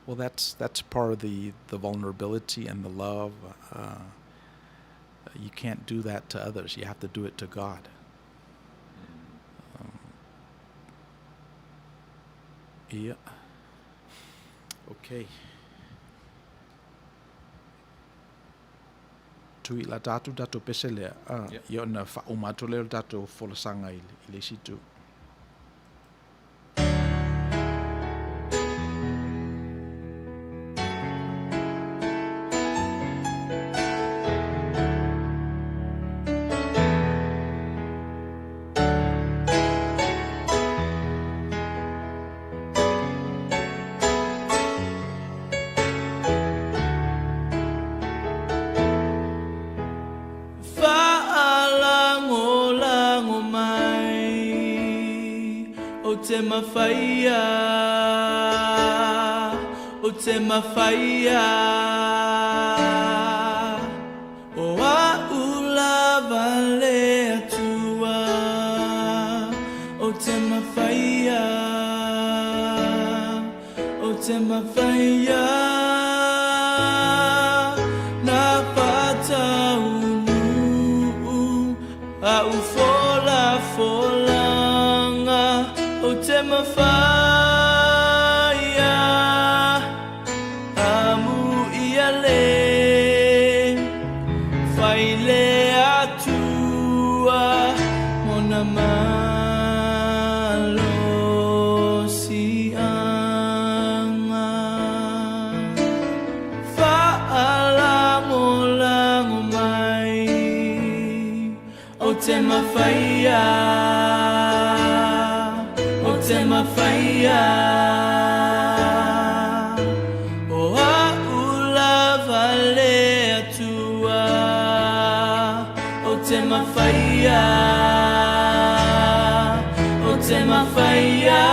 Well, that's that's part of the the vulnerability and the love. You can't do that to others. You have to do it to God. Yeah. Okay. Tui la tatou tatou pese lea, ia ona faauma atu lea o le tatou folasaga i le isi itu. Faalagolago mai o te mawhaia, o te mawhaia, O a'u lava le Atua, o te mawhaia, o te mawhaia, Na whataunuu a'u folafolanga, o te mawhaia. Amu ia le whai le Atua mona malosianga. mafaia O a'u lava le Atua Ou te mafaia Ou te mafaia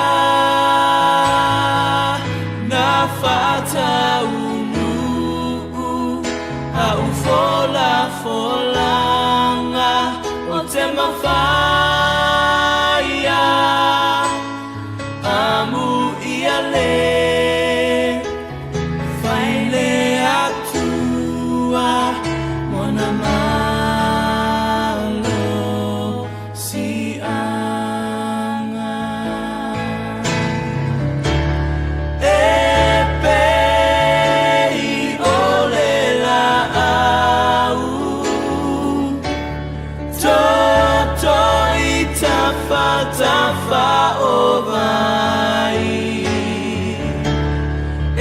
Na faataunuu A'u folafolaga Ou te mafaia Amuia le Fai le Atua Mona malosiaga. E pei o le laau Toto i tafatafa o vai E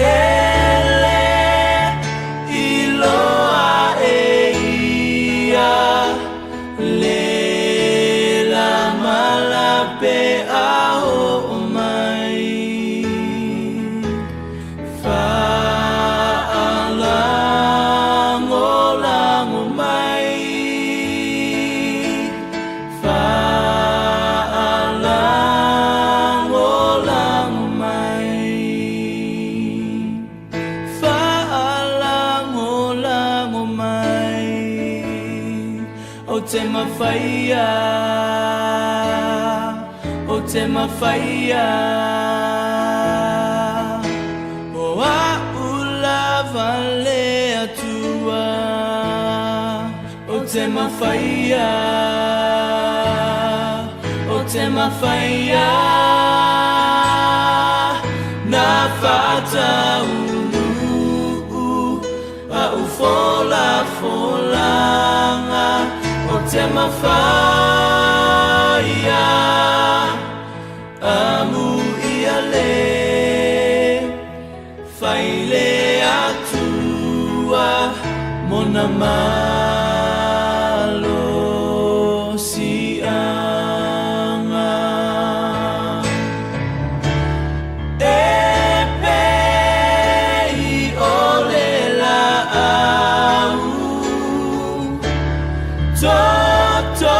le iloa e ia Le la ma lape a oo mai. Faalagolago mai. Faalagolago mai. Faalagolago mai. Ou te mafaia. Ou te mafaia. O a'u lava le Atua. Ou te mafaia. Ou te mafaia. Na faataunuu a'u folafolaga Ou te mafaia Amuia le Fai le Atua Mona malosiaga. E pei o le laau Toto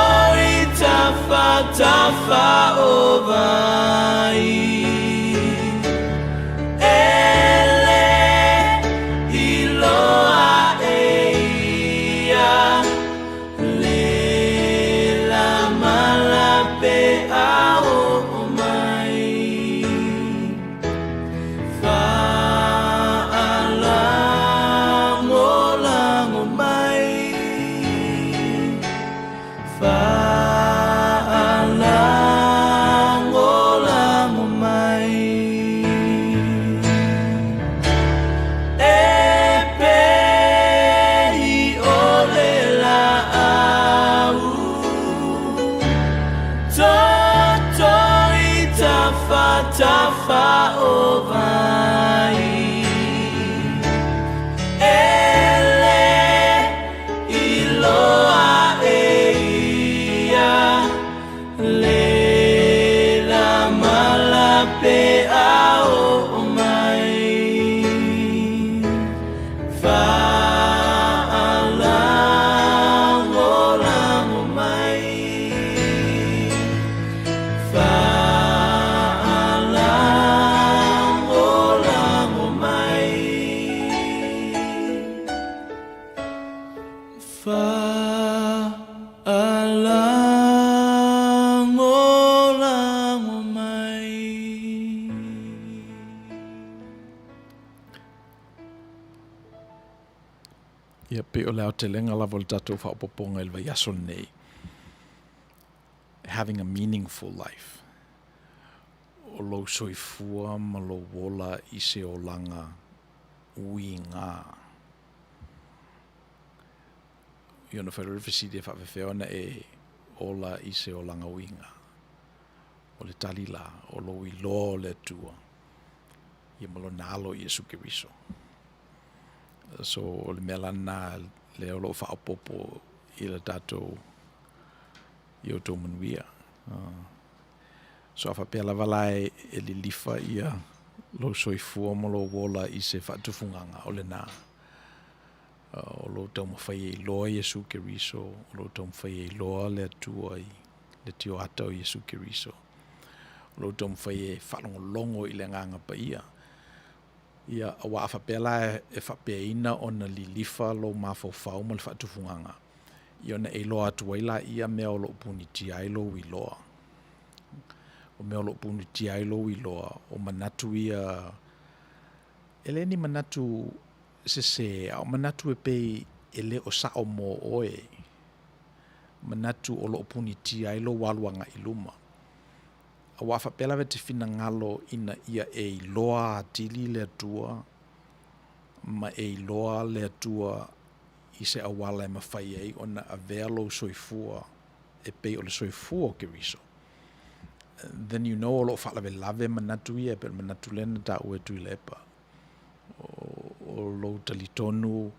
i tafatafa o vai E le iloa e ia Le la ma lape a oo mai. Faalagolago mai. Faalagolago mai. E pei o le laau Toto i tafatafa o vai E le iloa e ia Le la ma lape a oo mai. Faalagolago mai. Faalagolago mai. Faalagolago mai. Ia, pei o le aotelega lava o le tatou faaopoopoga i le vaiaso lenei, having a meaningful life, o lou soifua ma lou ola i se olaga uiga. Ia ona fai loa le fesili e faafefea ona e ola i se olaga uiga. O le tali la, o lou iloa o le Atua, ia ma Lona Alo Iesu Keriso. So o le mea la lena lea o lo o faaopoopo i le tatou i outou manuia. So a faapea lava la e lilifa ia lou soifua ma lou ola i se faatufugaga, o lena. O lou taumafai e iloa Iesu Keriso, o lou taumafai e iloa le Atua i le tioata o Iesu Keriso. O lou taumafai e faalogologo i le Agaga Paia. Ia, aua a faapea la e faapeaina ona lilifa lou mafaufau ma le faatufugaga, ia ona e iloa atu ai laia mea o lo o punitia ai lou iloa. O mea o lo o punitia ai lou iloa, o manatu ia, e le ni manatu sesē, a o manatu e pei e le o sao mo oe, manatu o lo o punitia ai lou alu agai i luma. Aua a faapea lava e te finagalo ina ia e iloa atili le Atua ma e iloa le Atua i se auala e mafai ai ona avea lou soifua e pei o le soifua o Keriso, then you know o lo o faalavelave manatu ia e pei o le manatu lea na taua e Tuilaepa, o lou talitonu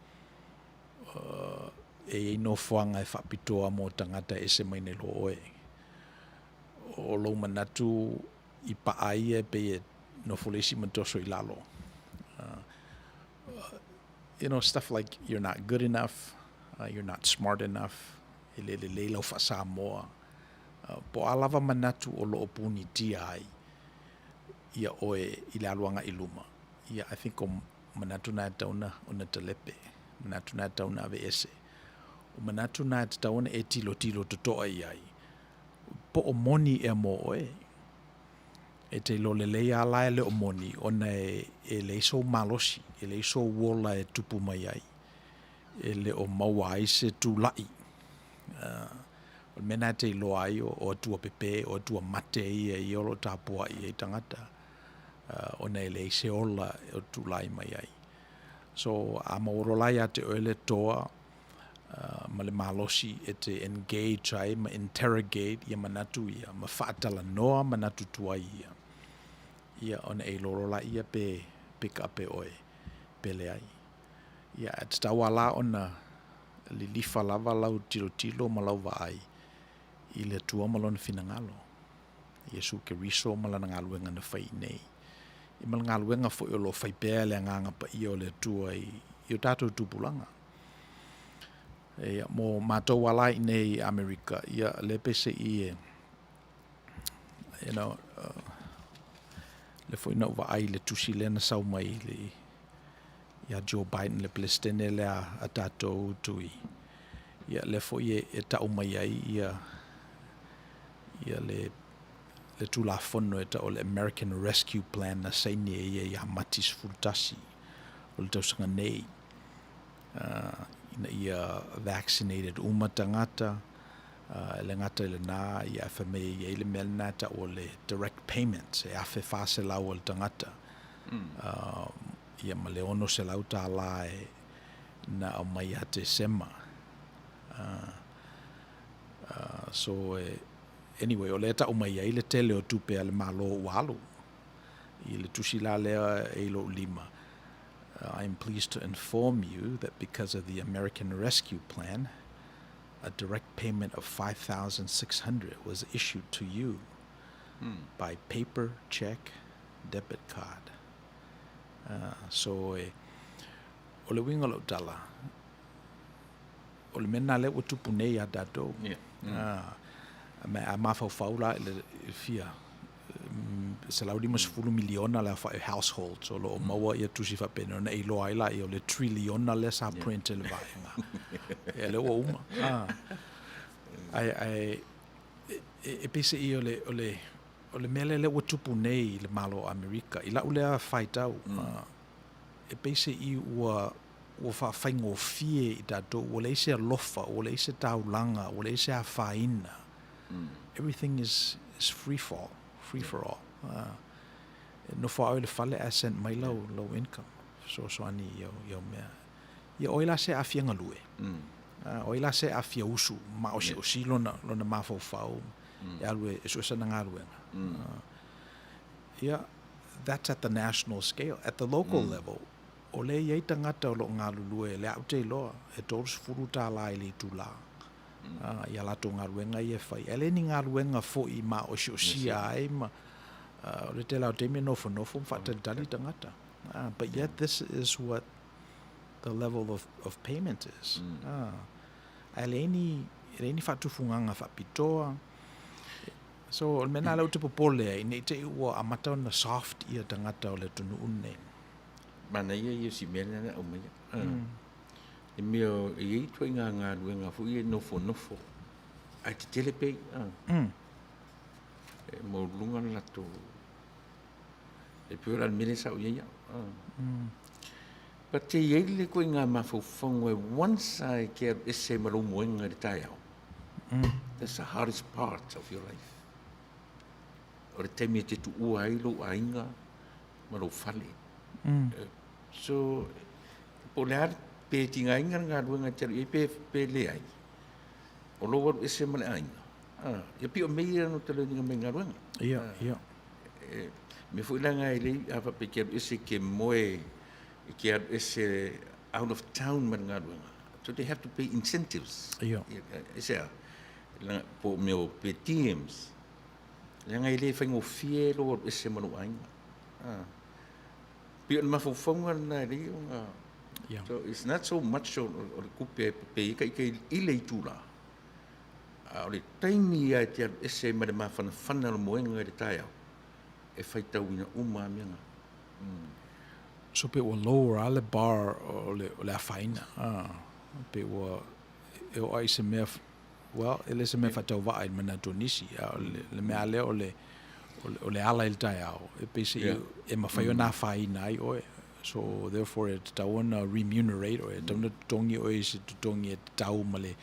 e i ai nofoaga e faapitoa mo tagata e ese mai nei lo oe. O lou manatu i paa ia e pei e nofo le isi ma toso i lalo. You know, stuff like you're not good enough, you're not smart enough, e le lelei lau faa-Samoa. Po o a lava manatu o lo o punitia ai ia oe i le alu agai i luma, ia, I think o manatu na e tatau ona talepe, manatu na e tatau ona aveese. O manatu na e tatau ona e tilotilo totoa i ai, po o moni ea mo oe. E te iloa lelei lava la e le o moni ona e leai sou malosi, e leai sou ola e tupu mai ai, e le o maua ai se tulai. O le mea lena e te iloa ai o atua pepe, o atua mate ia ia o lo o tapuai ai tagata, ona e leai se ola e tulai mai ai. So, a maua loa la ia te oe le toa ma le malosi e te engage ai ma interrogate ia manatu ia, ma faatalanoa manatu tuai ia, ia ona e iloa loa laia pe pick up e oe pe leai. Ia, ae tatau lava la ona lilifa lava lau tilotilo ma lau vaai i le Atua ma Lona finagalo, Iesu Keriso ma Lana galuega na fai i nei, ia ma le galuega foi o lo o fai pea e le Agaga Paia o le Atua i o tatou tupulaga. Ia, mo matou lava la i inei i Amerika, ia, lea pe se i e, you know, lea foi na ou vaai i le tusi lea na sau mai i le, ia Joe Biden, le Peresetene lea a tatou tui, ia, lea foi e, e tau mai ai ia, ia le, le Tulafono e tau o le American Rescue Plan na saini e ia ia Mati 11 o le tausaga nei. ina ia vaccinated uma tagata, e le gata i lena, ia ae fai mai e i ai le mea lena e tau o le direct payments, e $1,400 a le tagata, ia ma le $600 e na aumai ia Tesema. So, anyway, o lea e tau mai ai le tele o tupe a le Malo ua alu i le tusi la lea e i lou lima. I am pleased to inform you that because of the American Rescue Plan, a direct payment of 5600 was issued to you by paper check debit card. So, e, o le uiga o lau tala, o le mea lena lea ua tupu nei iā tatou. Ma a mafaufau la i le fia 150 miliona le aofai o households o lo o maua ia tusi faapenei ona e iloa ai laia o le triliona lea sa print e le vaega. Ia lea ua uma. Ae, ae e peiseai o le, o le, o le mea lea lea ua tupu nei i le Malo o Amerika, i lau lea faitau, e peiseai ua ua faafaigofie i tatou, ua leai se alofa, ua leai se taulaga, ua leai se afaina. Everything is is free fall, free for all. E nofo lava oe i le fale ae send mai lau lau income, fesoasoani i au i au mea. Ia o ai la se aafia galue? O ai la se aafia usu maosiosī lona lona mafaufau e alu e sue sana galuega? Ia, that's at the national scale. At the local level, O lea e i ai tagata o lo o galulue, lea ou te iloa, e $30 i le itulā. i a latou galuega ia e fai. Ae le ni galuega foi i maosiosia ai ma o le tele lava o taimi e nofonofo ma faatalitali tagata. But yet this is what the level of, of payment is. Ae leai ni, e leai ni faatufugaga faapitoa. So o le mea lena lea ou te popole ai, ne i te i ua amata ona soft ia tagata o le atunuu lenei. Manaia ia o si mea lea na aumaia. I mea e i ai ituaiga galuega foi ia e nofonofo ae tetele pei. E maualuluga le latou e pei o le mea lea sa ou i ai au. But e i ai le ituaiga mafaufauga e once lava e te alu ese ma lou moega i le taeao, that's the hardest part of your life. O le taimi e te tuua ai lou aiga ma lou fale. So, po o le a, pe tigaina le galuega e te alu i ai pe, pe leai, o lou alu ese ma le aiga, ia pei o mea ia na ta learning mai i galuega. Ia, ia. E, mea foi leaga e lei, a faapea e te alu ese e te moe, e te alu ese out of town ma le galuega. So they have to pay incentives. Ia. E se a, po o mea o per diems. Leaga e le faigofie lou alu ese ma lou aiga. Pei o le mafaufauga lena e lei ona... Yeah. So it's not so much o, o le tupe e pei ai taita i le itula, a o le taimi ia e te alu ese ai ma le mafanafana o le moega i le taeao, e faitauina uma lava mea na. So pe ua lower lava le bar o le, o le afaina. Ah, pe ua e oo ai se mea, well, e le se mea faatauvaa i le manatu o nisi, a o le, le mea lea o le, o le ala i le taeao, e pei se yeah. e mafai ona afaina ai oe. So therefore e tatau ona remunerate oe, e tatau ona totogi oe i se totogi e tatau ma le,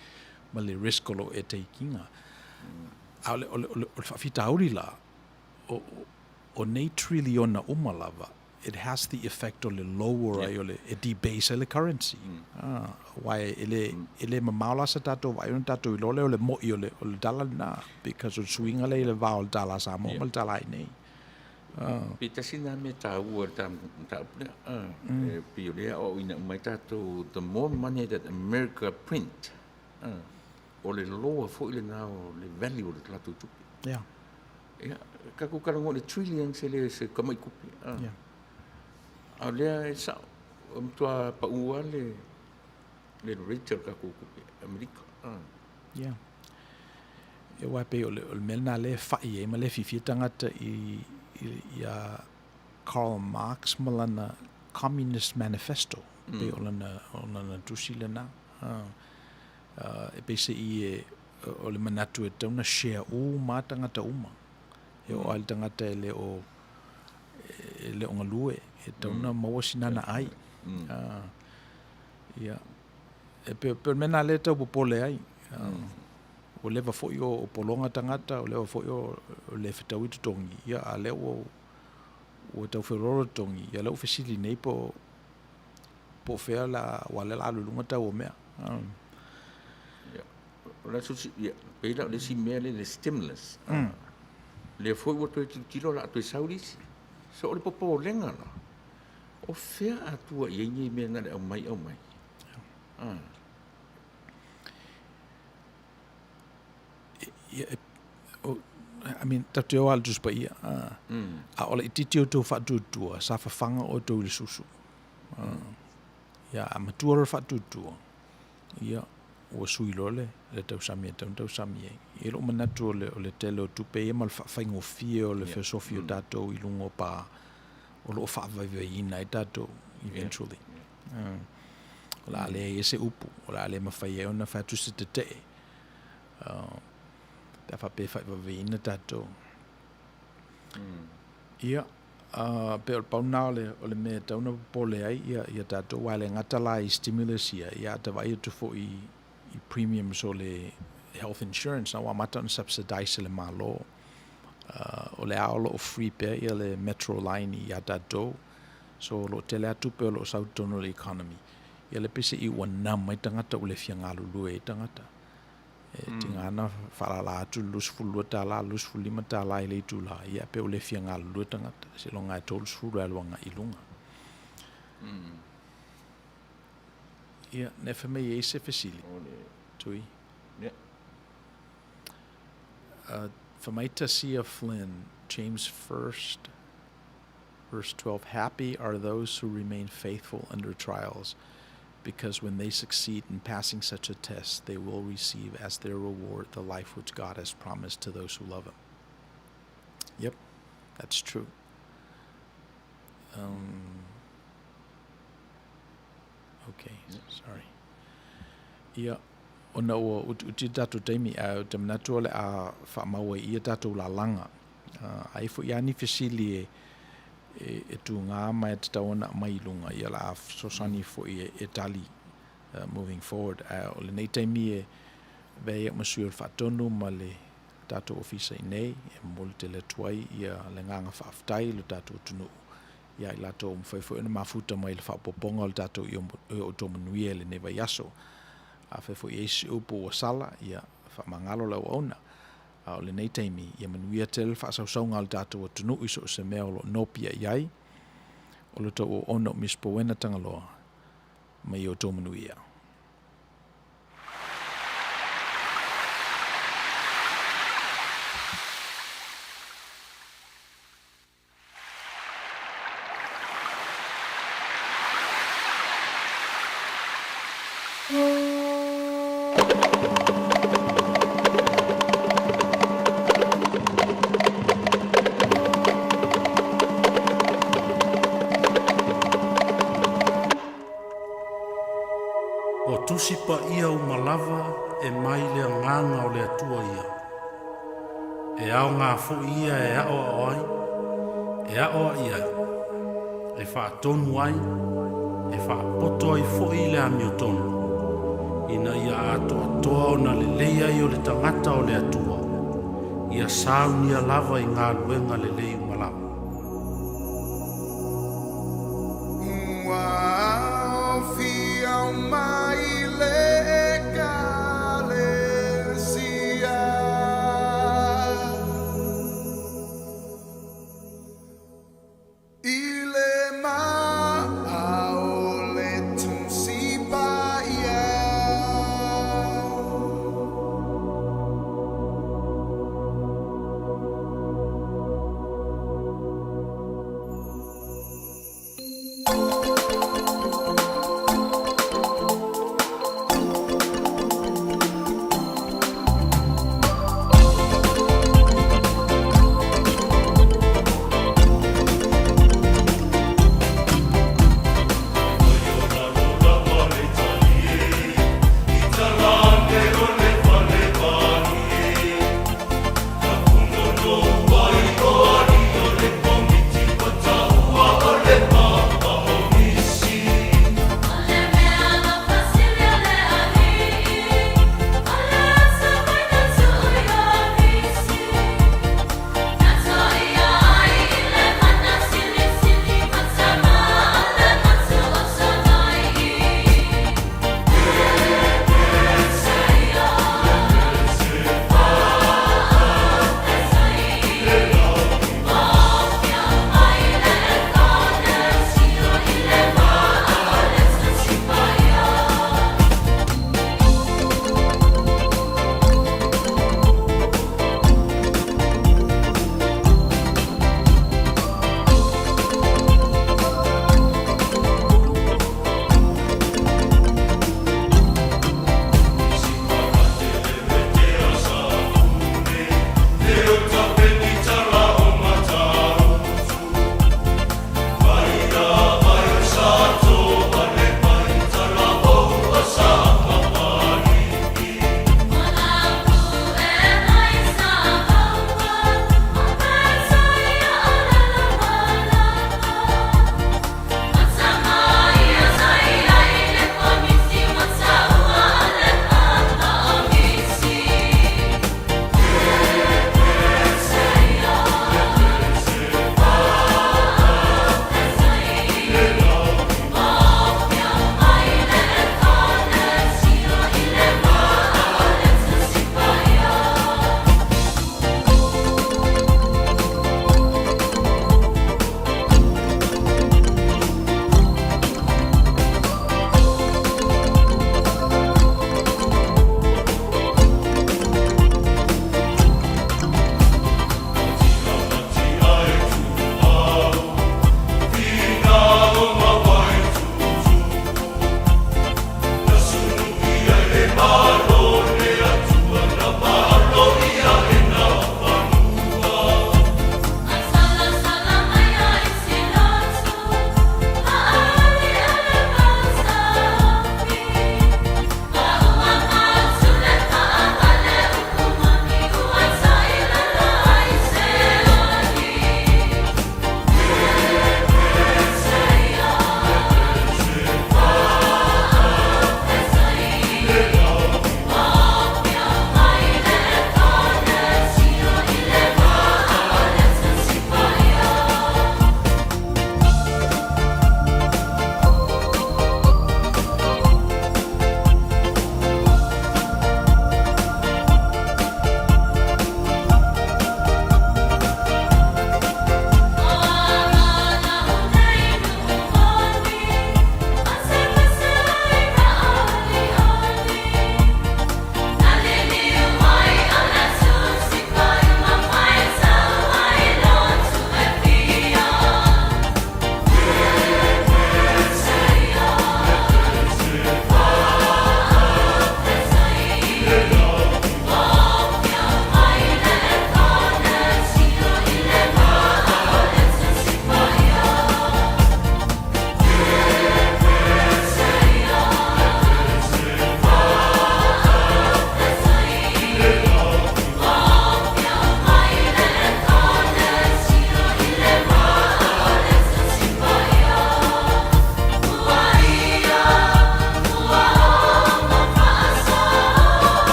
ma le risk o lo o e take ina. A o le, o le, o le, o le faafitauli la, o, o nei triliona uma lava, it has the effect o le lower ai o le, e debase ai le currency. Ah, aua e le, e le mamao la sa tatou vaai ona tatou iloa lea o le mo'i o le, o le dala lena, because o le suiga lea i le va o le dala a Samoa ma le dala i inei. Ah. Pe tasi lena mea taua i le mataupu lea, e pei o lea e aoaoina uma ai tatou, the more money that America print, o le lower foi lena o le value o le latou tupe. Yeah. Ia, tatou talanoa i le trillions e le o se tamai tupe. A, yeah. A o lea e sao, e matua pau lava le, le rate o le tatou tupe Amerika. A. Yeah. E aua e pei o le, o le mea lena lea e fai ai ma le fiafia tagata i, i, iā Karl Marx ma lana Communist Manifesto. Pei o lana, o lana tusi lena. E pei se i e, o le manatu e tatau ona share uma lava tagata uma. E oo lava i le tagata e le o, e le o galue, e tatau ona maua sina ana ai. Ia, e pei, pei o le mea lena lea e tau popole ai. Ua leva foi o pologa tagata, ua leva foi o le fetaui totogi, ia a o lea ua, ua tau feoloolo totogi, ia lea ua fesili nei po o fea la, aua o lea o le a alu i luga tau o mea. O le aso, ia, pei la o le isi mea lea le stimulus. Lea foi ua toe tilotilo o le a toe sau le isi. So o le popolega la, o fea a tua i ai nei mea na le aumai aumai. Ia, e, o, I mean, tatou te o lava i le Tusi Paia, a o le itiiti o outou faatuatua, sa fafaga outou i le susu. Ia, a matua loa le faatuatua, ia, ua sui loa le, le tausami e tatau ona tausami ai. E i ai lou manatu o le, o le tele o tupe ia ma le faafaigofie o le feosofi o tatou i luga o pa o lo o faavaivaiina ai tatou eventually. O le a leai ai se upu, o le a le mafai ai ona fai atu se tetee, pe a faapea e faavaivaiina tatou. Ia, pei o le pau lena o le, o le mea e tatau ona popole ai ia, ia tatou, aua e le gata la i stimulus ia, ia a ta vaai atu foi i, i premiums o le health insurance, na ua amata ona subsidise e le Malo. O le a o lo o free pea ia le metro line ia tatou, so o lo o tele lava tupe o lo o sau i totonu o le economy. Ia le pei se i ua numb ai tagata ua le fia galulue ai tagata. E tiga ana faalala atu le $22, $25 i le itula, ia pe ua le fia galulue tagata, seiloga e $30 e alu agai i luga. Ia, ne fai mai e ai se fesili, Tui. Ia. Fai mai Tasia Flynn, James 1st, verse 12, Happy are those who remain faithful under trials, because when they succeed in passing such a test, they will receive as their reward the life which God has promised to those who love Him. Yep, that's true. Okay, sorry. Ia, ona ua utiuti le tatou taimi, ae ou te manatu o le a faamau ai i ia tatou lalaga. A i ai foi lava ni fesili e, e, e tugā ma e tatau ona aumai i luga, ia o le a fesoasoani foi e, e tali moving forward. Ae o lenei taimi e avea ai au ma sui o le Faatonu ma le tatou ofisa i inei, e momoli tele atu ai ia le agaga faafetai i lo tatou atunuu ia i latou ua mafai foi ona mafuta mai i le faaopoopoga o le tatou i outou manuia i lenei vaiaso. Afai foi e i ai se upu ua sala, ia faamagalo le auauna. A o lenei taimi, ia manuia tele le faasausauga a le tatou atunuu i so o se mea o lo o nopia i ai. O lo outou auauna o Miss Powena Tagaloa, ma ia outou manuia. O Tusi Paia uma lava e mai le Agaga o le Atua ia. E aoga foi ia e aʻoaʻo ai, e aʻoaʻi ai, e faatonu ai, e faapoto ai foi i le amiotonu, ina ia atoatoa ona lelei ai o le tagata o le Atua, ia saunia lava i galuega lelei.